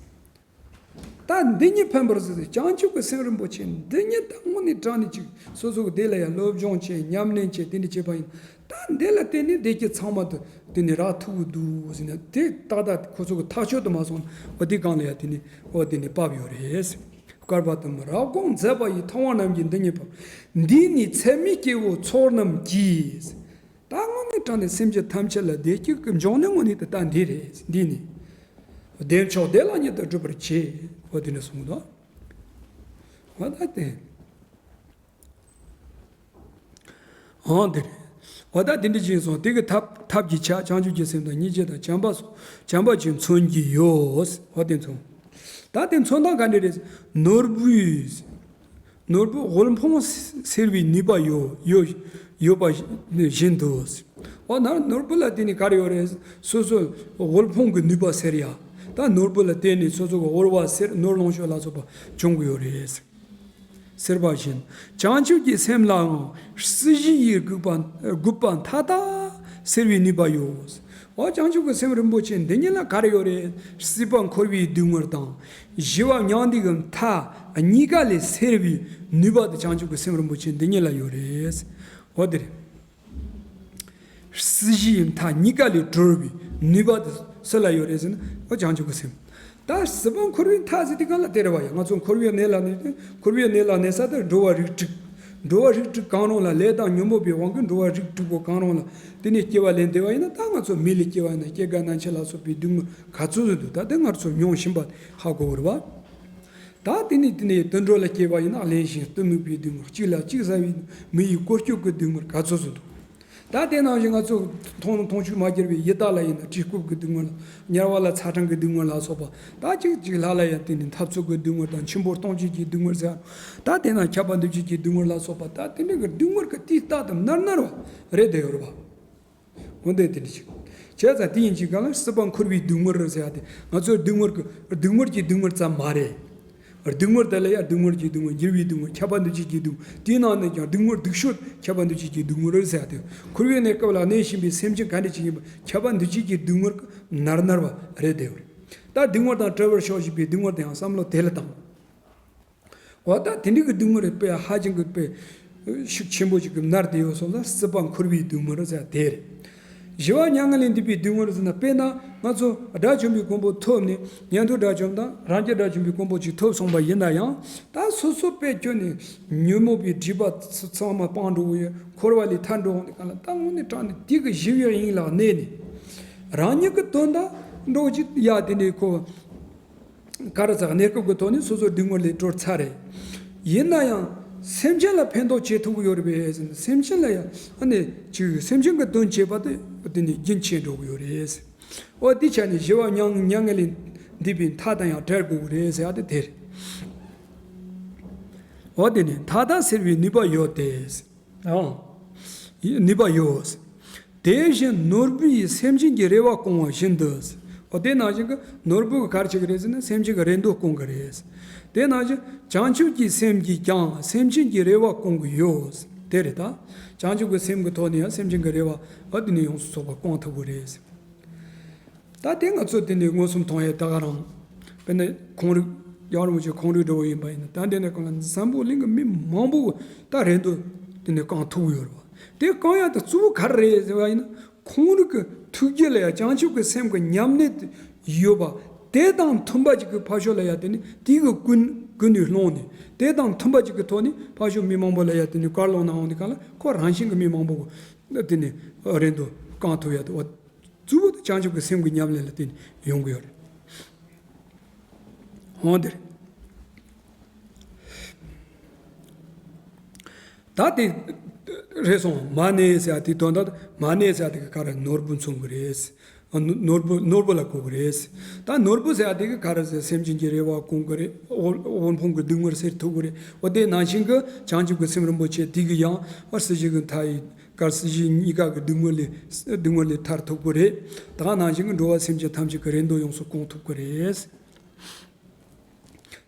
ད་འདི་ཉིད་ཕན་པར་གཟིགས་ཏེ་བྱང་ཆུབ་ཀྱི་སེམས་རིན་པོ་ཆེ་འདི་ཉིད་ད་དངོས་གནས་དྲང་གནས་ཅིག་སོ་སོ་གི་དེ་ལ་ཡང་སློབ་སྦྱོང་བྱས་ཉམས་ལེན་བྱས་དེ་འདྲ་བྱས་པ་ཡིན། ད་འདི་ལ་བརྟེན་ནས་བདེ་སྐྱིད་ཚང་མ་དུ་དེ་ནས་རག་ཐུབ་ཀྱི་འདུག་ཟེར་ནས་དེ་ཏག་ཏག་ཁོ་ཚོ་གི་ཐག་ཆོད་དུ་མ་སོང་ན་འོ་དེ་གང་ལ་ཡང་དེ་ནས་འོ་དེ་ནས་བབས་ཡོད་རེད། བསྐལ་པ་དུ་མར་རབ་དགོངས་མཛད་པ་ཡིས། ཐུབ་དབང་རྣམས་ཀྱིས་འདི་ཉིད་ཕན། འདིས་ནི་ཚད་མེད་སྐྱེ་བོའི་ཚོགས་རྣམས་ཀྱིས། ད་དངོས་གནས་དྲང་གནས་སེམས་ཅན་ཐམས་ཅད་ལ་བདེ་སྐྱིད་ཀྱི་འབྱུང་གནས་དངོས་གནས་དེ་ད་འདི་རེད། འདི་ནི། བདེ་མཆོག་བདེ་བླག་ཉིད་དུ་སྒྲུབ་པར་བྱེད། འོ་དེ་འདྲ་གསུངས་འདུག་འོ་ད་དེ། འོ་དེ་རེད། འོ་ད་དེ་འདྲ་ཅིག་སོང་དེ་གི་ཐབས་ཐབས་ཀྱི་ཆ་བྱང་ཆུབ་ཀྱི་སེམས་དང་སྙིང་རྗེ་དང་བྱམས་པ་སོགས་བྱམས་པ་ཆེ་མཚོན་གྱི་ཡོད། འོ་དེ་མཚོན། ད་དེ་མཚོན་སྟངས་ག་འདྲ་རེད། ནོར་བུས། ནོར་བུ་དབུལ་ཕོངས་སེལ་བའི་ནུས་པ་ཡོད་ཡོད་ཡོད་པ་བཞིན་དུ། འོ་ན་ནོར་བུ་ལ་བརྟེན་ནས་ག་རེ་ཡོད་རེད། སོ་སོ་དབུལ་ཕོངས་ཀྱི་ནུས་པ་སེལ་ཡ། ད་ནོར་བུ་ལ་བརྟེན་ནས་སོ་སོ་གི་དབུལ་བ་སེལ་ནོར་ལོངས་སྤྱོད་ལ་སོགས་པ་འབྱུང་གི་ཡོད་རེད། ཟེར་བ་བཞིན་བྱང་ཆུབ་ཀྱི་སེམས་ལའང་སྲིད་ཞི་ཡི་རྒུད་པ་རྒུད་པ་མཐའ་དག་ སེལ་བའི་ནུས་པ་ཡོད། འོ་བྱང་ཆུབ་ཀྱི་སེམས་རིན་པོ་ཆེ་འདི་ཉིད་ལ་ག་རེ་ཡོད་རེད། སྲིད་པ་འཁོར་བའི་སྡུག་བསྔལ་དང་། ཞི་བ་མྱང་འདས་ཀྱི་མཐའ་གཉིས་ཀ་ལས་སེལ་བའི་ནུས་པ་དེ་བྱང་ཆུབ་ཀྱི་སེམས་རིན་པོ་ཆེ་འདི་ཉིད་ལ་ཡོད་རེད། འོ་དེ་རེད། སྲིད་ཞིའི་མཐའ་གཉིས་ཀ་ལས་གྲོལ་བའི་ནུས་པ་དེ་སུ་ལ་ཡོད་རེད་ཟེར་ན། འོ་བྱང་ཆུབ་ཀྱི་སེམས། ད་སྲིད་པ་འཁོར་བའི་མཐའ་ཟེར་དུས་གང་ལ་དེ་རེད་བ་ཡ། ང་ཚོ་འཁོར་བའི་གནས་ལ་གནས་ཏེ། འཁོར་བའི་གནས་ལ་གནས་ས་དེ་འགྲོ་བ་རིགས་དྲུག་འགྲོ་བ་རིགས་དྲུག་གང་རུང་ལ། ལས་དང་ཉོན་མོངས་པའི་དབང་གིས་འགྲོ་བ་རིགས་དྲུག་པོ་གང་རུང་ལ། དེ་ནས་སྐྱེ་བ་ལེན་བསྡད་པ་ཡིན་ན། ད་ང་ཚོ་མི་ལ་སྐྱེ་བ་ཡིན་ན་སྐྱེ་རྒ་ན་འཆི་ལ་སོགས་པའི་སྡུག་བསྔལ་ག་ཚོད་ཟིག་འདུག་ད་དེ་ང་ཚོ་མྱོང་བཞིན་པ་ཧ་གོ་བ་རེད་བ། ད་དེ་ནས་དེ་ནས་དུད་འགྲོ་ལ་སྐྱེ་བ་ཡིན་ན། གླེན་ཞིང་གཏི་མུག་པའི་སྡུག་བསྔལ། གཅིག་ལ་གཅིག་ཟ་བའི་མི་ཡི་བཀོལ་སྤྱོད་ཀྱི་སྡུག་བསྔལ་ག་ཚོད་ཟིག་འདུག་ད་དེ་ནང་བཞིན་ང་ཚོ་མཐོང་མཐོང་ཆོས་མ་གྱུར་པའི་ཡི་དྭགས་ལ་ཡིན་ན། གྲི་རྐུབ་ཀྱི་སྡུག་བསྔལ། དམྱལ་བ་ལ་ཚ་གྲང་གི་སྡུག་བསྔལ་ལ་སོགས་པ། ད་གཅིག་གཅིག་ལྷ་ལ་ཡང་དེ་ནི་འཐབ་རྩོད་ཀྱི་སྡུག་བསྔལ་དང་། འཆི་འཕོ་ལྟུང་བྱེད་ཀྱི་སྡུག་བསྔལ་ཟེར། ད་དེ་ན་ཁྱབ་པ་འདུ་བྱེད་ཀྱི་སྡུག་བསྔལ་ལ་སོགས་པ། ད་དེ་འདྲ་གི་སྡུག་བསྔལ་གྱི་དུས་རྟག་ཏུ་ནར་ནར་བ་རེད་བསྡད་ཡོད་རེད་བ། འོ་འདི་དེ་འདྲ་ཞིག་བྱས་ཙང་དེ་ཡིན་གཅིག་ག་ལ་སྲིད་པ་འཁོར་བའི་སྡུག་བསྔལ་ཟེར་ཡ་དེ། ང་ཚོའི་སྡུག་བསྔལ་གྱི་སྡུག་བསྔལ་གྱི་སྡུག་བསྔལ་ཙམ་མ་རེད། སྡུག་བསྔལ་དེ་ལ་ཡང་སྡུག་བསྔལ་གྱི་སྡུག་བསྔལ། འགྱུར་བའི་སྡུག་བསྔལ། ཁྱབ་པ་འདུ་བྱེད་ཀྱི་སྡུག་བསྔལ། དེའི་ནང་ནས་ཀྱང་སྡུག་བསྔལ་སྡུག་ཤོས་ཁྱབ་པ་འདུ་བྱེད་ཀྱི་སྡུག་བསྔལ་རེད་ཟེར་ཡ་དེ། འཁོར་བའི་གནས་སྐབས་ལ་གནས་བཞིན་པའི་སེམས་ཅན་ག་འདྲ་ཅིག་ཡིན་པ། ཁྱབ་པ་འདུ་བྱེད་ཀྱི་སྡུག་བསྔལ་གྱི་ནར་ནར་བ་རེད་བསྡད་ཡོད་རེད། ད་སྡུག་བསྔལ་དང་བྲལ་བར་ཤོག་ཅེས་པའི་སྡུག་བསྔལ་དེ་ཡང་བསམ་བློ་དེ་ལ་བཏང་། འོ་ད་དེ་འདྲ་གི་སྡུག་བསྔལ་རེད་པས། ཧ་ཅང་གི་པས་ཤུགས་ཆེན་པོ་ཅིག་གིས་ནར་བསྡད་ཡོད་སོང་ཙང་སྲིད་པ་འཁོར་བའི་སྡུག་བསྔལ་ཟེར་དེ་རེད། ཞི་བ་མྱ་ངན་ལས་འདས་པའི་སྡུག་བསྔལ་ཟེར་ན། དཔེར་ན་ང་ཚོ་དགྲ་བཅོམ་པའི་གོ་འཕང་ཐོབ་ནས། ཉན་ཐོས་དགྲ་བཅོམ་དང་རང་རྒྱལ་དགྲ་བཅོམ་པའི་གོ་འཕང་ཅིག་ཐོབ་སོང་བ་ཡིན་ན་ཡང་། ད་སོ་སོ་དཔེ་ཁྱོན་ནས་ཉོན་མོངས་པའི་སྒྲིབ་པ་ཚ་ཚང་མ་སྤངས་འགྲོ་གི་ཡོད། འཁོར་བ་ལས་ཐར་འགྲོ་འོང་དུས་ག་ལ། ད་དངོས་གནས་དྲང་གནས་དེ་གི་ཞི་བའི་དབྱིངས་ལ་གནས་ནས། རང་ཉིད་ཀྱི་དོན་དག་འགྲོ་ཅིག་ཡ་དེ་འདྲའི་ཁོ། ག་རེ་ཟེར། གནས་སྐབས་ཀྱི་ཐོག་ནས་སོ་སོ་སྡུག་བསྔལ་ལས་གྲོལ་ཚར་རེད། ཡིན་ན་ཡང་སེམས་ཅན་ལ་ཕན་ཐོགས་བྱེད་ཐུབ་ཀྱི་ཡོད་རེད་པས་ཟེར་ན། སེམས་ཅན་ལ་ཡང་ཨ་ནི་ཅིག་སེམས་ཅན་གྱི་དོན་བྱེད་པ་དེ་དེ་ནི་རྒྱུན་ཆད་འགྲོ་གི་ཡོད་རེད། འོ་དེ་ཆ་ནས་ཞི་བ་མྱ་མྱ་ངན་ལས་འདས་པའི་མཐའ་དང་ཡང་བྲལ་དགོས་ཀྱི་རེད་ཟེར་ཡ་དེ་དེ་རེད། འོ་དེ་ནི་མཐའ་དག་སེལ་བའི་ནུས་པ་ཡོད་དེ། ཨང་། ནུས་པ་ཡོད། དེ་བཞིན་ནོར་བུ་ཡིས་སེམས་ཅན་གྱི་རེ་བ་སྐོང་བ་བཞིན་དུ། འོ་དེ་ནང་བཞིན་གྱི་ནོར་བུ་གིས་ག་རེ་བྱེད་ཀྱི་རེད་ཟེར་ན། སེམས་ཅན་གྱི་རེ་འདོད་སྐོང་གི་རེད། དེ་ནང་བཞིན་བྱང་ཆུབ་ཀྱི་སེམས་ཀྱིས་ཀྱང་སེམས་ཅན་གྱི་རེ་བ་སྐོང་གི་ཡོད། དེ་རེད་ད། བྱང་ཆུབ་ཀྱི་སེམས་ཀྱི་ཐོག་ནས་ཡང་སེམས་ཅན་གྱི་རེ་བ་འོ་དེ་ནས་ཡོངས་སུ་རྫོགས་པ་སྐོང་ཐུབ་ཀྱི་རེད། ད་དེ་ང་ཚོ་དེ་ནས་མངོན་སུམ་མཐོང་ཡས་ད་ག་རང་། དཔེར་ན་ཁོང་རིག་ཡང་རིན་པོ་ཆེ་ཁོང་རིག་འདྲ་བོ་ཡིན་པ་ཡིན་ན། ད་འདི་ནས་གང་ལ་འཛམ་བུ་གླིང་གི་མི་མང་པོ་ད་རེ་འདོད་དེ་ནས་སྐོང་ཐུབ་ཡོད་རེད་བ། དེ་སྐོང་ཡ་དེ་གཙོ་བོ་ག་རེ་རེད་ཟེར་བ་ཡིན་ན། ཁོང་རིག་གི་ཐུགས་རྒྱུད་ལ་ཡ་བྱང་ཆུབ་ཀྱི་སེམས་ཀྱི་ཉམས་ལེན་ཡོད་པ། དེ་དང་མཐུན་པ་ཅིག་གི་ཕ་ཤོ་ལ་ཡ་དེ་ནི་དེ་གི་ཀུན་ཀུན་ནས་སློང་ནས། དེ་དང་མཐུན་པ་ཅིག་གི་ཐོག་ནས་ཕ་ཤོ་མི་མང་པོ་ལ་ཡ་དེ་ནི་བཀའ་སློབ་གནང་འོང་དུས་གང་ལ། ཁོ་རང་བཞིན་གྱི་མི་མང་པོ་གི་དེ་ནི་རེ་འདོད་སྐོང་ཐུབ་ཡ་དེ། འོ། གཙོ་བོ་དེ་བྱང་ཆུབ་ཀྱི་སེམས་ཀྱི་ཉམས་ལེན་ལ་བརྟེན་ནས་ཡོང་གི་ཡོད་རེད། འོང་དེ་རེད། ད་དེ་རེད་སོང་། མ་ཎི་ཟེར་ཡ་དེ་དོན་དག་མ་ཎི་ཟེར་ཡ་དེ་གི་ག་རེ་ནོར་བུ་མཚོན་གི་རེད། ནོར་བུ་ནོར་བུ་ལ་གོ་གི་རེད། ད་ནོར་བུ་ཟེར་ཡ་དེ་གི་ག་རེ་ཟེར། སེམས་ཅན་གྱི་རེ་བ་སྐོང་གི་རེད། དབུལ་དབུལ་ཕོངས་ཀྱི་སྡུག་བསྔལ་སེལ་ཐུབ་གི་རེད། འོ་དེ་ནང་བཞིན་གྱི་བྱང་ཆུབ་ཀྱི་སེམས་རིན་པོ་ཆེ་དེ་གི་ཡང་། འོ་སྲིད་ཞི་གི་མཐའ་ཡི། གར་སྲིད་ཞི་གཉིས་ཀ་གི་སྡུག་བསྔལ་ལས། སྡུག་བསྔལ་ལས་ཐར་ཐུབ་ཀྱི་རེད། ད་ག་ནང་བཞིན་གྱི་འགྲོ་བ་སེམས་ཅན་ཐམས་ཅད་ཀྱི་རེ་འདོད་ཡོངས་སུ་སྐོང་ཐུབ་ཀྱི་རེད།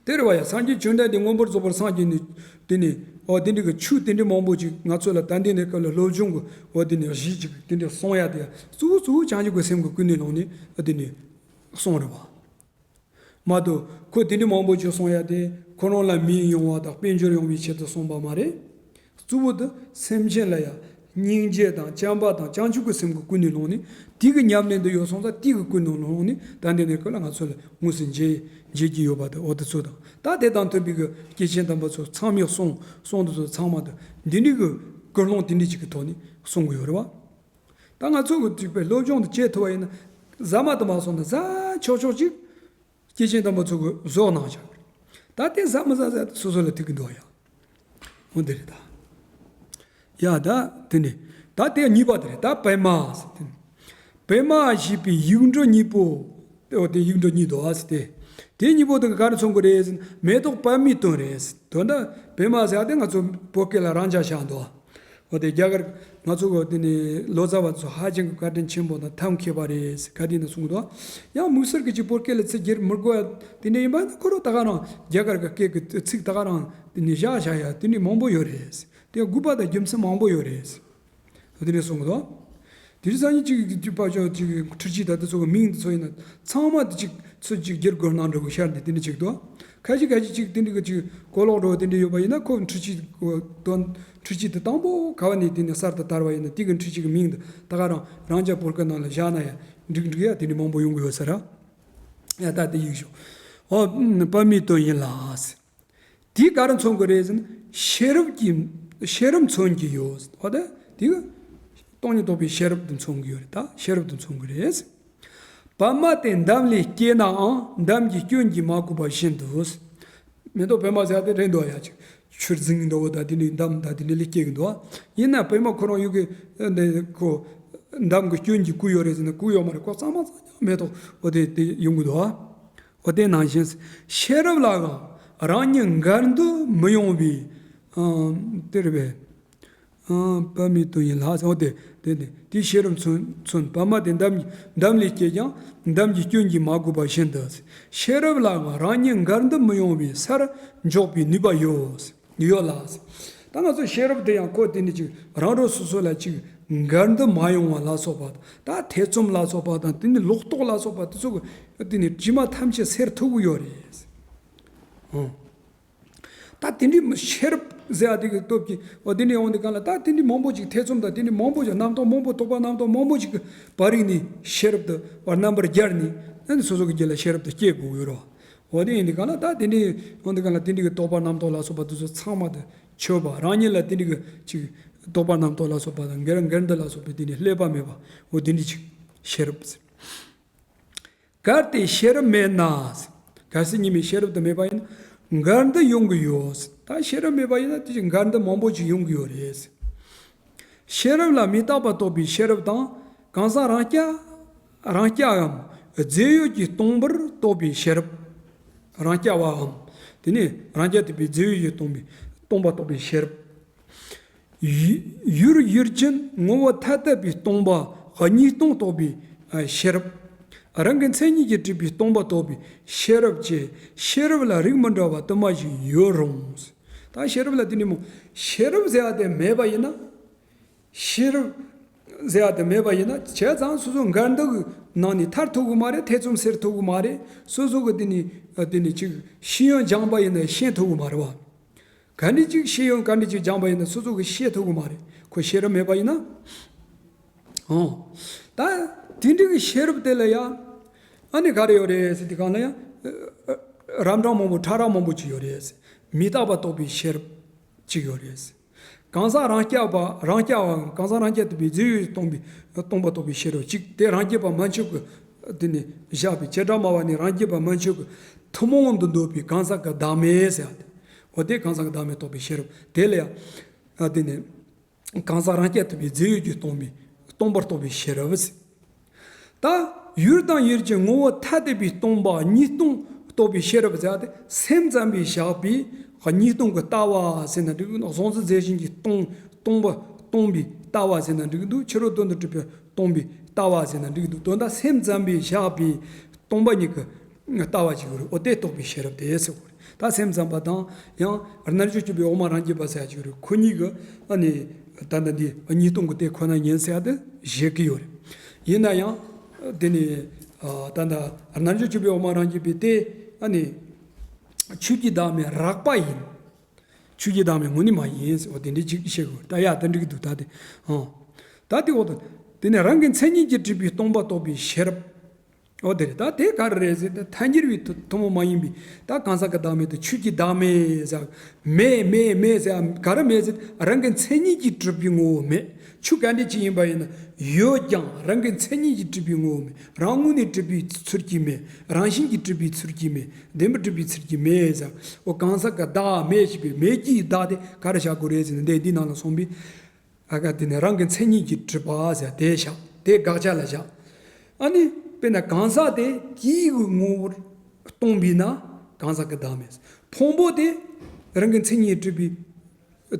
དེ་རེད་བ་ཡ། སངས་རྒྱས་བཅོམ་ལྡན་འདས་མངོན་པར་རྫོགས་པར་སངས་རྒྱས་ནས། དེ་ནས་འོ་དེ་འདྲ་གི་ཆོས་དེ་འདྲ་མང་པོ་ཅིག་ང་ཚོ་ལ་ད་ལྟའི་གནས་སྐབས་ལ་སློབ་སྦྱོང་གི་འོ་དེ་ནས་གཞི་ཅིག་དེ་འདྲ་གསུང་ཡ་དེ། གཙོ་བོ་གཙོ་བོ་བྱང་ཆུབ་ཀྱི་སེམས་ཀྱི་ཀུན་ནས་བསླངས་ནས་འོ་དེ་ནས་གསུངས་རེད་བ། མ་གཏོགས་ཁོ་དེ་འདྲ་མང་པོ་ཅིག་གསུང་ཡ་དེ་ཁོ་རང་ལ་མིང་ཡོང་བ་དང་དཔལ་འབྱོར་ཡོང་བའི་ཆེད་དུ་གསུངས་པ་མ་རེད། གཙོ་བོ་དེ་སེམས་ཅན་ལ་ཡང་སྙིང་རྗེ་དང་བྱམས་པ་དང་བྱང་ཆུབ་ཀྱི་སེམས་ཀྱི་ཀུན་ནས་བསླངས་ནས། དེ་གི་ཉམས་ལེན་དུ་ཡོད་སོང་ཙང་དེ་གི་ཀུན་ནས་བསླངས་ནས་ད་འདི་ནས་ཁོ་ལ་ང་ཚོ་ལ་དངོས་སུ་མཇལ་མཇལ་གྱི་ཡོད་པ་དེ། འོ་དེ་ཚོ་དང་། ད་དེ་དང་མཐུན་པའི་གི་སྐྱེས་ཆེན་དམ་པ་ཚོ་ཚང་མས་གསུང་གསུང་དེ་ཚོ་ཚང་མ་དེ་འདི་འདྲའི་གི་ཀུན་སློང་དེ་འདྲའི་ཅིག་གི་ཐོག་ནས་གསུང་གི་ཡོད་རེད་བ། ད་ང་ཚོ་གི་ཅིག་པའི་སློབ་སྦྱོང་དེ་བྱེད་ཐུབ་པ་ཡིན་ན། ཟ་མ་དེ་མ་སོང་ན་ཟ་ཆོག་ཆོག་ཅིག་སྐྱེས་ཆེན་དམ་པ་ཚོ་གི་བཟོ་གནང་བཞག་གི་རེད། ད་དེ་ཟ་མི་ཟ་ཟ་སོ་སོ་ལ་ཐུག་གི་འདུག་ཡ། འོ་འདི་རེད་ད། ཡ་ད་དེ་ནི། ད་དེ་གཉིས་པ་དེ་རེད། ད་པདྨ་ཟེར་དེ་ནི། པདྨ་ཞེས་པའི་ཡིག་འབྲུ་གཉིས་པོ། དེ་འོ་དེ་ཡིག་འབྲུ་གཉིས་འདུག་ཨ་ཟེར་ཏེ། དེ་གཉིས་པོ་དེ་ག་རེ་མཚོན་གི་རེད་ཟེར་ན། མེ་ཏོག་པདྨའི་དོན་རེད་ཟེར། དོན་དག་པདྨ་ཟེར་ཡ་དེ་ང་ཚོ་བོད་སྐད་ལ་རང་འཇགས་བཞག་འདུག་ཨ། འོ་དེ་རྒྱ་གར་ང་ཚོ་གི་དེ་ནི་ལོ་ཙཱ་བ་ཚོ་ཧ་ཅང་གི་བཀའ་དྲིན་ཆེན་པོ་དང་ཐབས་མཁས་པ་རེད་ཟེར་ག་དེ་ནས་གསུངས་འདུག་ཡང་དམིགས་བསལ་གྱི་ཅིག་བོད་སྐད་ལ་ཚིག་སྒྱུར་མི་དགོས་ཡ་དེ་འདྲ་ཡིན་པ་ན། ཁོ་རང་ད་ག་རང་རྒྱ་གར་གི་སྐད་ཀྱི་ཚིག་ད་ག་རང་དེ་ནི་བཞག་བཞག་ཡ་དེ་འདྲ་མང་པོ་ཡོད་རེད། དེ་དགོས་པ་དང་རྒྱུ་མཚན་མང་པོ་ཡོད་རེད། དེ་འདྲ་གསུངས་འདུག་དེ་རིང་སང་ཉིན་གཅིག་གི་དུས་པ་ཅོག་གཅིག་འཕྲུལ་ཆས་དང་དེ་ཚོ་གི་མིང་དེ་ཚོ་ཡིན་ན་ཚང་མ་དེ་གཅིག་ཚོད་གཅིག་བསྒྱུར་དགོས་གནང་འགྲོ་གི་ཤར་འདི་དེ་འདྲ་གཅིག་འདུག་ཁ་ཅིག་ཁ་ཅིག་གཅིག་དེ་འདྲ་གི་གཅིག་གོ་ལོག་འགྲོ་དེ་འདྲ་ཡོད་པ་ཡིན་ན་ཁོ་འཕྲུལ་ཆས་གོ་དོན་འཕྲུལ་ཆས་དེ་དང་པོ་ག་བ་ནས་དེ་ནས་གསར་དུ་དར་བ་ཡིན་ན་དེ་གི་འཕྲུལ་ཆས་གི་མིང་དེ་ད་ག་རང་རང་ཅག་བོད་སྐད་ནང་ལ་བཞག་ན་ཡང་འགྲིག་འགྲིག་ཡ་དེ་འདྲ་མང་པོ་ཡོང་གི་ཡོད་ས་ར། ཡ་ད་དེ་ཡིག་ཞོག་ཨོ། པདྨའི་དོན་ཡིན་ལ། དེས་ག་རེ་མཚོན་གྱི་རེད་ཟེར་ན་ཤེས་རབ་ཀྱི་ཤེས་རབ་མཚོན་གྱི་ཡོད། འོ་ད་དེ་གི་སྟོང་ཉིད་རྟོགས་པའི་ཤེས་རབ་དེ་མཚོན་གྱི་ཡོད་རེད། ད་ཤེས་རབ་དེ་མཚོན་གྱི་རེད། པདྨ་དེ་འདམ་ལས་སྐྱེས་ནའང་འདམ་གྱི་སྐྱོན་གྱིས་མ་གོས་པ་བཞིན་དུ། མེ་ཏོག་པདྨ་ཟེར་དེ་རེད་འདུག་ཡ་ཅིག་ཆུ་རྫིང་འདྲ་བོ་ད་དེ་ནི་འདམ་ད་དེ་ནི་ལས་སྐྱེ་གི་འདུག་ཡིན་ན་པདྨ་ཁོ་རང་ཡུལ་གི་འདི་ཁོ་འདམ་གྱི་སྐྱོན་གྱིས་གོས་ཡོད་རེད་ཟེར་ན་གོས་ཡོད་མ་རེད། ཁོ་གཙང་མ་གཙང་རྐྱང་མེ་ཏོག་འོ་དེ་དེ་ཡོང་གི་འདུག་འོ་དེ་ནང་བཞིན་ཤེས་རབ་ལའང་རང་ཉིད་འགལ་འདུ་མི་ཡོང་བའི་ཨ་དེ་རེད་པས། ཨ་པདྨའི་དོན་ཡིན་ལ་ཟེར། འོ་དེ་དེ་དེ་དེའི་ཤེས་རབ་མཚོན་མཚོན། པདྨ་དེ་འདམ་འདམ་ལས་སྐྱེས་ཀྱང་འདམ་གྱི་སྐྱོན་གྱིས་མ་གོས་པ་བཞིན་དུ། ཤེས་རབ་ལའང་རང་ཉིད་འགལ་འདུ་མི་ཡོང་བའི་སར་འཇོག་པའི་ནུས་པ་ཡོད། ཡོད་ལ། ད་ང་ཚོ་ཤེས་རབ་དེ་ཡང་ཁོ་དེ་ནི་ཅིག་རང་རང་སོ་སོ་ལ་ཅིག་འགལ་འདུ་མ་ཡོང་བ་ལ་སོགས་པ་དང་། ད་ཐེ་ཚོམ་ལ་སོགས་པ་དང་། དེ་ནི་ལོག་རྟོག་ལ་སོགས་པ་དེ་ཚོ་གི་དེ་ནི་དྲི་མ་ཐམས་ཅད་སེལ་ཐུབ་ཀྱི་ཡོད་རེད། ཨང་། ད་དེ་འདྲའི་ཤེས་རབ་ཟེར་ཡ་དེ་གི་སྟོབས་ཀྱིས་འོ་དེ་ནི་ཡོང་དེ་གང་ལ་ད་དེ་འདྲའི་མང་པོ་ཅིག་ཐེ་ཚོམ་དང་། དེ་འདྲའི་མང་པོ་ཅིག་རྣམ་རྟོག་མང་པོ་རྟོག་པ་རྣམ་རྟོག་མང་པོ་ཅིག་གི་བར་རིག་ནས་ཤེས་རབ་དེ་བར་རྣམ་པར་སྦྱར་ནས་ཨ་ནི་སོ་སོ་གི་རྒྱུད་ལ་ཤེས་རབ་དེ་སྐྱེ་དགོས་ཀྱི་ཡོད་རེད་བ། འོ་དེ་ཡིན་དུས་གང་ལ་ད་དེ་འདྲའི་འོ་དེ་གང་ལ་དེ་འདྲའི་གི་རྟོག་པ་རྣམ་རྟོག་ལ་སོགས་པ་དེ་ཚོ་ཚང་མ་དེ་ཆོད་པ། རང་ཉིད་ལ་དེ་འདྲའི་གི་ཅིག་རྟོག་པ་རྣམ་རྟོག་ལ་སོགས་པ་དང་འགལ་འགལ་འདུ་ལ་སོགས་པའི་དེ་ནི་ཀླད་པ་མེད་པ། འོ་དེ་འདྲའི་ཅིག་ཤེས་རབ་ཟེར། གལ་ཏེ་ཤེས་རབ་མེད་ན། གལ་སྲིད་ཉིད་མེད་ཤེས་རབ་དེ་མེད་པ་ཡིན་ན་འགལ་འདུ་ཡོང་གི་ཡོད། ད་ཤེས་རབ་མེད་པ་ཡིན་ན་དེ་ཅིག་འགལ་འདུ་མང་པོ་ཅིག་ཡོང་གི་ཡོད་རེད། ཤེས་རབ་ལ་མི་རྟག་པ་རྟོགས་པའི་ཤེས་རབ་དང་། གང་ཟག་རང་རྐྱ་རང་རྐྱའམ་རྫས་ཡོད་ཀྱིས་སྟོང་པར་རྟོགས་པའི་ཤེས་རབ། རང་རྐྱ་བའམ། དེ་ནས་རང་རྐྱ་ཐུབ་པའི་རྫས་ཡོད་ཀྱིས་སྟོང་པའི་སྟོང་པ་རྟོགས་པའི་ཤེས་རབ། ཡུ་ཡུལ་ཡུལ་ཅན་ངོ་བོ་ཐ་དད་པའི་སྟོང་པ་གཉིས་སྟོང་རྟོགས་པའི་ཤེས་རབ། རང་གི་མཚན་ཉིད་ཀྱིས་གྲུབ་པའི་སྟོང་པ་རྟོགས་པའི་ཤེས་རབ་བཅས་ཤེས་རབ་ལ་རིགས་མི་འདྲ་བ་དུ་མ་ཞིག་ཡོད་རུང་། ད་ཤེས་རབ་ལ་དེ་ནི་མོ་ཤེས་རབ་ཟེར་བ་དེ་མེད་པ་ཡིན་ན། ཤེས་རབ་ཟེར་བ་དེ་མེད་པ་ཡིན་ན་བྱས་ཙང་སོ་སོ་འགལ་འདུ་གི་ནང་ནས་ཐར་ཐུབ་གི་མ་རེད། ཐེ་ཚོམ་སེལ་ཐུབ་གི་མ་རེད། སོ་སོ་གི་དེ་ནི་དེ་ནི་ཅིག་ཤེས་ཡོན་སྦྱངས་པ་ཡིན་ན་ཤེས་ཐུབ་གི་མ་རེད་བ། ག་འདྲ་ཅིག་ཤེས་ཡོན་ག་འདྲ་ཅིག་སྦྱངས་པ་ཡིན་ན་སོ་སོ་གི་ཤེས་ཐུབ་གི་མ་རེད། ཁོ་ཤེས་རབ་མེད་པ་ཡིན་ན། ཨོ། ད་དེ་འདྲ་གི་ཤེས་རབ་དེ་ལ་ཡང་ཨ་ནི་ག་རེ་ཡོད་རེད་ཟེར་དུས་གང་ལ་ཡང་རབ་འབྲིང་མང་པོ་ཕྲ་རགས་མང་པོ་ཅིག་ཡོད་རེད། མི་རྟག་པ་རྟོགས་པའི་ཤེས་རབ་ཅིག་ཡོད་རེད། གང་ཟག་རང་རྐྱ་བ་རང་རྐྱ་བའམ་གང་ཟག་རང་རྐྱ་ཐུབ་པའི་རྫས་ཡོད་སྟོང་པའི་སྟོང་པ་རྟོགས་པའི་ཤེས་རབ་ཅིག་དེ་རང་རྐྱ་བ་མན་ཆད་ཀྱི་དེ་ནི་བཞག་པའི་བྱེ་བྲག་སྨྲ་བ་ནི་རང་རྐྱ་བ་མན་ཆད་ཀྱི་ཐུན་མོང་དུ་འདོད་པའི་གང་ཟག་གི་བདག་མེད་ཟེར་བ་དེ། འོ་དེ་གང་ཟག་གི་བདག་མེད་རྟོགས་པའི་ཤེས་རབ་དེ་ལ་ཡང་དེ་ནི་གང་ཟག་རང་རྐྱ་ཐུབ་པའི་རྫས་ཡོད་ཀྱིས་སྟོང་པའི་སྟོང་པ་རྟོགས་པའི་ཤེས་རབ་ཟེར། ད་ཡུལ་དང་ཡུལ་གྱི་ངོ་བོ་ཐ་དད་པའི་སྟོང་པ་གཉིས་སྟོང་རྟོགས་པའི་ཤེས་རབ་ཟེར་ཏེ་སེམས་ཙམ་པས་བཞག་པའི་གཉིས་སྟོང་གི་ལྟ་བ་ཟེར་ན་འགྲིག་གི་འདུག་གཟུང་འཛིན་རྫས་གཞན་གྱིས་སྟོང་སྟོང་པ་སྟོང་པའི་ལྟ་བ་ཟེར་ན་འགྲིག་གི་འདུག་ཕྱི་རོལ་དོན་དུ་གྲུབ་པའི་སྟོང་པའི་ལྟ་བ་ཟེར་ན་འགྲིག་གི་འདུག་དོན་དག་སེམས་ཙམ་པས་བཞག་པའི་སྟོང་པ་ཉིད་ཀྱི་ལྟ་བ་ཅིག་ཡོད་རེད། འོ་དེ་རྟོགས་པའི་ཤེས་རབ་དེ་ཟེར་བ་རེད། ད་སེམས་ཙམ་པ་དང་ཡང་རྣལ་འབྱོར་སྤྱོད་པའི་འོག་མ་རང་རྒྱུད་པ་ཟེར་ཡ་ཅིག་ཡོད་རེད། ཁོ་གཉིས་ཀྱི་ཨ་ནི་ད་ལྟ་འདི་གཉིས་སྟོང་གི་དེ་ཁོ་ན་ཉིད་ཟེར་ཡ་དེ་བཞེད་ཀྱི་ཡོད་རེད། ཡིན་ན་ཡང་དེ་ནི་ད་ལྟ་རྣལ་འབྱོར་སྤྱོད་པའི་འོག་མ་རང་རྒྱུད་པའི་དེ་ཨ་ནི་ཆོས་ཀྱི་བདག་མེད་རགས་པ་ཡིན། ཆོས་ཀྱི་བདག་མེད་དངོས་གནས་མ་ཡིན་ཟེར་བ་དེ་འདྲའི་ཅིག་བཤད་དགོས། ད་ཡ་དེ་འགྲིག་གི་འདུག་ད་དེ་ཨང་། ད་དེ་འོག་ཏུ་དེ་ནི་རང་གི་མཚན་ཉིད་ཀྱིས་གྲུབ་པའི་སྟོང་པ་རྟོགས་པའི་ཤེས་རབ། འོ་དེ་རེད། ད་དེ་ག་རེ་རེད་ཟེར་ན་ཐལ་འགྱུར་བའི་ཐུན་མོང་མ་ཡིན་པའི་ད་གང་ཟག་གི་བདག་མེད་དང་ཆོས་ཀྱི་བདག་མེད་ཟེར་མེད་མེད་མེད་ཟེར་ག་རེ་མེད་ཟེར་རང་གི་མཚན་ཉིད་ཀྱིས་གྲུབ་པའི་ངོ་བོ་མེད། ཆོས་ག་འདྲ་ཅིག་ཡིན་པ་ཡིན་ན་ཡོད་ཀྱང་རང་གི་མཚན་ཉིད་ཀྱིས་གྲུབ་པའི་ངོ་བོ་མེད། རང་ངོས་ནས་གྲུབ་པའི་ཚུལ་གྱིས་མེད། རང་བཞིན་གྱིས་གྲུབ་པའི་ཚུལ་གྱིས་མེད། བདེན་པར་གྲུབ་པའི་ཚུལ་གྱིས་མེད་ཟེར། འོ་གང་ཟག་གི་བདག་མེད་ཞེས་པའི་མེད་ཀྱི་བདག་དེ་ག་རེ་བཞག་དགོས་རེད་ཟེར་ན་འདི་འདི་ནང་ལ་གསུངས་པའི་ཨ་ག་དེ་ནི་རང་གི་མཚན་ཉིད་ཀྱིས་གྲུབ་པ་ཟེར་དེ་བཞག་དེ་དགག་བྱ་ལ་བཞག་ཨ་ནི་དཔེར་ན་གང་ཟག་དེ་སྐྱེ་བའི་ངོ་བོར་སྟོང་པས་ན་གང་ཟག་གི་བདག་མེད། ཕུང་པོ་དེ་རང་གི་མཚན་ཉིད་གྲུབ་པའི་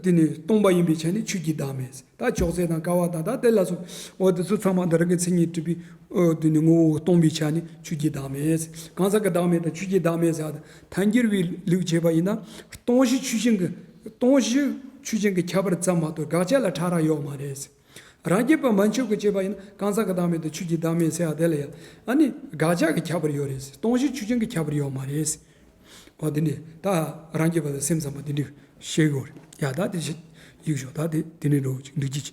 དེ་ནི་སྟོང་པ་ཡིན་པའི་ཆ་ནས་ཆོས་ཀྱི་བདག་མེད། ད་ཅོག་ཙེ་དང་ཀ་བ་དང་ད་དེ་ལ་སོགས་འོ་དེ་ཚོ་ཚང་མ་འདི་རང་གི་མཚན་ཉིད་གྲུབ་པའི་འོ་དེ་ནི་ངོ་བོ་སྟོང་པའི་ཆ་ནས་ཆོས་ཀྱི་བདག་མེད། གང་ཟག་གི་བདག་མེད་དང་ཆོས་ཀྱི་བདག་མེད་ཟེར་བ་དང་ཐལ་འགྱུར་བའི་ལུགས་བྱས་པ་ཡིན་ན་སྟོང་གཞི་ཆོས་ཅན་གྱི་སྟོང་གཞི་ཆོས་ཅན་གྱི་ཁྱད་པར་ཙམ་མ་གཏོགས་དགག་བྱ་ལ་ཕྲ་རགས་ཡོད་མ་རེད། རང་རྒྱུད་པ་མན་ཆད་ཀྱིས་བྱས་པ་ཡིན་ན་གང་ཟག་གི་བདག་མེད་དང་ཆོས་ཀྱི་བདག་མེད་ཟེར་ཡ་དེ་ལ་ཡང་ཨ་ནི་དགག་བྱ་གི་ཁྱད་པར་ཡོད་རེད། སྟོང་གཞི་ཆོས་ཅན་གྱི་ཁྱད་པར་ཡོད་མ་རེད། འོ་དེ་ནས་ད་རང་རྒྱུད་པ་དང་སེམས་ཙམ་པ་དེ་འདྲ་བཤད་ཡོད་རེད། ཡ་ད་དེ་བཤད་ཡིག་ཞོག་ད་དེ་དེ་ནས་འགྲོ་འདུག་ཅིག